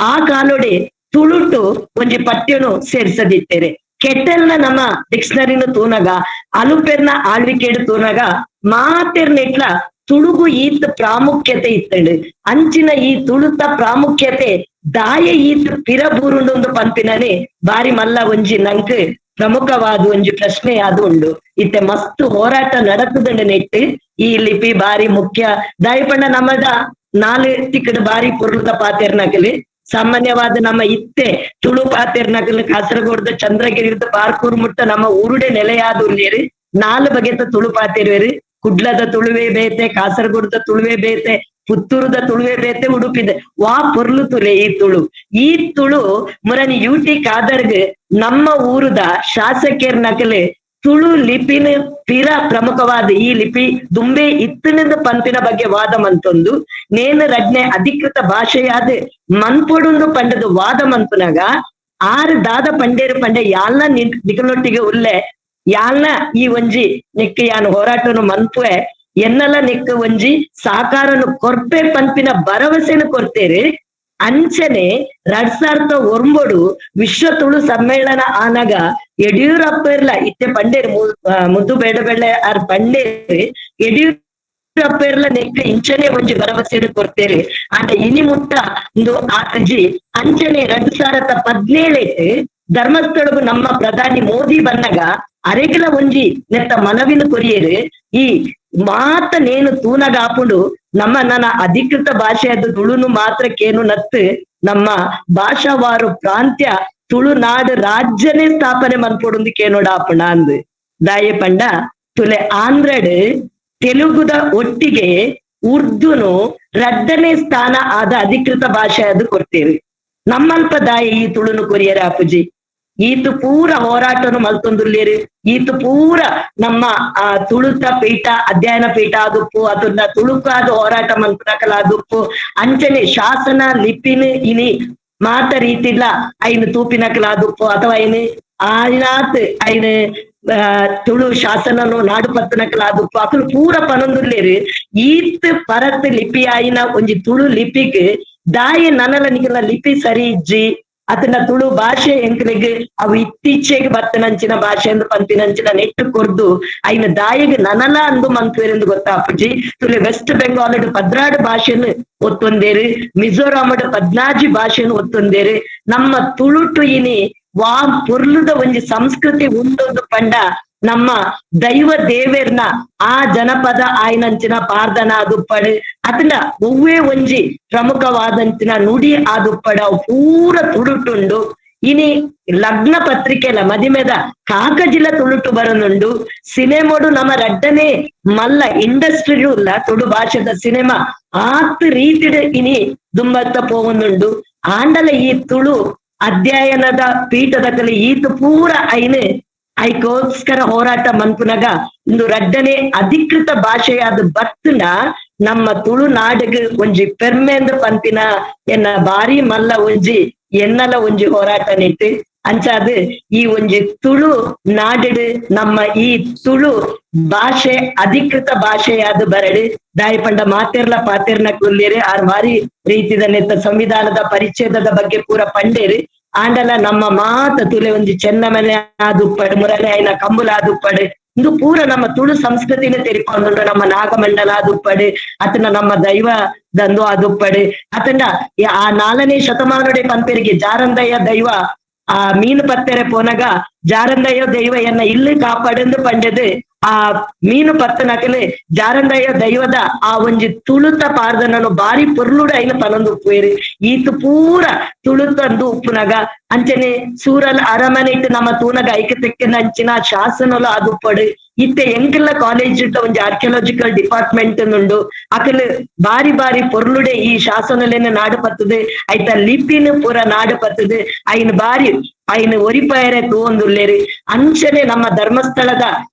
ಆ ಕಾಲೋಡೆ ತುಳುಟು ಒಂಜಿ ಪಠ್ಯನು ಸೇರ್ಸದಿತ್ತೇರೆ. ಕೆಟ್ಟಲ್ನ ನಮ್ಮ ಡಿಕ್ಷನರಿನ ತೂನಗ ಅಲುಪೆರ್ನ ಆಳ್ವಿಕೆಡು ತೂನಗ ಮಾತೆರ್ನೆಟ್ಲ ತುಳುಗು ಈತ್ ಪ್ರಾಮುಖ್ಯತೆ ಇತ್ತಂಡು. ಅಂಚಿನ ಈ ತುಳುತ ಪ್ರಾಮುಖ್ಯತೆ ದಾಯ ಈತ್ ಪಿರಬೂರುಂಡೊಂದು ಪನ್ಪಿನನೆ ಬಾರಿ ಮಲ್ಲ ಒಂಜಿ ನಂಕ್ ಪ್ರಮುಖವಾದ ಒಂಜಿ ಪ್ರಶ್ನೆ ಅದು ಉಂಡು. ಇತ್ತೆ ಮಸ್ತ್ ಹೋರಾಟ ನಡತದಂಡ ನೆಟ್ಟು ಈ ಲಿಪಿ ಬಾರಿ ಮುಖ್ಯ. ದಾಯಪಂಡ ನಮ್ಮದ ನಾಲು ತಿಕ್ಕಡು ಬಾರಿ ಪೊರ್ಲುದ ಪಾತೆರ್ನಕಲಿ. ಸಾಮಾನ್ಯವಾದ ನಮ್ಮ ಇತ್ತೆ ತುಳು ಪಾತೆರ್ನಕಲಿ ಕಾಸರಗೋಡ್ದ ಚಂದ್ರಗಿರಿದ ಬಾರ್ಕೂರ್ ಮುಟ್ಟ ನಮ್ಮ ಊರುಡೆ ನೆಲೆಯಾದ ಉಲ್ಲೇರು ನಾಲು ಬಗೆತ ತುಳು ಪಾತೆರ್ವೇರು. ಕುಡ್ಲದ ತುಳುವೆ ಬೇತೆ, ಕಾಸರಗೋಡದ ತುಳುವೆ ಬೇತೆ, ಪುತ್ತೂರುದ ತುಳುವೆ ಬೇತೆ, ಉಡುಪಿದ ವಾ ಪೊರ್ಲು ತುಲೆ ಈ ತುಳು. ಈ ತುಳು ಮುರನಿ ಯುಟಿ ಕಾದರ್ಗ್ ನಮ್ಮ ಊರುದ ಶಾಸಕಿಯರ್ ನಕಲೆ ತುಳು ಲಿಪಿನ ಪಿರ ಪ್ರಮುಖವಾದ ಈ ಲಿಪಿ ದುಂಬೆ ಇತ್ತನಿಂದ ಪಂಪಿನ ಬಗ್ಗೆ ವಾದ ಮಂತೊಂದು ನೇನು ರಡ್ನೆ ಅಧಿಕೃತ ಭಾಷೆಯಾದ ಮನ್ಪೊಡುಂದು ಪಂಡದ ವಾದ ಮನ್ಪುನಾಗ ಆರು ದಾದ ಪಂಡೇರು ಪಂಡೆ ಯಾಲ್ನ ನಿಕಲೊಟ್ಟಿಗೆ ಉಲ್ಲೆ ಯಾಲ್ನ ಈ ಒಂಜಿ ನಿಕ್ಕ ಯಾನ್ ಹೋರಾಟನು ಮನ್ಪುವೆ. ಎನ್ನಲ ನೆಕ್ಕ ಒಂಜಿ ಸಾಕಾರನು ಕೊರ್ಪೆ ಪನ್ಪಿನ ಭರವಸೆನು ಕೊರ್ತೇರಿ. ಅಂಚನೆ 2009 ವಿಶ್ವ ತುಳು ಸಮ್ಮೇಳನ ಆನಗ ಯಡಿಯೂರಪ್ಪ ಇರ್ಲ ಇತ್ತೆ ಪಂಡೇರು ಮುದ್ದು ಬೇಡ ಬೆಳ್ಳೆ ಆರ್ ಪಂಡೇರು ಯಡಿಯೂರಪ್ಪ ಇರ್ಲ ನೆಕ್ಕ ಇಂಚನೆ ಒಂಜಿ ಭರವಸೆನು ಕೊರ್ತೇರಿ. ಆಂಡ ಇನಿ ಮುಟ್ಟ ಇಂದು ಆತಜಿ. ಅಂಚನೆ 2017 ಧರ್ಮಸ್ಥಳಗು ನಮ್ಮ ಪ್ರಧಾನಿ ಮೋದಿ ಬನ್ನಗ ಅರೆಗಲ ಒಂಜಿ ನೆತ್ತ ಮನವಿನ ಕೊರಿಯರು. ಈ ಮಾತ ನೇನು ತೂನಗ ಆಪುಂಡು ನಮ್ಮ ನನ್ನ ಅಧಿಕೃತ ಭಾಷೆಯದ್ದು ತುಳುನು ಮಾತ್ರಕ್ಕೇನು ನತ್ತು ನಮ್ಮ ಭಾಷಾವಾರು ಪ್ರಾಂತ್ಯ ತುಳುನಾಡು ರಾಜ್ಯನೇ ಸ್ಥಾಪನೆ ಮನ್ಪೊಡುಂದು ಕೇನೋಡ ಆಪುಣ ಅಂದು. ದಾಯೆ ಪಂಡ ತುಲೆ ಆಂಧ್ರಡ್ ತೆಲುಗುದ ಒಟ್ಟಿಗೆ ಉರ್ದುನು ರಡ್ಡನೇ ಸ್ಥಾನ ಆದ ಅಧಿಕೃತ ಭಾಷೆ ಅದು ಕೊಡ್ತೇವೆ. ನಮ್ಮಲ್ಪ ದಾಯಿ ಈ ತುಳುನು ಕೊರಿಯರ ಅಪುಜಿ. ಈತು ಪೂರ ಹೋರಾಟನು ಮಲ್ತೊಂದುಲ್ಲೇರು. ಈತು ಪೂರ ನಮ್ಮ ಆ ತುಳುತ ಪೀಠ ಅಧ್ಯಯನ ಪೀಠ ಆದುಪ್ಪು, ಅದನ್ನ ತುಳುಕಾದ ಹೋರಾಟ ಮಲ್ಪನಕಲ ಆದುಪ್ಪು, ಅಂಚನೆ ಶಾಸನ ಲಿಪಿನ ಇನಿ ಮಾತ ರೀತಿಲ್ಲ ಐನು ತೂಪಿನಕಲ ಆದುಪ್ಪು, ಅಥವಾ ಐನು ಆಯ್ನಾತ್ ಐನು ತುಳು ಶಾಸನನು ನಾಡು ಪತ್ತನಕಲ ಆದುಪ್ಪು, ಅಕಲು ಪೂರ ಪನೊಂದುಲ್ಲೇರು. ಈತ್ ಪರತ್ ಲಿಪಿ ಆಯಿನ ಒಂಜಿ ತುಳು ಲಿಪಿಗ್ ದಾಯಿ ನನಲ ನಿಕಲ ಲಿಪಿ ಸರಿ ಇಜ್ಜಿ, ಅದನ್ನ ತುಳು ಭಾಷೆ ಎಂಕ್ಲೆಗ್ ಅವು ಇತ್ತೀಚೆಗೆ ಬತ್ತನಂಚಿನ ಭಾಷೆ ಎಂದು ಪಂತಿನಂಚಿನ ನೆಟ್ಟು ಕೊರ್ದು ಐನ ದಾಯಿಗ್ ನನಲ ಅಂದು ಮನ್ಪುವೆರೆಂದು ಗೊತ್ತಾಪುಜಿ. ತುಲೆ ವೆಸ್ಟ್ ಬೆಂಗಾಲ್ 14 ಭಾಷೆನು ಒತ್ತೊಂದೇರು, ಮಿಜೋರಾಂ 14 ಭಾಷೆನು ಒತ್ತೊಂದೇರು. ನಮ್ಮ ತುಳುಟು ಇನಿ ವಾ ಪೊರ್ಲುದ ಒಂಜಿ ಸಂಸ್ಕೃತಿ ಉಂಡೊಂದು ಪಂಡ ನಮ್ಮ ದೈವ ದೇವೆರ್ನ ಆ ಜನಪದ ಆಯ್ನಂಚಿನ ಪಾರ್ದನ ಆದುಪ್ಪಡು, ಅದನ್ನ ಒವ್ವೇ ಒಂಜಿ ಪ್ರಮುಖವಾದಂಚಿನ ನುಡಿ ಆದುಪ್ಪಡ ಅವು ಪೂರ ತುಳುಟುಂಡು. ಇನಿ ಲಗ್ನ ಪತ್ರಿಕೆಲ ಮದಿಮೆದ ಕಾಕಜಿಲ ತುಳುಟು ಬರನುಂಡು. ಸಿನೆಮೋಡು ನಮ್ಮ ರಡ್ಡನೆ ಮಲ್ಲ ಇಂಡಸ್ಟ್ರಿ ಉಲ್ಲ ತುಳು ಭಾಷೆದ ಸಿನಿಮಾ ಆತ್ ರೀತಿಡ್ ಇನಿ ದುಂಬತ್ತ ಪೋವೊಂದುಂಡು. ಆಂಡಲ ಈ ತುಳು ಅಧ್ಯಯನದ ಪೀಠದ ಕಲೆ ಈತ ಪೂರ ಐನು ಐಕೋಸ್ಕರ ಹೋರಾಟ ಮನ್ಪುನಗ ಇಂದು ರಡ್ಡನೆ ಅಧಿಕೃತ ಭಾಷೆಯಾದ ಬತ್ತನ ನಮ್ಮ ತುಳುನಾಡಿಗೆ ಒಂಜಿ ಪೆರ್ಮೆಂದು ಪನ್ಪಿನ ಎನ್ನ ಬಾರಿ ಮಲ್ಲ ಒಂಜಿ ಎನ್ನಲ ಒಂಜಿ ಹೋರಾಟ ನೆಟ್ಟು. ಅಂಚಾದ ಈ ಒಂಜಿ ತುಳು ನಾಡಿಡು ನಮ್ಮ ಈ ತುಳು ಭಾಷೆ ಅಧಿಕೃತ ಭಾಷೆಯಾದ ಬರಡು. ದಾಯಿ ಪಂಡ ಮಾತೆರ್ಲ ಪಾತೆರ್ನ ಕುಲ್ಲೇರು ಆರ್ ಬಾರಿ ರೀತಿದ ನೆತ್ತ ಸಂವಿಧಾನದ ಪರಿಚ್ಛೇದದ ಬಗ್ಗೆ ಪೂರ ಪಂಡೇರು. ಆಂಡಲ ನಮ್ಮ ಮಾತ ತುಲೆ ಒಂಜಿ ಚೆನ್ನಮನೆ ಆದುಪ್ಪಡು, ಮುರಲೆ ಆಯ್ನ ಕಂಬುಲ ಆದುಪ್ಪಡು, ಇಂದು ಪೂರ ನಮ್ಮ ತುಳು ಸಂಸ್ಕೃತಿನ ತೆರಿಕೊಂಡು ನಮ್ಮ ನಾಗಮಂಡಲ ಆದುಪ್ಪಡು, ಅತನ ನಮ್ಮ ದೈವ ದಂದು ಆದುಪ್ಪಡು, ಅತನ ಆ 4ನೇ ಶತಮಾನಡೆ ಪಂಪೆರಿಗೆ ಜಾರಂದಯ್ಯ ದೈವ ಆ ಮೀನು ಪತ್ತೆರೆ ಪೋನಗ ಜಾರಂದಯ್ಯ ದೈವ ಎನ್ನ ಇಲ್ಲಿ ಕಾಪಾಡೆಂದು ಪಂಡೆದು ಆ ಮೀನು ಪತ್ತನಕಲೆ ಜಾರಂದಯ್ಯ ದೈವದ ಆ ಒಂಜಿ ತುಳುತ ಪಾರ್ದನನು ಬಾರಿ ಪೊರ್ಲುಡ ಐನ ಪನೊಂದು ಉಪ್ಪುವೇರು. ಈತು ಪೂರ ತುಳುತಂದು ಉಪ್ಪುನಗ ಅಂಚನೆ ಸೂರಲ್ ಅರಮನೆ ಇಟ್ಟು ನಮ್ಮ ತೂನಗ ಐಕ್ಯತೆಕ್ಕಿನ ಅಂಚಿನ ಶಾಸನಲು ಆದುಪ್ಪಡು. ಇತ್ತೆ ಎಂಕೆಲ್ಲ ಕಾಲೇಜ್ ಒಂಜಿ ಆರ್ಕಿಯಾಲಜಿಕಲ್ ಡಿಪಾರ್ಟ್ಮೆಂಟ್ ಉಂಡು. ಅಕಲ್ ಬಾರಿ ಬಾರಿ ಪೊರ್ಲುಡೆ ಈ ಶಾಸನಲೇನ ನಾಡು ಪತ್ತದು, ಐತ ಲಿಪಿನ ಪೂರ ನಾಡು ಪತ್ತದು, ಐನ್ ಬಾರಿ ಐನ್ ಒರಿಪಾಯರೆ ತೂವೊಂದುಲ್ಲೇರು. ಅಂಚನೆ ನಮ್ಮ ಧರ್ಮಸ್ಥಳದ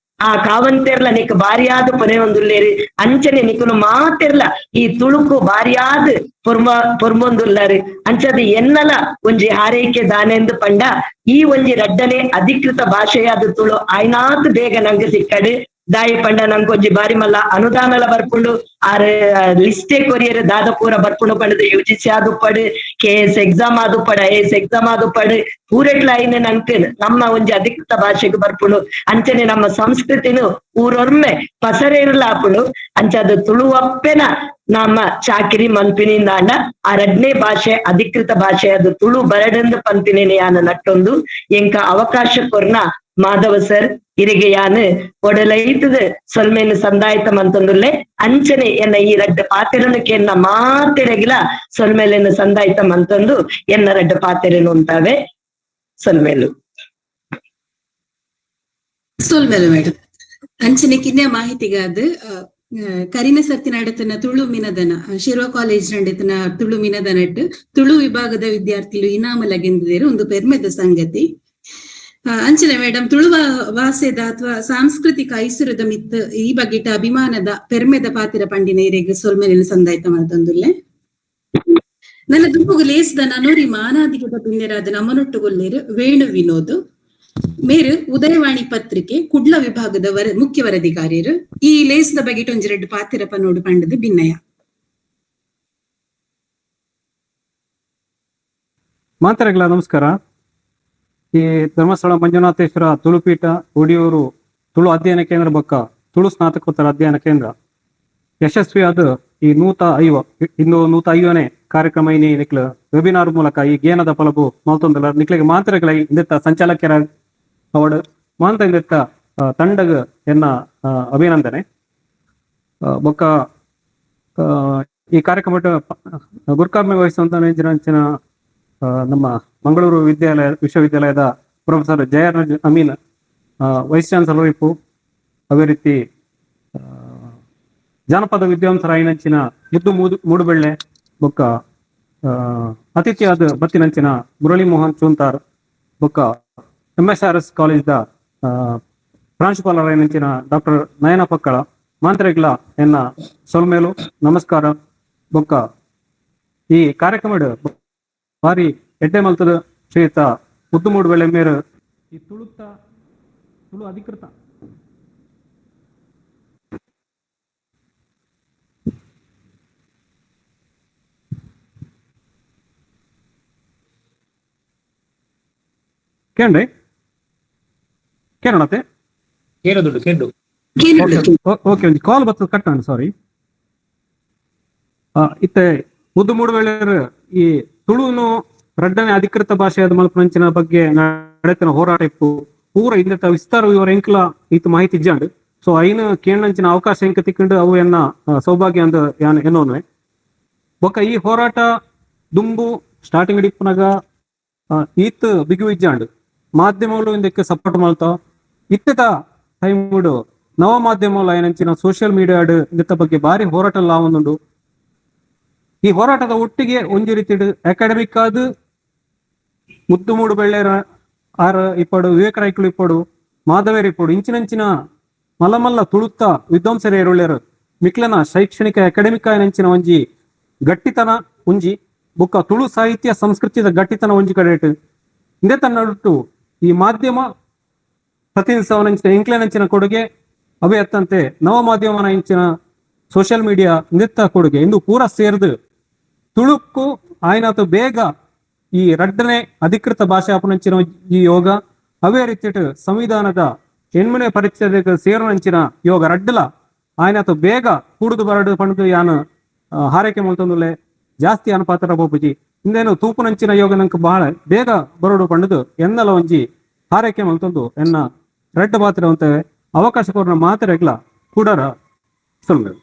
ಆ ಕಾವಂತೆರ್ಲ ನಿಕ್ ಬಾರಿಯಾದ ಪೊನೆ ಒಂದುಲ್ಲೇರು. ಅಂಚನೆ ನಿಕುಲು ಮಾತೆರ್ಲ ಈ ತುಳುಕು ಬಾರಿಯಾದ ಪೊರ್ಮೊಂದುಲ್ಲಾರು. ಅಂಚದ ಎನ್ನಲ ಒಂಜಿ ಹಾರೈಕೆ ದಾನೆಂದು ಪಂಡ ಈ ಒಂಜಿ ರಡ್ಡನೆ ಅಧಿಕೃತ ಭಾಷೆಯಾದ ತುಳು ಆಯ್ನಾತ್ ಬೇಗ ನಂಗೆ ಸಿಕ್ಕಡು. ದಾಯಿ ಪಂಡ ನಂಗೆ ಒಂಜಿ ಬಾರಿ ಮಲ್ಲ ಅನುದಾನಲ ಬರ್ಪುಂಡು, ಆರ್ ಲಿಸ್ಟೇ ಕೊರಿಯರ್ ದಾದ ಪೂರ ಬರ್ಪುಂಡು ಪಂಡದು UGC ಆದುಪ್ಪಡು, KS exam ಆದುಪ್ಪಡು, IAS exam ಆದುಪ್ಪಡು, ಪೂರೆಟ್ಲ ಐನ ನಂಗೆ ನಮ್ಮ ಒಂಜಿ ಅಧಿಕೃತ ಭಾಷೆಗೆ ಬರ್ಪುಂಡು. ಅಂಚನೆ ನಮ್ಮ ಸಂಸ್ಕೃತಿನು ಊರೊರ್ಮೆ ಪಸರೇರ್ಲ ಆಪುಂಡು. ಅಂಚಾದ ತುಳುವಪ್ಪೆನ ನಮ್ಮ ಚಾಕಿರಿ ಮನ್ಪಿನಿಂದಾಂಡ ಆ ರಡ್ನೇ ಭಾಷೆ ಅಧಿಕೃತ ಭಾಷೆ ಅದು ತುಳು ಬರಡೆಂದು ಪಂಪಿನೇನೆ ಯಾನ ನಟ್ಟೊಂದು ಎಂಕ ಅವಕಾಶ ಕೊರ್ನ ಮಾಧವ ಸರ್ ಇರಿಗೆ ಯಾನು ಒಡಲೈತದ ಸೊಲ್ಮೇನು ಸಂದಾಯಿತ ಮಂತಂದುಲ್ಲೆ. ಅಂಚನೆ ಎನ್ನ ಈ ರಡ್ಡ ಪಾತೆರನು ಎನ್ನ ಮಾತೆರೆಗಿಲ ಸೊಲ್ಮೇಲೆನ್ನು ಸಂದಾಯಿತ ಮಂತಂದು ಎನ್ನ ರಡ್ಡ ಪಾತೆರೆನು ಅಂತಾವೆ ಸೊಲ್ಮೇಲು. ಸೊಲ್ಮೇಲು ಮೇಡಮ್. ಅಂಚನೆ ಕಿನ್ಯ ಮಾಹಿತಿಗಾದ ಕರಿನ ಸರ್ತಿ ನಡತನ ತುಳು ಮಿನದನ ಶಿರ್ವ ಕಾಲೇಜ್ ನಡತನ ತುಳು ಮಿನದನಟ್ ತುಳು ವಿಭಾಗದ ವಿದ್ಯಾರ್ಥಿಲು ಇನಾಮ ಲಗೆಂದಿದ್ದೇರು ಒಂದು ಪೆರ್ಮೆದ ಸಂಗತಿ. ಅಂಚನೆ ಮೇಡಮ್ ತುಳುವ ವಾಸೆದ ಅಥವಾ ಸಾಂಸ್ಕೃತಿಕ ಐಸುರದ ಮಿತ್ ಈ ಬಗೆಟ ಅಭಿಮಾನದ ಪೆರ್ಮೆದ ಪಾತಿರ ಪಂಡಿನ ಇರೆಗ್ ಸೊಲ್ಮೆಲಿನ ಸಂದಾಯ್ತ ಮಲ್ತೊಂದುಲ್ಲೆ. ನನ್ನ ದುಂಬುಗು ಲೇಸ್ದ ನನೂರಿ ಮಾನಾದಿಗದ ಬಿನ್ನೆರಾದ ನಮ್ಮನೊಟ್ಟುಗೊಲ್ಲೇರು ವೇಣು ವಿನೋದ್. ಮೇರು ಉದಯವಾಣಿ ಪತ್ರಿಕೆ ಕುಡ್ಲ ವಿಭಾಗದ ಮುಖ್ಯ ವರದಿಗಾರ್ಯರು. ಈ ಲೇಸ್ದ ಬಗ್ಗೆ ಒಂಜಿ ಪಾತಿರಪ್ಪ ನೋಡು ಪಂಡದು ಭಿನ್ನಯ. ಮಾತರಗಳ ನಮಸ್ಕಾರ. ಈ ಧರ್ಮಸ್ಥಳ ಮಂಜುನಾಥೇಶ್ವರ ತುಳುಪೀಠ ಒಡಿಯೂರು ತುಳು ಅಧ್ಯಯನ ಕೇಂದ್ರ ಬೊಕ್ಕ ತುಳು ಸ್ನಾತಕೋತ್ತರ ಅಧ್ಯಯನ ಕೇಂದ್ರ ಯಶಸ್ವಿಯಾದ ಈ 150 ಇನ್ನು 150ನೇ ಕಾರ್ಯಕ್ರಮ ಇನಿ ನಿಕ್ಲ ವೆಬಿನಾರ್ ಮೂಲಕ ಈ ಗೇನದ ಫಲಬು ಮಲ್ತೊಂದಲ ನಿಕ್ಲಿಗೆ ಮಾತ್ರೆಗಳ ಇಂದಿತ್ತ ಸಂಚಾಲಕರ ಅವಡು ಮಾಂತ ಇಂದಿತ್ತ ತಂಡಗ ಎನ್ನ ಅಭಿನಂದನೆ. ಬೊಕ್ಕ ಈ ಕಾರ್ಯಕ್ರಮ ಗುರುಕಾರ್ಮೆ ವಹಿಸುವಂತ ನಮ್ಮ ಮಂಗಳೂರು ವಿಶ್ವವಿದ್ಯಾಲಯದ professor Jayaraj Amin, vice chancellor ಇಪ್ಪು, ಅದೇ ರೀತಿ ಜಾನಪದ ವಿದ್ವಾಂಸರಾಯಿನಂಚಿನ ಮುದ್ದು ಮೂಡುಬೆಳ್ಳೆ ಬೊಕ್ಕ ಅತಿಥಿಯಾದ ಬತ್ತಿನಂಚಿನ ಮುರಳಿ ಮೋಹನ್ ಚೂಂತಾರ್ ಬೊಕ್ಕ MSRS college the ಪ್ರಾಂಶುಪಾಲರಾಯಿನಂಚಿನ doctor ನಯನ ಪಕ್ಕಳ ಮಾಂತ್ರಿಗಳ ಎನ್ನ ಸೊಲ್ಮೇಲು ನಮಸ್ಕಾರ. ಬೊಕ್ಕ ಈ ಕಾರ್ಯಕ್ರಮ ಬಾರಿ ಎಡ್ಡೆ ಮಲ್ತದ ಶ್ರೀಯುತ ಮುದ್ದು ಮೂಡುಬೆಳ್ಳೆ ಮೇರು ಈ ತುಳುತ್ತ ತುಳು ಅಧಿಕೃತ ಕೇಳ್ರಿ ಕೇಳೋಣತೆ ಕೇಳು. ಓಕೆ, ಒಂದು ಕಾಲ್ ಬರ್ತದೆ ಕಟ್ ನಾನು ಸಾರಿ. ಇತ್ತೆ ಮುದ್ದು ಮೂಡುಬೆಳ್ಳೆಯರು ಈ ತುಳುನು ರಡ್ಡನೆ ಅಧಿಕೃತ ಭಾಷೆಯಾದ ಮಲ್ಪನಂಚಿನ ಬಗ್ಗೆ ನಡೆತನ ಹೋರಾಟ ಇಪ್ಪು ಪೂರ ಇಂದೆತ ವಿಸ್ತಾರ ವಿವರ ಎಂಕ್ಲ ಈತ ಮಾಹಿತಿ ಇಜ್ಜಾಂಡ್. ಸೊ ಐನ ಕೇಳಂಚಿನ ಅವಕಾಶ ಎಂಕ ತಿಕ್ಕೊಂಡು ಅವು ಎನ್ನ ಸೌಭಾಗ್ಯ ಅಂದ ಯಾನ್ ಎನ್ನೋನ್ವೆ. ಬೊಕ್ಕ ಈ ಹೋರಾಟ ದುಂಬು ಸ್ಟಾರ್ಟಿಂಗ್ ಇಪ್ಪುನಗ ಈತ್ ಬಿಗು ಇಜ್ಜಾಂಡ್ ಮಾಧ್ಯಮಗಳು ಇಂದಕ್ಕೆ ಸಪೋರ್ಟ್ ಮಲ್ತ ಇತ್ತೆದ ಟೈಮ್ ನವ ಮಾಧ್ಯಮಗಳು ಐನಂಚಿನ ಸೋಷಿಯಲ್ ಮೀಡಿಯಾ ಇಂದೆತ್ತ ಬಗ್ಗೆ ಭಾರಿ ಹೋರಾಟ ಲಾವೊಂದುಂಡು. ಈ ಹೋರಾಟದ ಒಟ್ಟಿಗೆ ಒಂಜಿ ರೀತಿ ಅಕಾಡೆಮಿಕ್ ಆದ ಮುದ್ದು ಮೂಡುಬೆಳ್ಳೆರ ಆರ್ ಇಪ್ಪಡು, ವಿವೇಕ ರೈಕುಲು ಇಪ್ಪಡು, ಮಾಧವೇರ್ ಇಪ್ಪಡು, ಇಂಚಿನಂಚಿನ ಮಲ್ಲ ಮಲ್ಲ ತುಳುತ್ತ ವಿದ್ವಾಂಸರ ಏರುಳ್ಳೆರು ಮಿಕ್ಲನ ಶೈಕ್ಷಣಿಕ ಅಕಾಡೆಮಿಕ್ ಆಯಿನಂಚಿನ ಒಂಜಿ ಗಟ್ಟಿತನ ಒಂಜಿ ಬೊಕ್ಕ ತುಳು ಸಾಹಿತ್ಯ ಸಂಸ್ಕೃತಿದ ಗಟ್ಟಿತನ ಒಂಜಿ ಕಡೆಟ್ ಇಂದೇ ತನ್ನೊಟ್ಟು ಈ ಮಾಧ್ಯಮ ಪ್ರತಿನಿಧಿಸವನಂಚಿನ ಎಂಕ್ಲೆನಂಚಿನ ಕೊಡುಗೆ ಅವೇ ಅತ್ತಂತೆ ನವ ಮಾಧ್ಯಮನ ಇಂಚಿನ ಸೋಷಿಯಲ್ ಮೀಡಿಯಾ ಇಂದೆತ್ತ ಕೊಡುಗೆ ಇಂದು ಪೂರ ಸೇರ್ದು ತುಳುಕ್ಕು ಆಯ್ನಾತು ಬೇಗ ಈ ರಡ್ಡನೆ ಅಧಿಕೃತ ಭಾಷೆ ಅಪನಂಚಿನ ಈ ಯೋಗ ಅವೇ ರೀತಿ ಸಂವಿಧಾನದ ಎಣ್ಮನೆ ಪರಿಚ್ಛೇದಕ್ಕೆ ಸೇರುವಂಚಿನ ಯೋಗ ರಡ್ಡಲ ಆಯ್ನಾತು ಬೇಗ ಕೂಡುದು ಬರಡು ಪಂಡು ಯಾನು ಹಾರೈಕೆ ಮಲ್ತೊಂದುಲ್ಲೆ ಜಾಸ್ತಿ ಅನುಪಾತರ ಬೋಪುಜಿ ಇಂದೇನು ತೂಪುನಂಚಿನ ಯೋಗ ನಂಗೆ ಬಹಳ ಬೇಗ ಬರಡು ಪಂಡುದು ಎನ್ನಲ ಒಂಜಿ ಹಾರೈಕೆ ಮಲ್ತೊಂದು ಎನ್ನ ರಡ್ಡ ಪಾತ್ರ ಅಂತೇವೆ ಅವಕಾಶ ಕೊರನ ಮಾತೆರೆಗ್ಲ ಕೂಡರ ಸೊಲ್ಮೆಲು.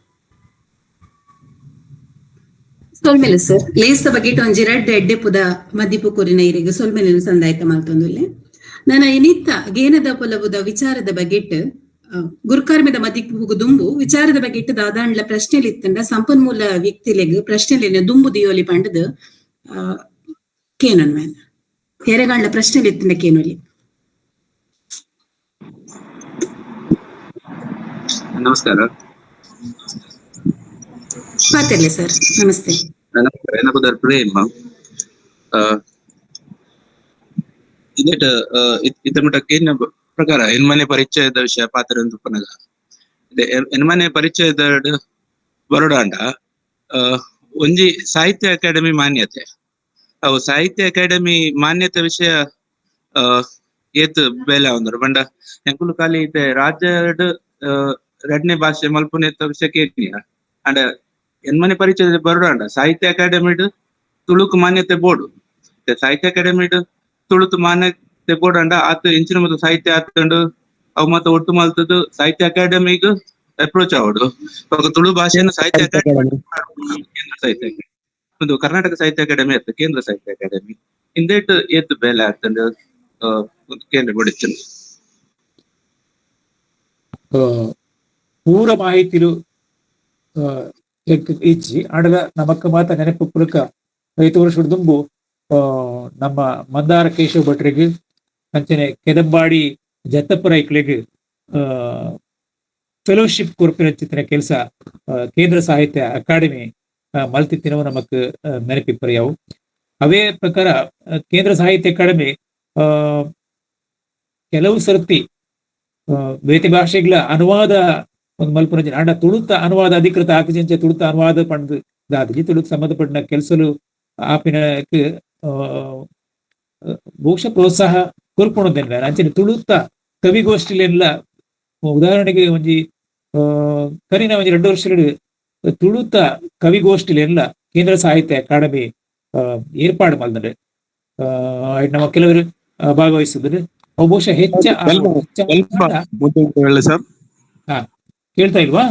ಸೊಲ್ಮೆಲು ಸರ್. ಲೇಸ್ದ ಬಗ್ಗೆ ಒಂಜಿ ರಡ್ಡ ಎಡ್ಡೆಪುದ ಮದ್ದಿಪು ಕೊರಿನ ಇರೆಗ್ ಸೊಲ್ಮೆಲೆನ್ ಸಂದಾಯ್ತ ಮಲ್ತೊಂದುಲ್ಲೆ. ನನ ಇನಿತ್ತ ಗೇನದ ಪೊಲವುದ ವಿಚಾರದ ಬಗೆಟ್ ಗುರುಕಾರ್ಮೆದ ಮದಿಪುಗು ದುಂಬು ವಿಚಾರದ ಬಗೆಟ್ ದಾದಾಂಡ್ಲ ಪ್ರಶ್ನೆಲಿ ಇತ್ತಂಡ ಸಂಪನ್ಮೂಲ ವ್ಯಕ್ತಿಲೆಗ್ ಪ್ರಶ್ನೆಲೆನ್ ದುಂಬು ದಿಯೋಲಿ ಪಂಡದು ಕೇನನ್ ಮ್ಯಾನ್ ಎರೆಗಾಂಡ್ಲ ಪ್ರಶ್ನೆಲಿ ಇತ್ತಂಡ ಕೇನೊಲಿ. ನಮಸ್ಕಾರ. ಮಾತಾಡ್ಲಿ ಸರ್. ನಮಸ್ತೆ. ನಮಸ್ಕಾರ. ಏನಪ್ಪದ ಪ್ರೇಮ್ ಇದೆಟ್ ಇತ್ತ ಮಟ್ಟಕ್ಕೆ ಪ್ರಕಾರ ಎನ್ಮನೆ ಪರಿಚಯದ ವಿಷಯ ಪಾತ್ರ ಪನಗ ಎನ್ಮನೆ ಪರಿಚಯದ ಬರೋಡಾಂಡ ಒಂಜಿ ಸಾಹಿತ್ಯ ಅಕಾಡೆಮಿ ಮಾನ್ಯತೆ ಅವು ಸಾಹಿತ್ಯ ಅಕಾಡೆಮಿ ಮಾನ್ಯತೆ ವಿಷಯ ಏತ್ ಬೇಲೆ ಒಂದರು ಬಂಡ ಎಂಕುಲು ಖಾಲಿ ಇತ್ತೆ ರಾಜ್ಯಡ್ ರಡ್ನೆ ಭಾಷೆ ಮಲ್ಪುನೆತ್ತ ವಿಷಯ ಕೇನಿಯ ಅಂಡ ಎನ್ಮನೆ ಪರಿಚಯ ಬರೋಡಾಂಡ ಸಾಹಿತ್ಯ ಅಕಾಡೆಮಿಡ್ ತುಳುಕು ಮಾನ್ಯತೆ ಬೋರ್ಡ್ ಸಾಹಿತ್ಯ ಅಕಾಡೆಮಿಡ್ ತುಳುತು ಮಾನ್ಯತೆ ಬೋರ್ಡ್ ಅಂಡ ಆತ ಇಂಚಿನ ಮತ್ತು ಸಾಹಿತ್ಯ ಆತಂಡು ಅವು ಮತ್ತೆ ಒಟ್ಟು ಮಲ್ತದ್ದು ಸಾಹಿತ್ಯ ಅಕಾಡೆಮಿಗ್ ಅಪ್ರೋಚ್ ಆವಡು ತುಳು ಭಾಷೆಯನ್ನು ಸಾಹಿತ್ಯ ಅಕಾಡೆಮಿ ಕೇಂದ್ರ ಸಾಹಿತ್ಯ ಒಂದು ಕರ್ನಾಟಕ ಸಾಹಿತ್ಯ ಅಕಾಡೆಮಿ ಅತ್ತ ಕೇಂದ್ರ ಸಾಹಿತ್ಯ ಅಕಾಡೆಮಿ ಇಂದೇಟ್ ಏತ್ ಬೇಲೆ ಆಗ್ತಂಡು ಕೇಂದ್ರ ಬಡಿಚು ಪೂರ ಮಾಹಿತಿಲು ಇಜ್ಜಿ ಆಡಲ ನಮಕ್ಕ ಮಾತ ನೆನಪು ಪುಲಕ 5 ವರ್ಷದ ದುಂಬು ನಮ್ಮ ಮಂದಾರ ಕೇಶವ ಭಟ್ರಿಗೆ ಅಂಚನೆ ಕೆದಂಬಾಡಿ ಜತ್ತಪ್ಪ ರೈಕ್ಲೆಗ್ ಫೆಲೋಶಿಪ್ ಕೊರ್ಪಿನ ಕೆಲಸ ಕೇಂದ್ರ ಸಾಹಿತ್ಯ ಅಕಾಡೆಮಿ ಮಲ್ತಿತ್ತಿನವು ನಮಕ್ ನೆನಪಿಪ್ಪರಿಯಾವು. ಅವೇ ಪ್ರಕಾರ ಕೇಂದ್ರ ಸಾಹಿತ್ಯ ಅಕಾಡೆಮಿ ಕೆಲವು ಸರ್ತಿ ಬೇತೆ ಭಾಷೆಗಳ ಅನುವಾದ ಒಂದು ಮಲ್ಪುನ ಅಂಡ ತುಳುತ ಅನುವಾದ ಅಧಿಕೃತ ಆಪುಜಂಚ ತುಳುತ ಅನುವಾದ ಪಂಡ್ ದಾದಿಜಿ ತುಳುಕ್ ಸಂಬಂಧಪಟ್ಟ ಕೆಲಸಲು ಆಪಿನ ಬಹುಶಃ ಪ್ರೋತ್ಸಾಹ ಕೊರ್ಪುಣದೆನ್ನ ಅಂಚನೆ ತುಳುತ ಕವಿಗೋಷ್ಠಿಲೆಲ್ಲ ಉದಾಹರಣೆಗೆ ಒಂಜಿ ಕರಿನ ಒಂಜಿ 2 ವರ್ಷ ತುಳುತ ಕವಿಗೋಷ್ಠಿಲೆಲ್ಲ ಕೇಂದ್ರ ಸಾಹಿತ್ಯ ಅಕಾಡೆಮಿ ಏರ್ಪಾಡು ಮಲ್ದಂಡೆ ನಮ್ಮ ಕೆಲವರು ಭಾಗವಹಿಸಿದ್ರೆ ಅವು ಬಹುಶಃ ಹೆಚ್ಚ ಸರ್ ಕೇಳ್ತಾ ಇಲ್ವಾ?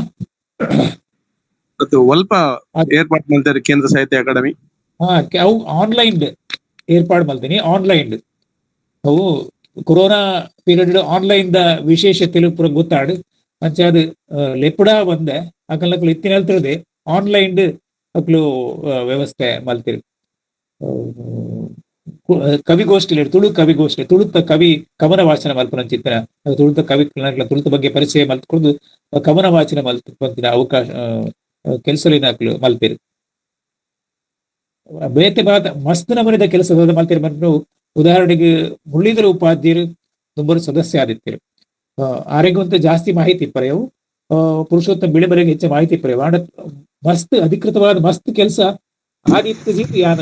ಒಲ್ಪ ಏರ್ಪಾಡು ಮಾಡ್ತಾರೆ ಕೇಂದ್ರ ಸಾಹಿತ್ಯ ಅಕಾಡೆಮಿ. ಅವು ಆನ್ಲೈನ್ ಏರ್ಪಾಡು ಮಾಡ್ತೀನಿ, ಆನ್ಲೈನ್. ಅವು corona period online the ವಿಶೇಷತೆ ಪೂರ ಗೊತ್ತಾಡು ಅಂಚ ಅದು ಲೆಪ್ಪುಡ ಬಂದೆ ಅಕಲ್ನಕಲು ಇತ್ತಿನ ಹೇಳ್ತಿರೋದೆ ಆನ್ಲೈನ್ ಅಕ್ಲು ವ್ಯವಸ್ಥೆ ಮಲ್ತಿರು. ಕವಿಗೋಷ್ಠಿ, ತುಳು ಕವಿಗೋಷ್ಠಿ, ತುಳುತ ಕವಿ ಕವನ ವಾಚನ ಮಲ್ಪುನಂಚಿತ್ತಿನ ತುಳುತ ಕವಿ ತುಳುತ ಬಗ್ಗೆ ಪರಿಚಯ ಮಲ್ತ್ಕೊಂಡು ಕವನ ವಾಚನ ಮಲ್ಪಂತಿನ ಅವಕಾಶ ಕೆಲಸಲಿನ ಅಕ್ಲು ಮಲ್ತಿರು. ಬೇತೆ ಬಾತ ಮಸ್ತ್ ನಮೂನಿದ ಕೆಲಸ ಮಲ್ತಿರು. ಮತ್ತು ಉದಾಹರಣೆಗೆ ಮುರಳೀಧರ ಉಪಾಧ್ಯರು ತುಂಬರು ಸದಸ್ಯ ಆದಿತ್ತಿರು, ಆರೋಗ್ಯವಂತ ಜಾಸ್ತಿ ಮಾಹಿತಿ ಪರೆಯವು, ಪುರುಷೋತ್ತಮ ಬಿಳಿಮರೆಗೆ ಹೆಚ್ಚು ಮಾಹಿತಿ ಪರೆಯವು. ಆಂಡ ಮಸ್ತ್ ಅಧಿಕೃತವಾದ ಮಸ್ತ್ ಕೆಲಸ ಆದಿತ್ಯ ಯಾನ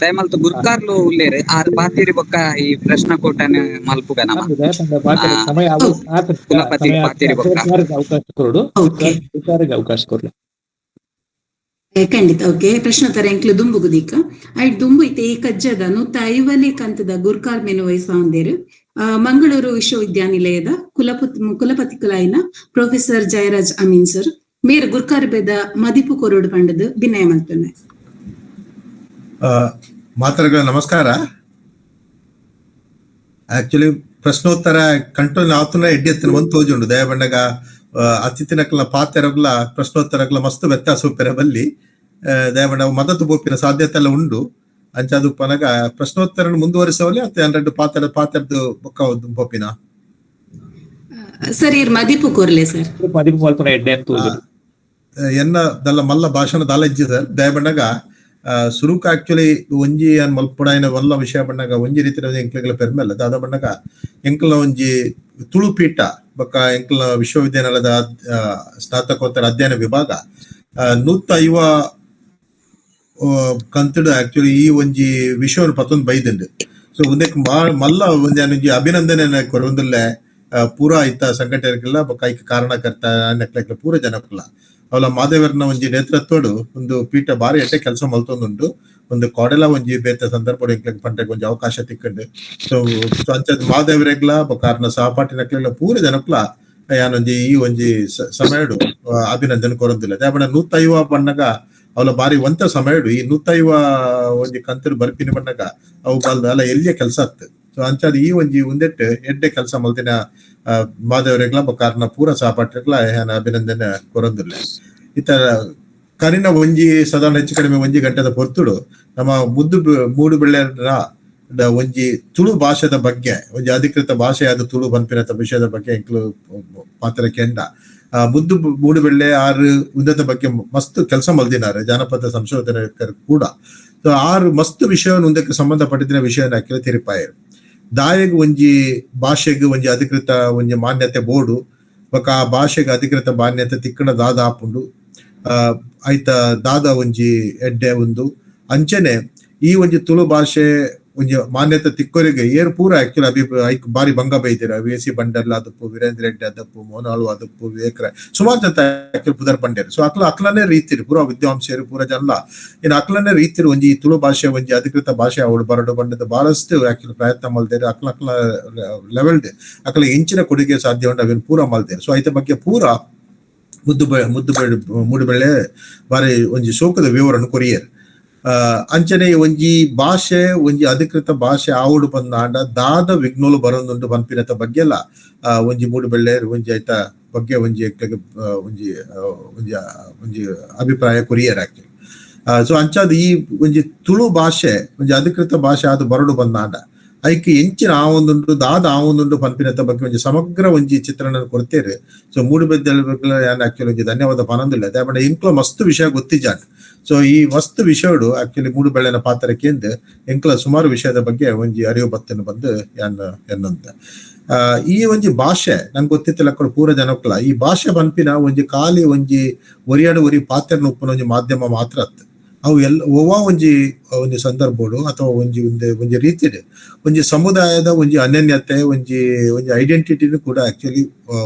ದಯಮಲ್ತ ಗುರ್ಕಾರ್ಲು ಉಲ್ಲೇರು ಆರ್ ಪಾತಿರಿ ಬೊಕ್ಕ ಈ ಪ್ರಶ್ನಕೂಟನೆ ಮಲ್ಪುಗ ನಮ ಸಮಯ ಕುಲಪತಿ ಪಾತಿರಿ ಬೊಕ್ಕ ಅವಕಾಶ ಕೊರಡು, ಅವಕಾಶ ಕೊಡ್ಲಿ ಖಂಡಿತ. ಓಕೆ, ಪ್ರಶ್ನೋತ್ತರ ಎಂಕ್ಲು ದುಂಬುಗುದೀಕ ಐಟ್ ದುಂಬು ಇತ್ತೆ ಈ ಕಜ್ಜದ 150ನೇ ಕಂತದ ಗುರ್ಕಾರ್ ಮೆನು ವಹಿಸಾವಂದೇರು ಮಂಗಳೂರು ವಿಶ್ವವಿದ್ಯಾನಿಲಯದ ಕುಲಪತಿಕುಲಾಯಿನ ಪ್ರೊಫೆಸರ್ ಜಯರಾಜ್ ಅಮೀನ್ ಸರ್ ಮೇರು ಗುರ್ಕಾರ್ ಬೇದ ಮದಿಪು ಕೊರೋಡು ಪಂಡದು ವಿನಯ ಮಲ್ತೊನ್ನೆ. ಮಾತೃಗಳ ನಮಸ್ಕಾರ. ಆಕ್ಚುಲಿ ಪ್ರಶ್ನೋತ್ತರ ಕಂಟ್ರೋಲ್ ಆತುನ ಎಡ್ಡಿ ಒಂದು ತೋಜುಂಡು ದಯಬಂಡಗ ಅತಿಥಿನಕ್ಲ ಪಾತೆರಗ್ಲ ಪ್ರಶ್ನೋತ್ತರಗ್ಲ ಮಸ್ತ್ ವ್ಯತ್ಯಾಸ ಉಪ್ಪೆರ ಬಲ್ಲಿ ದಯಬಂಡ ಮದತು ಬೋಪಿನ ಸಾಧ್ಯತೆ ಎಲ್ಲ ಉಂಡು. ಅಂಚಾದು ಪನಗ ಪ್ರಶ್ನೋತ್ತರ ಮುಂದುವರಿಸವಲ್ಲಿ ಅತ್ತೆ ಹನ್ನೆರಡು ಪಾತ್ರ ಪಾತೆರದು ಬೊಕ್ಕ ಬೋಪಿನ ಸರ್ ಮದಿಪು ಕೊರ್ಲೆ ಸರ್ ಮದಿಪು ಮಲ್ಪುನ ಎಡ್ಡೆ ಅಂತ ಎನ್ನ ದಲ್ಲ ಮಲ್ಲ ಭಾಷಣ ದಾಲ ಇಜ್ಜಿ ಸರ್. ದಯಬಂಡಗ ಸುರುಕು ಆಕ್ಚುಲಿ ಒಂಜಿ ಅನ್ ಮಲ್ಪುಡಾಯಿನ ವಲ್ಲ ವಿಷಯ ಬಣ್ಣಗ ಒಂಜಿ ರೀತಿಯ ಎಂಕ್ಲೆಗಳ ಪೆರ್ಮೆಲ್ಲ ದಾದ ಬಣ್ಣಗ ಎಂಕಲ್ನ ಒಂಜಿ ತುಳು ಪೀಠ ಬೊಕ್ಕ ಎಂಕಲ್ನ ವಿಶ್ವವಿದ್ಯಾನಿಲಯದ ಸ್ನಾತಕೋತ್ತರ ಅಧ್ಯಯನ ವಿಭಾಗ 150 ಕಂತುಡು ಆಕ್ಚುಲಿ ಈ ಒಂಜಿ ವಿಷಯವನ್ನು ಪತ್ತೊಂದು ಬೈದುಂಡು. ಸೊ ಒಂದಕ್ಕೆ ಮಲ್ಲ ಒಂಜಿ ಒಂಜಿ ಅಭಿನಂದನೆ ಕೊರೊಂದುಲ್ಲೆ ಪೂರಾ ಇತ್ತ ಸಂಘಟನೆಗಳ ಬೊಕ್ಕ ಐಕ್ ಕಾರಣಕರ್ತ ಪೂರ ಜನಕ್ಕಲ್ಲ ಅವಲ ಮಾದೇವರ್ನ ಒಂಜಿ ನೇತೃತ್ವಡು ಒಂದು ಪೀಠ ಬಾರಿ ಎಟ್ಟೆ ಕೆಲಸ ಮಲ್ತೊಂದುಂಡು. ಒಂದು ಕೋಡೆಲ ಒಂಜಿ ಬೇತೆ ಸಂದರ್ಭ ಎಂಕ್ಲೆಗ್ ಪಂಟೆಗ್ ಒಂಜಿ ಅವಕಾಶ ತಿಕ್ಕಂಡು. ಸೊ ಅಂಚ ಮಾದೇವರೆಗ್ಲ ಬೊಕ್ಕ ಆರ್ನ ಸಹಪಾಠಿನಕ್ಲೆಗ್ಲ ಪೂರ ಜನಕ್ಲ ಯಾನೊಂಜಿ ಈ ಒಂಜಿ ಸಮಯಡು ಅಭಿನಂದನೆ ಕೊರೊಂದಿಲ್ಲ. ದಾಯೆಪಂಡ 150 ಬಣ್ಣಗ ಅವಲ ಬಾರಿ ಒಂತ ಸಮಯಡು ಈ 150 ಒಂಜಿ ಕಂತುಡು ಬರ್ಪಿನ ಬಣ್ಣಗ ಅವು ಬಾಲ್ದ ಅಲ್ಲ ಎಲ್ಲಿಯ ಕೆಲಸ ಆತ್. ಸೊ ಅಂಚಾದ ಈ ಒಂಜಿ ಉಂದೆಟ್ ಎಡ್ಡೆ ಕೆಲಸ ಮಲ್ತಿನ ಮಾದೇವರೆಗ್ಲ ಬೊಕ್ಕ ಆರ್ನ ಪೂರ ಸಹಪಾಠಿಗ್ಲ ಯಾನ್ ಅಭಿನಂದನೆ ಕೊರೊಂದಿಲ್ಲ. ಇತರ ಕರಿನ ಒಂಜಿ ಸಾಧಾರಣ ಹೆಚ್ಚು ಕಡಿಮೆ ಒಂಜಿ ಗಂಟೆದ ಪೊರ್ತುಡು ನಮ್ಮ ಮುದ್ದು ಮೂಡುಬೆಳ್ಳೆಯ ಒಂಜಿ ತುಳು ಭಾಷೆದ ಬಗ್ಗೆ ಒಂಜಿ ಅಧಿಕೃತ ಭಾಷೆಯಾದ ತುಳು ಪನ್ಪಿನತ ವಿಷಯದ ಬಗ್ಗೆ ಎಂಕ್ಲು ಪಾತ್ರ ಕೆಂಡ ಮುದ್ದು ಮೂಡುಬೆಳ್ಳೆ ಆರು ಉನ್ನತ ಬಗ್ಗೆ ಮಸ್ತ್ ಕೆಲಸ ಮಲ್ದಿನಾರೆ ಜಾನಪದ ಸಂಶೋಧಕರು ಕೂಡ. ಸೊ ಆರು ಮಸ್ತ್ ವಿಷಯವನ್ನು ಒಂದಕ್ಕೆ ಸಂಬಂಧಪಟ್ಟಿದ್ದ ವಿಷಯನ ಹಾಕಿಲ್ಲ ತಿರುಪಾಯರು. ದಾಯಗ್ ಒಂಜಿ ಭಾಷೆಗೆ ಒಂಜಿ ಅಧಿಕೃತ ಒಂಜಿ ಮಾನ್ಯತೆ ಬೋರ್ಡು ಬೊಕ್ಕ ಆ ಭಾಷೆಗೆ ಅಧಿಕೃತ ಮಾನ್ಯತೆ ತಿಕ್ಕಣ ದಾದ ಆಪುಂಡು ಐತ ದಾದ ಒಂಜಿ ಎಡ್ಡೆ ಒಂದು ಅಂಚನೆ ಈ ಒಂಜಿ ತುಳು ಭಾಷೆ ಒಂಜಿ ಮಾನ್ಯತೆ ತಿಕ್ಕೋರಿಗೆ ಏರ್ ಪೂರ ಆಕ್ಚುಲಿ ಅಭಿ ಐಕ್ ಬಾರಿ ಭಂಗ ಬೈದಿರ ವಿ ಸಿ ಬಂಡರ್ಲ ಅದಪ್ಪು, ವೀರೇಂದ್ರ ರೆಡ್ಡಿ ಅದಪ್ಪು, ಮೋನಾಳು ಅದಪ್ಪು, ವಿವೇಕ್ ರಾಯ್ ಸುಮಾರು ಜನ ಆಕ್ಚುಲಿ ಪುದರ್ ಪಂಡೇರು. ಸೊ ಅಕ್ಲ ಅಕ್ಲನೇ ರೀತಿರು ಪೂರ ವಿದ್ವಾಂಸರು ಪೂರ ಜನಲ ಇನ್ನು ಅಕ್ಲನೇ ರೀತಿರು ಒಂಜಿ ತುಳು ಭಾಷೆ ಒಂಜಿ ಅಧಿಕೃತ ಭಾಷೆ ಅವಳು ಬರಡು ಬಂಡದ ಬಹಳಷ್ಟು ಆಕ್ಚುಲಿ ಪ್ರಯತ್ನ ಮಲ್ದೇರು. ಅಕ್ಲ ಅಕ್ಲ ಲೆವೆಲ್ ಅಕ್ಲ ಹೆಂಚಿನ ಕೊಡುಗೆ ಸಾಧ್ಯ ಉಂಟು ಅವೇನು ಪೂರ ಮಲ್ದೇರು. ಸೊ ಐತ ಬಗ್ಗೆ ಪೂರ ಮುದ್ದು ಮೂಡುಬೆಳ್ಳೆ ಬಾರಿ ಒಂಜಿ ಶೋಕದ ವಿವರನ್ನು ಕೊರಿಯರ್. ಅಂಚನೆ ಒಂಜಿ ಭಾಷೆ ಒಂಜಿ ಅಧಿಕೃತ ಭಾಷೆ ಆವುಡು ಬಂದಾಂಡ ದಾದ ವಿಘ್ನೋಲು ಬರೋದುಂಟು ಪನ್ಪಿನತ ಬಗ್ಗೆ ಎಲ್ಲ ಒಂಜಿ ಮೂಡುಬೆಳ್ಳೆ ಒಂಜಿ ಐತ ಬಗ್ಗೆ ಒಂಜಿ ಒಂಜಿ ಒಂಜಿ ಒಂಜಿ ಅಭಿಪ್ರಾಯ ಕೊರಿಯರ್ ಆಕ್ಚುಲಿ. ಸೊ ಅಂಚಾದ ಈ ಒಂಜಿ ತುಳು ಭಾಷೆ ಒಂಜಿ ಅಧಿಕೃತ ಭಾಷೆ ಅದು ಬರಡು ಬಂದಾಂಡ ಐಕ್ ಎಂಚಿನ ಆ ಒಂದುಂಡು ದಾದ ಆ ಒಂದುಂಡು ಪನ್ಪಿನತ ಬಗ್ಗೆ ಒಂಜಿ ಸಮಗ್ರ ಒಂಜಿ ಚಿತ್ರಣ ಕೊಡ್ತೇವೆ. ಸೊ ಮೂಡುಬೆದ್ದೆಲ್ ಆಕ್ಚುಲಿ ಒಂಜಿ ಧನ್ಯವಾದ ಪನೊಂದಿಲ್ಲ. ದಾಯೆ ಎಂಕ್ಲ ಮಸ್ತ್ ವಿಷಯ ಗೊತ್ತಿಜಾಂಡ್. ಸೊ ಈ ಮಸ್ತ್ ವಿಷಯಡು ಆಕ್ಚುಲಿ ಮೂಡುಬೆಳ್ಳೆನ ಪಾತ್ರಕ್ಕೆ ಎಂಕ್ಲ ಸುಮಾರು ವಿಷಯದ ಬಗ್ಗೆ ಒಂಜಿ ಅರಿವು ಬತ್ತನ್ನು ಬಂದು ಯಾನ್ ಎನ್ನಂತ. ಈ ಒಂಜಿ ಭಾಷೆ ನಂಗೆ ಗೊತ್ತಿತ್ತಿಲ್ಲ ಪೂರ ಜನಕ್ಕಲ ಈ ಭಾಷೆ ಪನ್ಪಿನ ಒಂಜಿ ಖಾಲಿ ಒಂಜಿ ಒರಿಯಾಡು ಒರಿ ಪಾತ್ರನ ಉಪ್ಪುನ ಒಂಜಿ ಮಾಧ್ಯಮ ಮಾತ್ರ ಅತ್ತು. ಅವು ಎಲ್ಲ ಒವ್ವ ಒಂಜಿ ಒಂಜಿ ಸಂದರ್ಭಡು ಅಥವಾ ಒಂಜಿ ಒಂಜಿ ಒಂಜಿ ರೀತಿಡ್ ಒಂಜಿ ಸಮುದಾಯದ ಒಂಜಿ ಅನನ್ಯತೆ ಒಂಜಿ ಒಂಜಿ ಐಡೆಂಟಿಟಿನೂ ಕೂಡ ಆಕ್ಚುಲಿ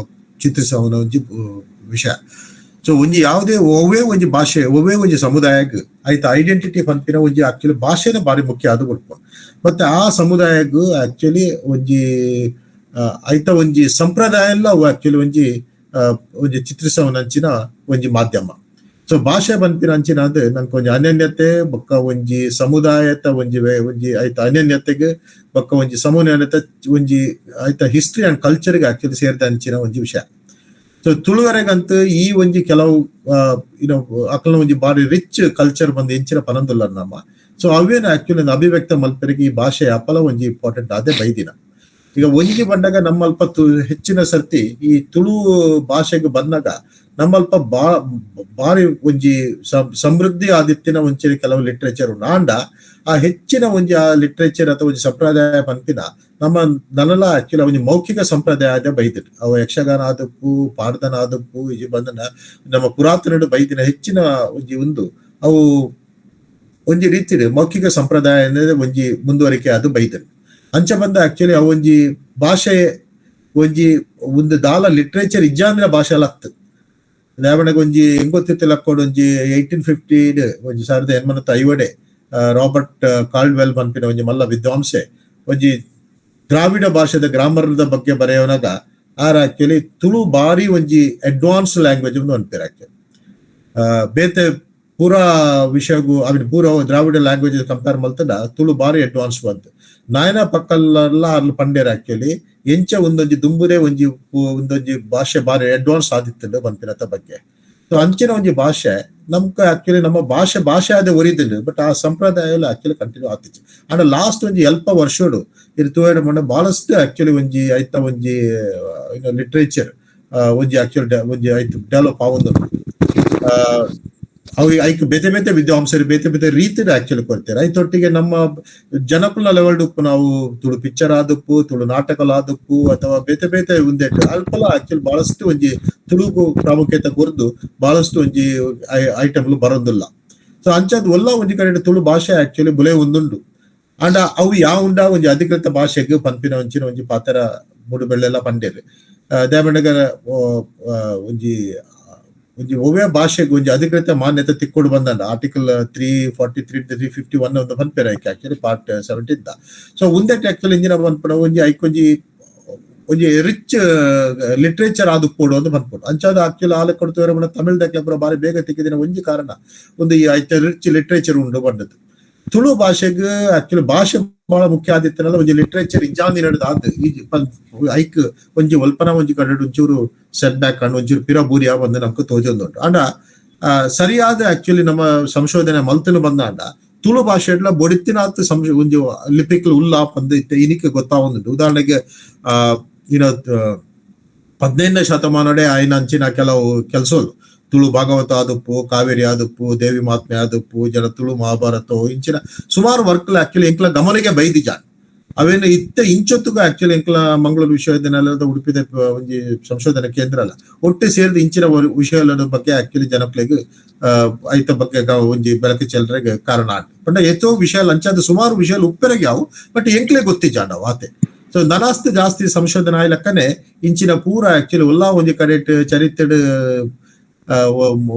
ಚಿತ್ರಿಸುವ ಒಂಜಿ ವಿಷಯ. ಸೊ ಒಂಜಿ ಯಾವುದೇ ಒವ್ವೇ ಒಂಜಿ ಭಾಷೆ ಒವ್ವೇ ಒಂಜಿ ಸಮುದಾಯಕ್ಕೆ ಆಯ್ತ ಐಡೆಂಟಿಟಿ ಪನ್ಪಿನ ಒಂಜಿ ಆಕ್ಚುಲಿ ಭಾಷೆನೇ ಬಾರಿ ಮುಖ್ಯ ಅದು ಕೊಡ್ಪ. ಮತ್ತೆ ಆ ಸಮುದಾಯಕ್ಕೂ ಆಕ್ಚುಲಿ ಒಂಜಿ ಐತ ಒಂಜಿ ಸಂಪ್ರದಾಯ ಎಲ್ಲ ಅವು ಆಕ್ಚುಲಿ ಒಂಜಿ ಒಂಜಿ ಚಿತ್ರಿಸುವ ಒಂಜಿ ಮಾಧ್ಯಮ. ಸೊ ಭಾಷೆ ಪನ್ಪಿನ ಅಂಚಿನ ಅದು ನಂಗೆ ಒಂಜಿ ಅನನ್ಯತೆ ಬೊಕ್ಕ ಒಂಜಿ ಸಮುದಾಯದ ಒಂಜಿ ಒಂಜಿ ಐತ ಅನನ್ಯತೆಗೆ ಬೊಕ್ಕ ಒಂಜಿ ಸಮುದಾಯತೆ ಒಂಜಿ ಐತ ಹಿಸ್ಟ್ರಿ ಅಂಡ್ ಕಲ್ಚರ್ಗೆ ಆಕ್ಚುಲಿ ಸೇರಿದ ಅಂಚಿನ ಒಂಜಿ ವಿಷಯ. ಸೊ ತುಳುವರೆಗಂತೂ ಈ ಒಂಜಿ ಕೆಲವು ಅಕಲ್ನ ಒಂಜಿ ಬಾರಿ ರಿಚ್ ಕಲ್ಚರ್ ಬಂದು ಎಂಚಿನ ಪನಂದುಲ್ಲ ನಮ್ಮ. ಸೊ ಅವೇನ ಆಕ್ಚುಲಿ ಅಭಿವ್ಯಕ್ತ ಮಲ್ಪೆರಿಗೆ ಈ ಭಾಷೆ ಅಪಲ ಒಂಜಿ ಇಂಪಾರ್ಟೆಂಟ್ ಅದೇ ಬೈದಿನ. ಈಗ ಒಂಜಿ ಬಂದಾಗ ನಮ್ಮಲ್ಪ ಹೆಚ್ಚಿನ ಸರ್ತಿ ಈ ತುಳು ಭಾಷೆಗೆ ಬಂದಾಗ ನಮ್ಮಲ್ಪ ಬಾರಿ ಒಂಜಿ ಸಮೃದ್ಧಿ ಆದಿತ್ತಿನ ಒಂಚಿ ಕೆಲವು ಲಿಟ್ರೇಚರ್ ಉಂಡು. ಆಂಡ ಆ ಹೆಚ್ಚಿನ ಒಂಜಿ ಆ ಲಿಟ್ರೇಚರ್ ಅಥವಾ ಒಂಜಿ ಸಂಪ್ರದಾಯ ಪನ್ಪಿನ ನಮ್ಮ ನನಲ ಆಕ್ಚುಲಿ ಒಂಜಿ ಮೌಖಿಕ ಸಂಪ್ರದಾಯ ಆದ ಬೈದಿಟ್ಟು ಅವು ಯಕ್ಷಗಾನ ಆದಪ್ಪು ಪಾಡ್ದನ ಆದಪ್ಪು ಇಜಿ ಬಂದನ ನಮ್ಮ ಪುರಾತನ ಬೈದಿನ ಹೆಚ್ಚಿನ ಒಂಜಿ ಒಂದು ಅವು ಒಂಜಿ ರೀತಿ ಮೌಖಿಕ ಸಂಪ್ರದಾಯ ಅಂದ್ರೆ ಒಂಜಿ ಮುಂದುವರಿಕೆ ಅದು ಬೈದಿಟ್ಟು. ಅಂಚ ಬಂದ ಆಕ್ಚುಲಿ ಅವು ಒಂಜಿ ಭಾಷೆ ಒಂಜಿ ಒಂದು ದಾಲ ಲಿಟ್ರೇಚರ್ ಇಜ್ಜಾಂದಿನ ಭಾಷೆ ಅಲ್ಲ. ಉದಾಹರಣೆಗೆ ಒಂಜಿ ಹೆಂಗ್ ಗೊತ್ತಿತ್ತಿಲ್ಲ ಕೊಡು ಒಂಜಿ 1850 ಒಂಜಿ 1850 ರಾಬರ್ಟ್ ಕಾಲ್ಡ್ವೆಲ್ ಪನ್ಪಿನ ಒಂಜಿ ಮಲ್ಲ ವಿದ್ವಾಂಸೆ ಒಂಜಿ ದ್ರಾವಿಡ ಭಾಷೆದ ಗ್ರಾಮರ್ದ ಬಗ್ಗೆ ಬರೆಯೋನಾಗ ಆರ್ ಆಕ್ಚುಲಿ ತುಳು ಬಾರಿ ಒಂಜಿ ಅಡ್ವಾನ್ಸ್ ಲ್ಯಾಂಗ್ವೇಜ್ ಒಂದು ಅನ್ಪೇರ್ ಆಕ್ಚುಲಿ. ಬೇತೆ ಪೂರಾ ವಿಷಯಗೂ I mean ಪೂರಾ ದ್ರಾವಿಡ ಲ್ಯಾಂಗ್ವೇಜ್ ಕಂಪೇರ್ ಮಲ್ತದ ತುಳು ಬಾರಿ ಅಡ್ವಾನ್ಸ್ ಬಂತು. ನಾಯನ ಪಕ್ಕಲ್ಲ ಅಲ್ಲಿ ಪಂಡೇರ್ ಆಕ್ಚುಲಿ ಎಂಚ ಒಂದೊಂಜಿ ದುಂಬುದೇ ಒಂಜಿ ಒಂದೊಂಜಿ ಭಾಷೆ ಬಾರಿ ಅಡ್ವಾನ್ಸ್ ಆದಿತ್ತಂಡ ಪನ್ಪಿನತ ಬಗ್ಗೆ. ಸೊ ಅಂಚಿನ ಒಂಜಿ ಭಾಷೆ ನಮ್ಗೆ ಆಕ್ಚುಲಿ ನಮ್ಮ ಭಾಷೆ ಭಾಷೆ ಆದ ಒರಿದಿಲ್ಲ, ಬಟ್ ಆ ಸಂಪ್ರದಾಯ ಎಲ್ಲ ಆಕ್ಚುಲಿ ಕಂಟಿನ್ಯೂ ಆಗ್ತಿತ್ತು. ಅಂಡ್ ಲಾಸ್ಟ್ ಒಂಜಿ ಅಲ್ಪ ವರ್ಷಡು ಇದು ತೂಯಡ ಮೊನ್ನೆ ಬಹಳಷ್ಟು ಆಕ್ಚುಲಿ ಒಂಜಿ ಐತ ಒಂಜಿ ಲಿಟ್ರೇಚರ್ ಒಂಜಿ ಆಕ್ಚುಲಿ ಒಂಜಿ ಐತ ಡೆವಲಪ್ ಆವೊಂದು. ಅವು ಐಕ್ ಬೇತೆ ಬೇತೆ ವಿದ್ವಾಂಸರು ಬೇತೆ ಬೇತೆ ರೀತಿಯ ಆಕ್ಚುಲಿ ಕೊಡ್ತಾರೆ. ಐತೊಟ್ಟಿಗೆ ನಮ್ಮ ಜನಕುಲ ಲೆವೆಲ್ ಉಪ್ಪು ನಾವು ತುಳು ಪಿಕ್ಚರ್ ಆದಪ್ಪು ತುಳು ನಾಟಕಲ ಆದಪ್ಪು ಅಥವಾ ಬೇತೆ ಬೇತೆ ಒಂದೇಟು ಅಲ್ಪಲ ಆಕ್ಚುಲಿ ಬಹಳಷ್ಟು ಒಂಜಿ ತುಳುಗು ಪ್ರಾಮುಖ್ಯತೆ ಕೊರ್ದು ಬಹಳಷ್ಟು ಒಂಜಿ ಐಟಮ್ಲು ಬರೋದಿಲ್ಲ. ಸೊ ಅಂಚಾದ್ ಒಲ್ಲ ಒಂಜಿ ಕಡೆ ತುಳು ಭಾಷೆ ಆಕ್ಚುಲಿ ಬುಲೆ ಒಂದುಂಡು. ಅಂಡ ಅವು ಯಾವ ಉಂಡ ಒಂಜಿ ಅಧಿಕೃತ ಭಾಷೆಗೆ ಪನ್ಪಿನ ಒಂಚಿನ ಒಂಜಿ ಪಾತ್ರ ಮೂಡುಬೆಳ್ಳೆಲ್ಲ ಪಂಡೇರು. ದೇವನಗರ ಒಂಜಿ ಒಂಜಿ ಒವ್ವೇ ಭಾಷೆಗೆ ಒಂಜಿ ಅಧಿಕೃತ ಮಾನ್ಯತೆ ತಿಕ್ಕೊಡು ಬಂದಂಡ ಆರ್ಟಿಕಲ್ 343 351 ಒಂದು ಪನ್ಪೇರ್ ಐಕ್ actually part 17. So ಉಂದೆಟ್ actually ಇಂಜಿನ ಪನ್ಪುನ ಒಂಜಿ ಐಕ್ ಒಂಜಿ ಒಂಜಿ ರಿಚ್ ಲಿಟ್ರೇಚರ್ ಆದು ಪೋಡು ಒಂದು ಪನ್ಪುಂಡು. ಅಂಚಾದ ಆಕ್ಚುಲಿ ಆಲೆ ಕೊಡ್ತೇವೆ ತಮಿಳ್ ದಕ್ಲೆ ಪೂರ ಬಾರಿ ಬೇಗ ತಿಕ್ಕಿದಿನ ಒಂಜಿ ಕಾರಣ ಒಂದು ಈ ಐತ ರಿಚ್ ಲಿಟ್ರೇಚರ್ ಉಂಡು ಬಂದದ್ದು. ತುಳು ಭಾಷೆಗೆ ಆಕ್ಚುಲಿ ಭಾಷೆ ಬಹಳ ಮುಖ್ಯ ಆದಿತ್ತನಲ್ಲ ಒಂಜಿ ಲಿಟ್ರೇಚರ್ ಇಜ್ಜಾಂದಿ ನಡೆದ ಆದ್ ಈ ಐಕ್ ಒಂಜಿ ಒಲ್ಪನ ಒಂಜಿ ಕಡೆ ಒಂಚೂರು ಸೆಟ್ ಬ್ಯಾಕ್ ಅಂಡ್ ಒಂಚೂರು ಪಿರ ಬೂರಿಯ ಬಂದು ನಮ್ಗೆ ತೋಜೊಂದುಂಟು. ಅಂಡ ಸರಿಯಾದ ಆಕ್ಚುಲಿ ನಮ್ಮ ಸಂಶೋಧನೆ ಮಲ್ತಲು ಬಂದಾಂಡ ತುಳು ಭಾಷೆಡ್ಲ ಬೊಡಿತ್ತಿನಾತ್ ಒಂಜಿ ಲಿಪಿಕ್ಲು ಉಲ್ಲ ಪಂದ್ ಇತ್ತೆ ಇನಿಕ್ ಗೊತ್ತಾವೊಂದುಂಟು. ಉದಾಹರಣೆಗೆ ಏನೋ 15ನೇ ಶತಮಾನಡೆ ಆಯ್ನ ಅಂಚಿನ ಕೆಲವು ಕೆಲಸಗಳು ತುಳು ಭಾಗವತ ಆದುಪ್ಪು, ಕಾವೇರಿ ಆದುಪ್ಪು, ದೇವಿ ಮಹಾತ್ಮೆ ಆದುಪ್ಪು, ಜನ ತುಳು ಮಹಾಭಾರತ ಇಂಚಿನ ಸುಮಾರು ವರ್ಕ್ ಆಕ್ಚುಲಿ ಎಂಕ್ಲ ಗಮನಕ್ಕೆ ಬೈದಿಜ. ಅವೇನು ಇತ್ತ ಇಂಚೊತ್ತುಗ ಆಕ್ಚುಲಿ ಎಂಕ್ಲ ಮಂಗಳೂರು ವಿಶ್ವವಿದ್ಯಾನಿಲಯದ ಉಡುಪಿದ ಒಂಜಿ ಸಂಶೋಧನಾ ಕೇಂದ್ರ ಅಲ್ಲ ಒಟ್ಟು ಸೇರಿದ ಇಂಚಿನ ವಿಷಯದ ಬಗ್ಗೆ ಆಕ್ಚುಲಿ ಜನಕ್ಲೆಗ್ ಐತ ಬಗ್ಗೆ ಒಂಜಿ ಬೆಳಕು ಚೆಲ್ಲರೆಗೆ ಕಾರಣ ಆಂಡ್. ಪಂಡ ಎತ್ತೋ ವಿಷಯ ಲಂಚಾದ ಸುಮಾರು ವಿಷಯ ಉಪ್ಪೆರೆಗೆ ಅವು ಬಟ್ ಎಂಕ್ಲೆ ಗೊತ್ತಿಜಾಂಡ ಅವು ಆತೆ. ಸೊ ನನಸ್ತು ಜಾಸ್ತಿ ಸಂಶೋಧನೆ ಆಯ್ಲಕ್ಕನೆ ಇಂಚಿನ ಪೂರ ಆಕ್ಚುಲಿ ಉಲ್ಲಾ ಒಂಜಿ ಕಡೆಟ್ ಚರಿತ್ರೆಡ್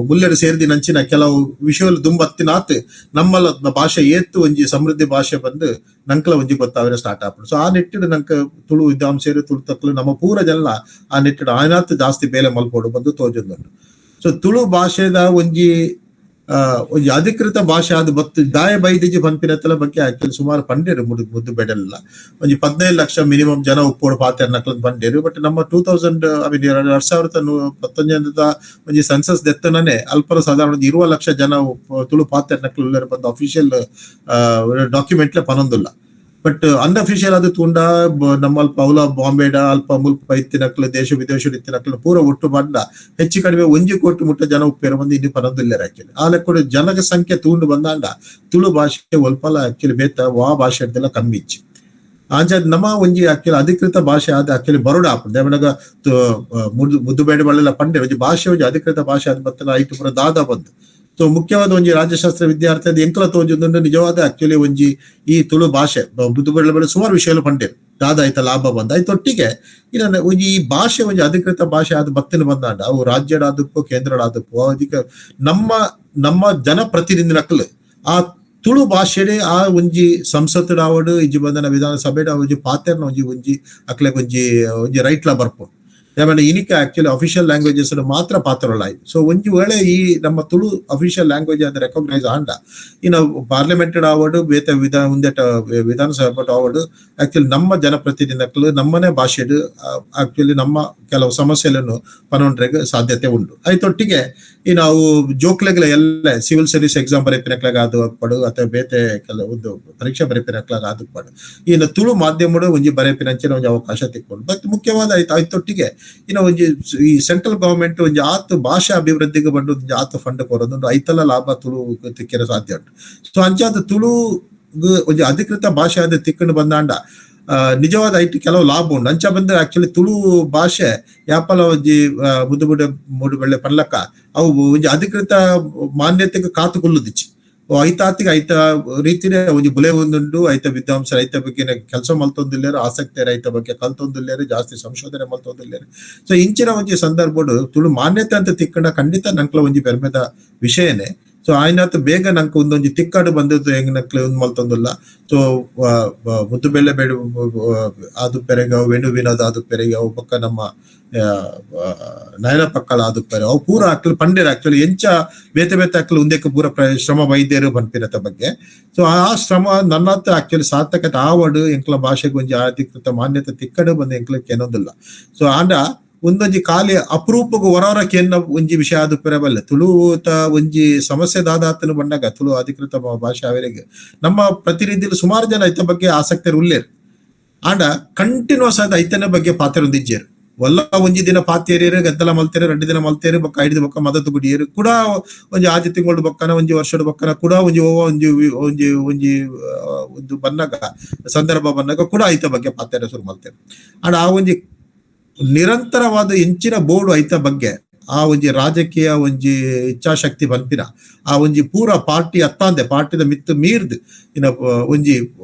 ಮುಲ್ಲೆಡ್ ಸೇರ್ದಿ ನಂಚಿನ ಕೆಲವು ವಿಷಯಗಳು ದುಂಬತ್ತಿನಾತ್ ನಮ್ಮಲ್ಲ ಭಾಷೆ ಏತ್ತು ಒಂಜಿ ಸಮೃದ್ಧಿ ಭಾಷೆ ಬಂದು ನಂಕಲ ಒಂಜಿ ಗೊತ್ತಾವರೆ ಸ್ಟಾರ್ಟ್ ಆಪುಂಡು. ಸೊ ಆ ನಿಟ್ಟಿಡ್ ನಂಕ ತುಳು ವಿದ್ವಾಂಸರು ತುಳು ತಕ್ಕಲು ನಮ್ಮ ಪೂರ ಜನ ಆ ನಿಟ್ಟಿಡ್ ಆಯ್ನಾತ್ ಜಾಸ್ತಿ ಬೇಲೆ ಮಲ್ಪೋಡು ಬಂದು ತೋಜೊಂದುಂಡು. ಸೊ ತುಳು ಭಾಷೆದ ಒಂಜಿ ಒಂಜಿ ಅಧಿಕೃತ ಭಾಷೆ ಅದು ಬತ್ತು ದಾಯ ಬೈದಿಜಿ ಪನ್ಪಿನತ್ತಲ ಬಗ್ಗೆ ಆಕ್ಚುಲಿ ಸುಮಾರು ಪಂಡೇರು ಮುದ್ದು ಬೆಡಲ್ಲ ಒಂಜಿ 15 ಲಕ್ಷ ಮಿನಿಮಮ್ ಜನ ಉಪ್ಪೋಡು ಪಾತೆರ್ ನಕ್ಲು ಪಂಡೇರು. ಬಟ್ ನಮ್ಮ 2000 I mean 2019 ಒಂಜಿ ಸೆನ್ಸಸ್ ದೆತ್ತನೇ ಅಲ್ಪರ ಸಾಧಾರಣ ಒಂಜಿ 20 ಲಕ್ಷ ಜನ ತುಳು ಪಾತೆರ್ ನಕ್ಲು ಉಲ್ಲೆರ್ ಬಂದು ಅಫಿಷಿಯಲ್ ಡಾಕ್ಯುಮೆಂಟ್ಲೆ ಪನೊಂದುಲ್ಲ. But unofficial ಅದು ತೂಂಡ ನಮ್ಮ ಅಲ್ಪ ಅವಲ ಬಾಂಬೆಡ ಅಲ್ಪ ಮುಲ್ಪ ಇತ್ತಿನಕ್ಲು ದೇಶ ವಿದೇಶ ಇತ್ತಿನಕ್ಲು ಪೂರ ಒಟ್ಟು ಬಂಡ ಹೆಚ್ಚು ಕಡಿಮೆ 1 ಕೋಟಿ ಮುಟ್ಟ ಜನ ಉಪ್ಪೇರ ಬಂದು ಇನ್ನು ಪನೊಂದಿಲ್ಲೇರು ಆಕ್ಚುಲಿ. ಆ ಲೆಕ್ಕ ಜನಕ ಸಂಖ್ಯೆ ತೂಂಡು ಬಂದಾಂಡ ತುಳು ಭಾಷೆ ಒಲ್ಪಲ ಆಕ್ಚುಲಿ ಬೇತ ವಾ ಭಾಷೆ ಅಂತೆಲ್ಲ ಕಮ್ಮಿ ಇಚ್ಚಿ. ಆಂಚ ನಮ್ಮ ಒಂಜಿ ಆಕ್ಚುಲಿ ಅಧಿಕೃತ ಭಾಷೆ ಆದ ಆಕ್ಚುಲಿ ಬರೋಡ ಆಪುಂಡು. ದೇವನಗ ಮುದ್ದು ಬೇಡ ಬಳ್ಳೆಲ್ಲ ಪಂಡೆ ಒಂಜಿ ಭಾಷೆ ಒಂಜಿ ಅಧಿಕೃತ ಭಾಷೆ ಆದ ಬತ್ತನ ಐಟು ಪೂರ ದಾದ ಬಂದು. ಸೊ ಮುಖ್ಯವಾದ ಒಂಜಿ ರಾಜ್ಯಶಾಸ್ತ್ರ ವಿದ್ಯಾರ್ಥಿ ಅದು ಎಂಕಲ ತೋಜೊಂದುಂಡು ನಿಜವಾದ ಆಕ್ಚುಲಿ ಒಂಜಿ ಈ ತುಳು ಭಾಷೆ ಮುದ್ದು ಬೇಡ ಬಳ್ಳೆ ಸುಮಾರು ವಿಷಯಗಳು ಪಂಡೆ ದಾದ ಆಯ್ತ ಲಾಭ ಬಂದ ಐತೊಟ್ಟಿಗೆ ಇನ್ನ ಒಂಜಿ ಈ ಭಾಷೆ ಒಂಜಿ ಅಧಿಕೃತ ಭಾಷೆ ಆದ ಬತ್ತಿನ ಬಂದಾಂಡ ಅವು ರಾಜ್ಯಡಾದಕ್ಕೂ ಕೇಂದ್ರಡಾದಕ್ಕೂ ಅದಕ್ಕೆ ನಮ್ಮ ನಮ್ಮ ಜನಪ್ರತಿನಿಧಿನಕ್ಕಲು ಆ ತುಳು ಭಾಷೆಡೆ ಆ ಒಂಜಿ ಸಂಸತ್ತು ಇಜ್ಜಿ ಬಂದನ ವಿಧಾನಸಭೆ ಒಂಜಿ ಪಾತೆರ್ನ ಒಂಜಿ ಒಂಜಿ ಅಕ್ಲೆ ಒಂಜಿ ಒಂಜಿ ರೈಟ್ಲ ಬರ್ಪು. ಆಮೇಲೆ ಇನಿಕೆ actually official languages ಮಾತ್ರ ಪಾತ್ರಲ್ಲ ಆಯ್ತು. ಸೊ ಒಂಜಿ ವೇಳೆ ಈ ನಮ್ಮ ತುಳು ಅಫಿಷಿಯಲ್ ಲ್ಯಾಂಗ್ವೇಜ್ ಅಂತ ರೆಕಗ್ನೈಸ್ ಆಂಡ ಇನ್ನು ಪಾರ್ಲಿಮೆಂಟ್ ಆವಡು ಬೇತ ವಿಧಾನ ಉಂದೆಟ ವಿಧಾನಸಭೆ ಆವಡು ಆಕ್ಚುಲಿ ನಮ್ಮ ಜನಪ್ರತಿನಿಧಿಗಳು ನಮ್ಮನೆ ಭಾಷೆಡು ಆಕ್ಚುಲಿ ನಮ್ಮ ಕೆಲವು ಸಮಸ್ಯೆಗಳನ್ನು ಪನೊಂಡ್ರೆಗೆ ಸಾಧ್ಯತೆ ಉಂಟು. ಐತೊಟ್ಟಿಗೆ ಈ ನಾವು ಜೋಕ್ಲೆಗಳ ಎಲ್ಲ civil service exam ಬರೆಪಿನಕ್ಲಾಗ ಅದು ಪಡು ಅಥವಾ ಬೇತೆ ಕೆಲವೊಂದು ಪರೀಕ್ಷೆ ಬರೆಪಿನಕ್ಲಾಗ ಅದು ಪಡು ಇನ್ನು ತುಳು ಮಾಧ್ಯಮಡು ಒಂಜಿ ಬರೆಪಿನಂಚಿನ ಒಂಜಿ ಅವಕಾಶ ತಿಕ್ಕೊಂಡು. ಬಟ್ ಮುಖ್ಯವಾದ ಆಯ್ತು ಐತೊಟ್ಟಿಗೆ ಇನ್ನು ಒಂಜಿ ಈ ಸೆಂಟ್ರಲ್ ಗವರ್ಮೆಂಟ್ ಒಂಜಿ ಆತು ಭಾಷಾ ಅಭಿವೃದ್ಧಿಗೆ ಬಂದು ಒಂಜಿ ಆತು ಫಂಡ್ ಕೊರೋದು ಐತಲ್ಲ ಲಾಭ ತುಳು ತಿಕ್ಕಿರ ಸಾಧ್ಯ ಉಂಟು. ಸೊ ಅಂಚಾದ ತುಳು ಒಂಜಿ ಅಧಿಕೃತ ಭಾಷೆ ಆದ ತಿಕ್ಕೊಂಡು ಬಂದಾಂಡ ನಿಜವಾದ ಐಟ್ ಕೆಲವು ಲಾಭ ಉಂಟು. ಅಂಚ ಬಂದ್ರೆ ಆಕ್ಚುಲಿ ತುಳು ಭಾಷೆ ಯಾಪಲ ಒಂಜಿ ಮುದ್ದು ಬುಡ ಮೂಡು ಬೆಳ್ಳೆ ಪಲ್ಲಕ್ಕ ಅವು ಒಂಜಿ ಅಧಿಕೃತ ಮಾನ್ಯತೆಗೆ ಕಾತುಕೊಳ್ಳುದಿಚ್ಚಿ ಐತಾತಿಗೆ ಐತ ರೀತಿನೇ ಒಂಜಿ ಬುಲೆ ಒಂದುಂಡು. ಐತ ವಿದ್ವಾಂಸರ ಐತ ಬಗ್ಗೆ ಕೆಲಸ ಮಲ್ತೊಂದಿಲ್ಲೇರು, ಆಸಕ್ತಿ ರೈತ ಬಗ್ಗೆ ಕಲ್ತೊಂದಿಲ್ಲೇರು, ಜಾಸ್ತಿ ಸಂಶೋಧನೆ ಮಲ್ತೊಂದಿಲ್ಲೇರು. ಸೊ ಇಂಚಿನ ಒಂಜಿ ಸಂದರ್ಭಡು ತುಳು ಮಾನ್ಯತೆ ಅಂತ ತಿಕ್ಕಂಡ ಖಂಡಿತ ನಂಕ್ಲ ಒಂಜಿ ಪೆರ್ಮೆದ ವಿಷಯನೇ. ಸೊ ಆಯ್ನಾತ್ ಬೇಗ ನಂಗೆ ಒಂದೊಂಜಿ ತಿಕ್ಕಾಡು ಬಂದದ್ದು ಹೆಂಗ್ ನಕ್ಲೆ ಒಂದ್ ಮಲ್ತೊಂದಿಲ್ಲ. ಸೊ ಮುದ್ದು ಬೆಳ್ಳೆ ಬೇಡ ಅದು ಪೆರೆಗ ವೇಣು ವಿನೋದ್ ಅದು ಪೆರೆಗ ಅವು ಪಕ್ಕ ನಮ್ಮ ನಯನ ಪಕ್ಕಳ ಅದು ಪೆರೆ ಅವು ಪೂರ ಆಕ್ಲು ಪಂಡೇರು ಆಕ್ಚುಲಿ ಎಂಚ ಬೇತೆ ಬೇತೆ ಆಕ್ಲು ಒಂದೇಕ ಪೂರ ಶ್ರಮ ವೈದ್ಯರು ಪನ್ಪಿನತ ಬಗ್ಗೆ. ಸೊ ಆ ಶ್ರಮ ನನ್ನತ್ತ ಆಕ್ಚುಲಿ ಸಾರ್ಥಕತೆ ಆವಡು ಎಂಕ್ಲ ಭಾಷೆಗೆ ಒಂಜಿ ಅಧಿಕೃತ ಮಾನ್ಯತೆ ತಿಕ್ಕಡು ಬಂದು ಎಂಕ್ಲಕ್ಕೆ ಏನೊಂದಿಲ್ಲ. ಸೊ ಆಂಡ ಒಂದೊಂಜಿ ಖಾಲಿ ಅಪರೂಪಕ್ಕೆ ಹೊರವರಕ್ಕೆ ಎನ್ನ ಒಂಜಿ ವಿಷಯ ಅದು ಪೆರಬಲ್ಲ ತುಳುತ ಒಂಜಿ ಸಮಸ್ಯೆ ದಾದಾತನು ಬಂದಾಗ ತುಳು ಅಧಿಕೃತ ಭಾಷೆ ಅವರಿಗೆ ನಮ್ಮ ಪ್ರತಿನಿಧಿಗಳು ಸುಮಾರು ಜನ ಐತ ಬಗ್ಗೆ ಆಸಕ್ತರು ಉಲ್ಲೇರು. ಆಂಡ ಕಂಟಿನ್ಯೂಸ್ ಆದ ಐತನ ಬಗ್ಗೆ ಪಾತ್ರ ಹೊಂದಿಜ್ಜೇರು. ಒಲ್ಲ ಒಂಜಿ ದಿನ ಪಾತೇರಿಯರು ಗದ್ದಲ ಮಲ್ತೇರು, 2 ದಿನ ಮಲ್ತೇರು, ಬೊಕ್ಕ 5 ಬೊಕ್ಕ ಮದತು ಗುಡಿಯರು ಕೂಡ ಒಂಜಿ ಆಜಿ ತಿಂಗಳು ಬೊಕ್ಕನ ಒಂಜಿ ವರ್ಷದ ಬೊಕ್ಕನ ಕೂಡ ಒಂಜಿ ಒಂಜಿ ಒಂಜಿ ಒಂಜಿ ಒಂದು ಬನ್ನಾಗ ಸಂದರ್ಭ ಬಂದಾಗ ಕೂಡ ಐತ ಬಗ್ಗೆ ಪಾತೇರ ಶುರು ಮಲ್ತೇರು. ಆಂಡ ಆ ಒಂಜಿ ನಿರಂತರವಾದ ಎಂಚಿನ ಬೋರ್ಡು ಐತ ಬಗ್ಗೆ ಆ ಒಂಜಿ ರಾಜಕೀಯ ಒಂಜಿ ಇಚ್ಛಾಶಕ್ತಿ ಬಂಪಿನ ಆ ಒಂಜಿ ಪೂರ ಪಾರ್ಟಿ ಅತ್ತಾಂದೆ ಪಾರ್ಟಿದ ಮಿತ್ತು ಮೀರ್ದು ಇನ್ನ ಒಂಜಿ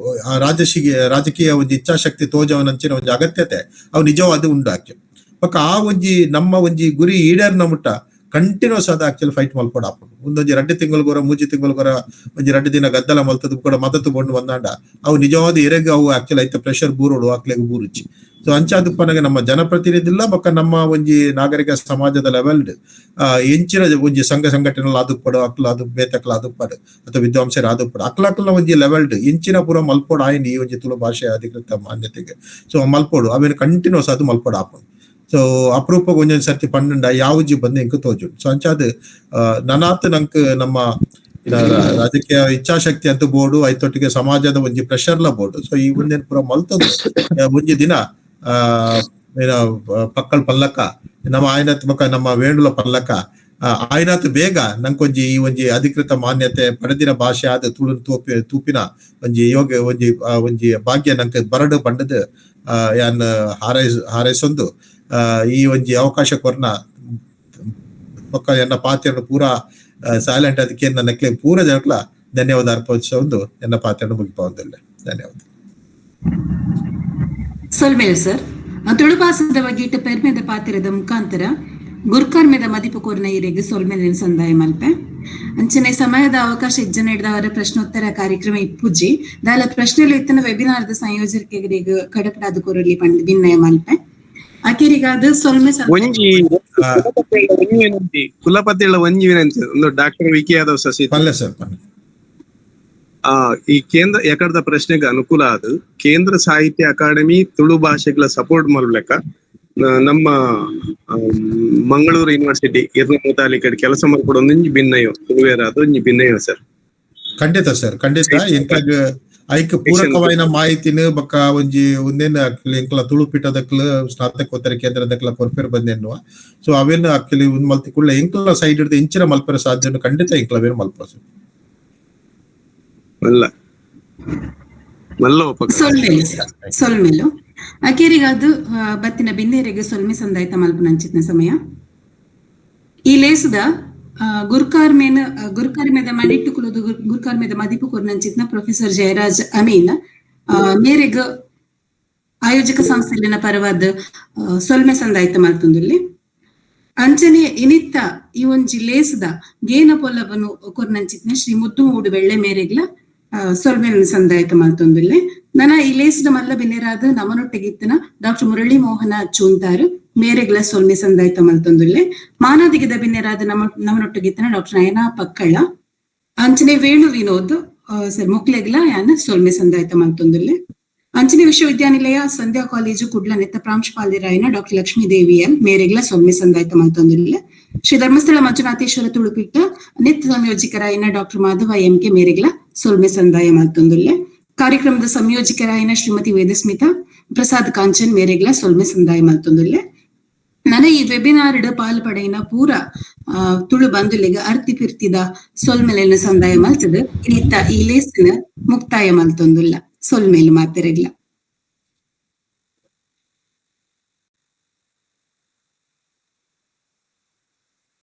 ಆ ರಾಜಕೀಯ ಒಂಜಿ ಇಚ್ಛಾಶಕ್ತಿ ತೋಜವನಂಚಿನ ಒಂಜಿ ಅಗತ್ಯತೆ ಅವು ನಿಜವಾದ ಉಂಡು ಆಕ್ಚುಲಿ. ಪಕ್ಕ ಆ ಒಂಜಿ ನಮ್ಮ ಒಂಜಿ ಗುರಿ ಈಡೇರ್ನ ಮುಟ್ಟ ಕಂಟಿನ್ಯೂಸ್ ಆದ ಆಕ್ಚುಲಿ ಫೈಟ್ ಮಲ್ಪಡ ಆಪುಂಡು. ಒಂದೊಂಜಿ 2 ತಿಂಗಳುಗೋರ 3 ತಿಂಗಳುಗೋರ ಒಂಜಿ 2 ದಿನ ಗದ್ದಲ ಮಲ್ತದ ಕೂಡ ಮದತು ಕೊಂಡು ಬಂದಾಂಡ ಅವು ನಿಜವಾದ ಎರೆಗೆ ಅವು ಆಕ್ಚುಲಿ ಐತ ಪ್ರೆಷರ್ ಬೂರೋಡು ಆಕ್ಲೆಗ್ ಬೂರುಚಿ. ಸೊ ಅಂಚಾದುಪ್ಪನಾಗ ನಮ್ಮ ಜನಪ್ರತಿನಿಧಿಲ್ಲ ಬೊಕ್ಕ ನಮ್ಮ ಒಂಜಿ ನಾಗರಿಕ ಸಮಾಜದ ಲೆವೆಲ್ ಎಂಚಿನ ಒಂಜಿ ಸಂಘ ಸಂಘಟನೆ ಆದುಪ್ಪಡು ಅಕ್ಲ ಅದು ಬೇತಕ್ಲ ಆದುಪ್ಪಡು ಅಥವಾ ವಿದ್ವಾಂಸರ ಆದುಪ್ಪಡು ಅಕ್ಲಕ್ಲ ಒಂಜಿ ಲೆವೆಲ್ ಎಂಚಿನ ಪೂರ ಮಲ್ಪೋಡು ಆಯ್ನ ಈ ಒಂಜಿ ತುಳು ಭಾಷೆ ಅಧಿಕೃತ ಮಾನ್ಯತೆಗೆ. ಸೊ ಮಲ್ಪೋಡು ಆಮೇಲೆ ಕಂಟಿನ್ಯೂಸ್ ಅದು ಮಲ್ಪೋಡು ಆಪುಂಡು. ಸೊ ಅಪರೂಪ ಒಂಜೊಂದು ಸರ್ತಿ ಪಂಡ ಯಾವುಜಿ ಬಂದು ಎಂಕ್ ತೋಜು. ಸೊ ಅಂಚಾದ ನನಾತ್ ನಂಕ್ ನಮ್ಮ ರಾಜಕೀಯ ಇಚ್ಛಾಶಕ್ತಿ ಅಂತ ಬೋರ್ಡು ಐತೊಟ್ಟಿಗೆ ಸಮಾಜದ ಒಂಜಿ ಪ್ರೆಷರ್ಲ ಬೋರ್ಡು. ಸೊ ಈ ಒಂದೇನು ಪೂರ ಮಲ್ತದ್ದು ಒಂಜಿ ದಿನ ಪಕ್ಕಳ ಪಲ್ಲಕ್ಕ ನಮ್ಮ ಆಯ್ನಾತ್ಮಕ ನಮ್ಮ ವೇಣುಲ ಪಲ್ಲಕ್ಕ ಆಯ್ನಾತ್ ಬೇಗ ನಂಕೊಂಜಿ ಈ ಒಂಜಿ ಅಧಿಕೃತ ಮಾನ್ಯತೆ ಪಡೆದಿನ ಭಾಷೆ ಆದ ತುಳು ತೂಪಿನ ಒಂಜಿ ಯೋಗ ಒಂಜಿ ಒಂಜಿ ಭಾಗ್ಯ ನಂಗೆ ಬರಡು ಪಂಡದ ಯಾನ್ ಹಾರೈಸೊಂದು ಈ ಒಂಜಿ ಅವಕಾಶ ಕೊರ್ನ ಪಕ್ಕ ಎನ್ನ ಪಾತ್ರನು ಪೂರಾ ಸೈಲೆಂಟ್ ಅದಕ್ಕೆ ನನ್ನ ಪೂರ ಜನಕ್ಲ ಧನ್ಯವಾದ ಅರ್ಪಿಸೊಂದು ಎನ್ನ ಪಾತ್ರನು ಮುಗಿಪೊಂದಿಲ್ಲ. ಧನ್ಯವಾದ. ಸೊಲ್ಮೇಲೆ ಸರ್, ತುಳು ಭಾಷೆದ ಬಗ್ಗೆ ಇಟ್ಟ ಪೆರ್ಮೆದ ಪಾತ್ರದ ಮುಖಾಂತರ ಗುರ್ಕರ್ಮೆದ ಮದಿಪು ಕೋರ್ನ ಇರೆಗ್ ಸೊಲ್ಮೇಲೆ ಸಂದಾಯ ಮಲ್ಪೆ. ಅಂಚನೆ ಸಮಯದ ಅವಕಾಶ ಇಜ್ಜನ ಹಿಡಿದವರ ಪ್ರಶ್ನೋತ್ತರ ಕಾರ್ಯಕ್ರಮ ಇಪ್ಪುಜಿ ದಾಲ ಪ್ರಶ್ನೆಲು ಇತ್ತನ ವೆಬಿನಾರ್ದ ಸಂಯೋಜಕರಿಗೆ ಕಡಪಡಾದ ಕೊರಲಿ ಪಂಡ್ ಭಿನ್ನಯ ಮಲ್ಪೆ. ಅಕೇರಿಗಾದ ಸೊಲ್ಮೆ ಒಂಜಿ ಕುಲಪತಿಗಳ ಒಂಜಿ ವಿನಂತಿ ಒಂದು doctor V K Yadav Shashi sir. ಈ ಕೇಂದ್ರ ಎಕಡದ ಪ್ರಶ್ನೆಗೆ ಅನುಕೂಲ ಅದು ಕೇಂದ್ರ ಸಾಹಿತ್ಯ ಅಕಾಡೆಮಿ ತುಳು ಭಾಷೆಗಳ ಸಪೋರ್ಟ್ ಮಾಡ್ಲಕ್ಕ ನಮ್ಮ ಮಂಗಳೂರು ಯೂನಿವರ್ಸಿಟಿ ಇರ್ನ ಮುತಾಲಿಕಡ್ ಕೆಲಸ ಮಾಡ್ಕೊಡೋದು ಒಂಜಿ ಭಿನ್ನಯೋ ತುಳುವೇರ ಅದು ಒಂಜಿ ಭಿನ್ನಯೋ ಸರ್. ಖಂಡಿತ ಸರ್, ಖಂಡಿತ. ಎಂಕಾಗ ಐಕ್ ಪೂರಕವಾಯಿನ ಮಾಹಿತಿನ ಬೊಕ್ಕ ಒಂಜಿ ಒಂದೇನ್ ಆಕ್ಚುಲಿ ಎಂಕ್ಲ ತುಳು ಪೀಠದಕ್ಲು, ಸ್ನಾತಕೋತ್ತರ ಕೇಂದ್ರದಕ್ಲ ಕೊರ್ಪೆರ್ ಬಂದೆನ್ನುವ. ಸೊ ಅವೇನ್ ಆಕ್ಚುಲಿ ಒಂದ್ ಮಲ್ತಿ ಕುಳ್ಳ ಎಂಕ್ಲ ಸೈಡ್ ಹಿಡ್ದು ಇಂಚಿನ ಮಲ್ಪೆರೆ ಸಾಧ್ಯ ಖಂಡಿತ ಎಂಕ್ಲ ಅವೇನ್ ಮಲ್ಪ ಸರ್. ಮಲ್ಲ ಮಲ್ಲ ಉಪಕಾರ. ಸೊಲ್ಮೆಲು ಸರ್, ಸೊಲ್ಮೆಲು. ಅಕೇರಿಗಾದು ಬತ್ತಿನ ಬಿನ್ನೇರಿಗೆ ಸೊಲ್ಮೆ ಸಂದಾಯ್ತ ಮಲ್ಪುನಂಚಿತ್ನ ಸಮಯ. ಈ ಲೇಸುದ ಗುರ್ಕಾರ್ಮೇನ ಗುರ್ಕಾರ್ಮೆದ ಮಡಿಟ್ಟು ಕುಲುದು ಗುರ್ಕಾರ್ಮೆದ ಮದಿಪು ಕೊರ್ನಂಚಿತ್ನ ಪ್ರೊಫೆಸರ್ ಜಯರಾಜ್ ಅಮೀನ್ ಮೇರೆಗ್ ಆಯೋಜಕ ಸಂಸ್ಥೆಲಿನ ಪರವಾದ ಸೊಲ್ಮೆ ಸಂದಾಯ್ತ ಮಲ್ತೊಂದುಲ್ಲೆ. ಅಂಚನೆ ಇನಿತ್ತ ಈ ಒಂಜಿ ಲೇಸುದ ಗೇನ ಪೊಲಬನು ಕೊರ್ನಂಚಿತ್ನ ಶ್ರೀ ಮುದ್ದು ಮೂಡು ಬೆಳ್ಳೆ ಮೇರೆಗ್ಲ ಸೊಲ್ಮೆನ್ ಸಂದಾಯ್ತ ಮಲ್ತೊಂದುಲ್ಲೆ. ನನ ಈ ಲೇಸುದ ಮಲ್ಲ ಬಿನ್ನೆರಾದ ನಮನೊಟ್ಟಿಗಿತ್ತನ ಡಾಕ್ಟರ್ ಮುರಳಿ ಮೋಹನ ಚೂಂತಾರು ಮೇರೆಗ್ಲ ಸೊಲ್ಮೆ ಸಂದಾಯ್ತ ಮಲ್ತೊಂದುಲ್ಲೆ. ಮಾನಾದಿಗದ ಬಿನ್ನೆರಾದ ನಮನೊಟ್ಟಿಗಿತ್ತನ ಡಾಕ್ಟರ್ ನಯನಾ ಪಕ್ಕಳ, ಅಂಚನೆ ವೇಣು ವಿನೋದ್ ಸರ್ ಮೊಕ್ಲೆಗ್ಲ ಯಾನ್ ಸೊಲ್ಮೆ ಸಂದಾಯ್ತ ಮಲ್ತೊಂದುಲ್ಲೆ. ಅಂಚನೆ ವಿಶ್ವವಿದ್ಯಾನಿಲಯ ಸಂಧ್ಯಾ ಕಾಲೇಜು ಕುಡ್ಲ ನೆತ್ತ ಪ್ರಾಂಶುಪಾಲರಾಯಿನ ಡಾಕ್ಟರ್ ಲಕ್ಷ್ಮೀ ದೇವಿ ಎಲ್ ಮೇರೆಗ್ಲ ಸೊಲ್ಮೆ ಸಂದಾಯ್ತ ಮಲ್ತೊಂದುಲ್ಲೆ. ಶ್ರೀ ಧರ್ಮಸ್ಥಳ ಮಂಜುನಾಥೇಶ್ವರ ತುಳುಪೀಠ ನಿತ್ಯ ಸಂಯೋಜಕರಾಯಿನ ಡಾಕ್ಟರ್ ಮಾಧವ ಎಂ ಕೆ ಮೇರೆಗ್ಲ ಸೊಲ್ಮೆ ಸಂದಾಯ ಮಲ್ತೊಂದುಲ್ಲೆ. ಕಾರ್ಯಕ್ರಮದ ಸಂಯೋಜಕರಾಯಿನ ಶ್ರೀಮತಿ ವೇದಸ್ಮಿತಾ ಪ್ರಸಾದ್ ಕಾಂಚನ್ ಮೇರೆಗ್ಲ ಸೊಲ್ಮೆ ಸಂದಾಯ ಮಲ್ತೊಂದುಲ್ಲೆ. ನನ ಈ ವೆಬಿನಾರ್ ಪಾಲ್ ಪಡೆಯಿನ ಪೂರ ತುಳು ಬಂಧುಲೆಗ್ ಅರ್ತಿ ಪಿರ್ತಿದ ಸೊಲ್ಮೆಲೆನ ಸಂದಾಯ ಮಲ್ತದ ಇನಿತ್ತ ಈ ಲೇಸಿನ ಮುಕ್ತಾಯ ಮಲ್ತೊಂದುಲ್ಲ. ಸೊಲ್ಮೇಲು ಮಾತೆರೆಗ್ಲ.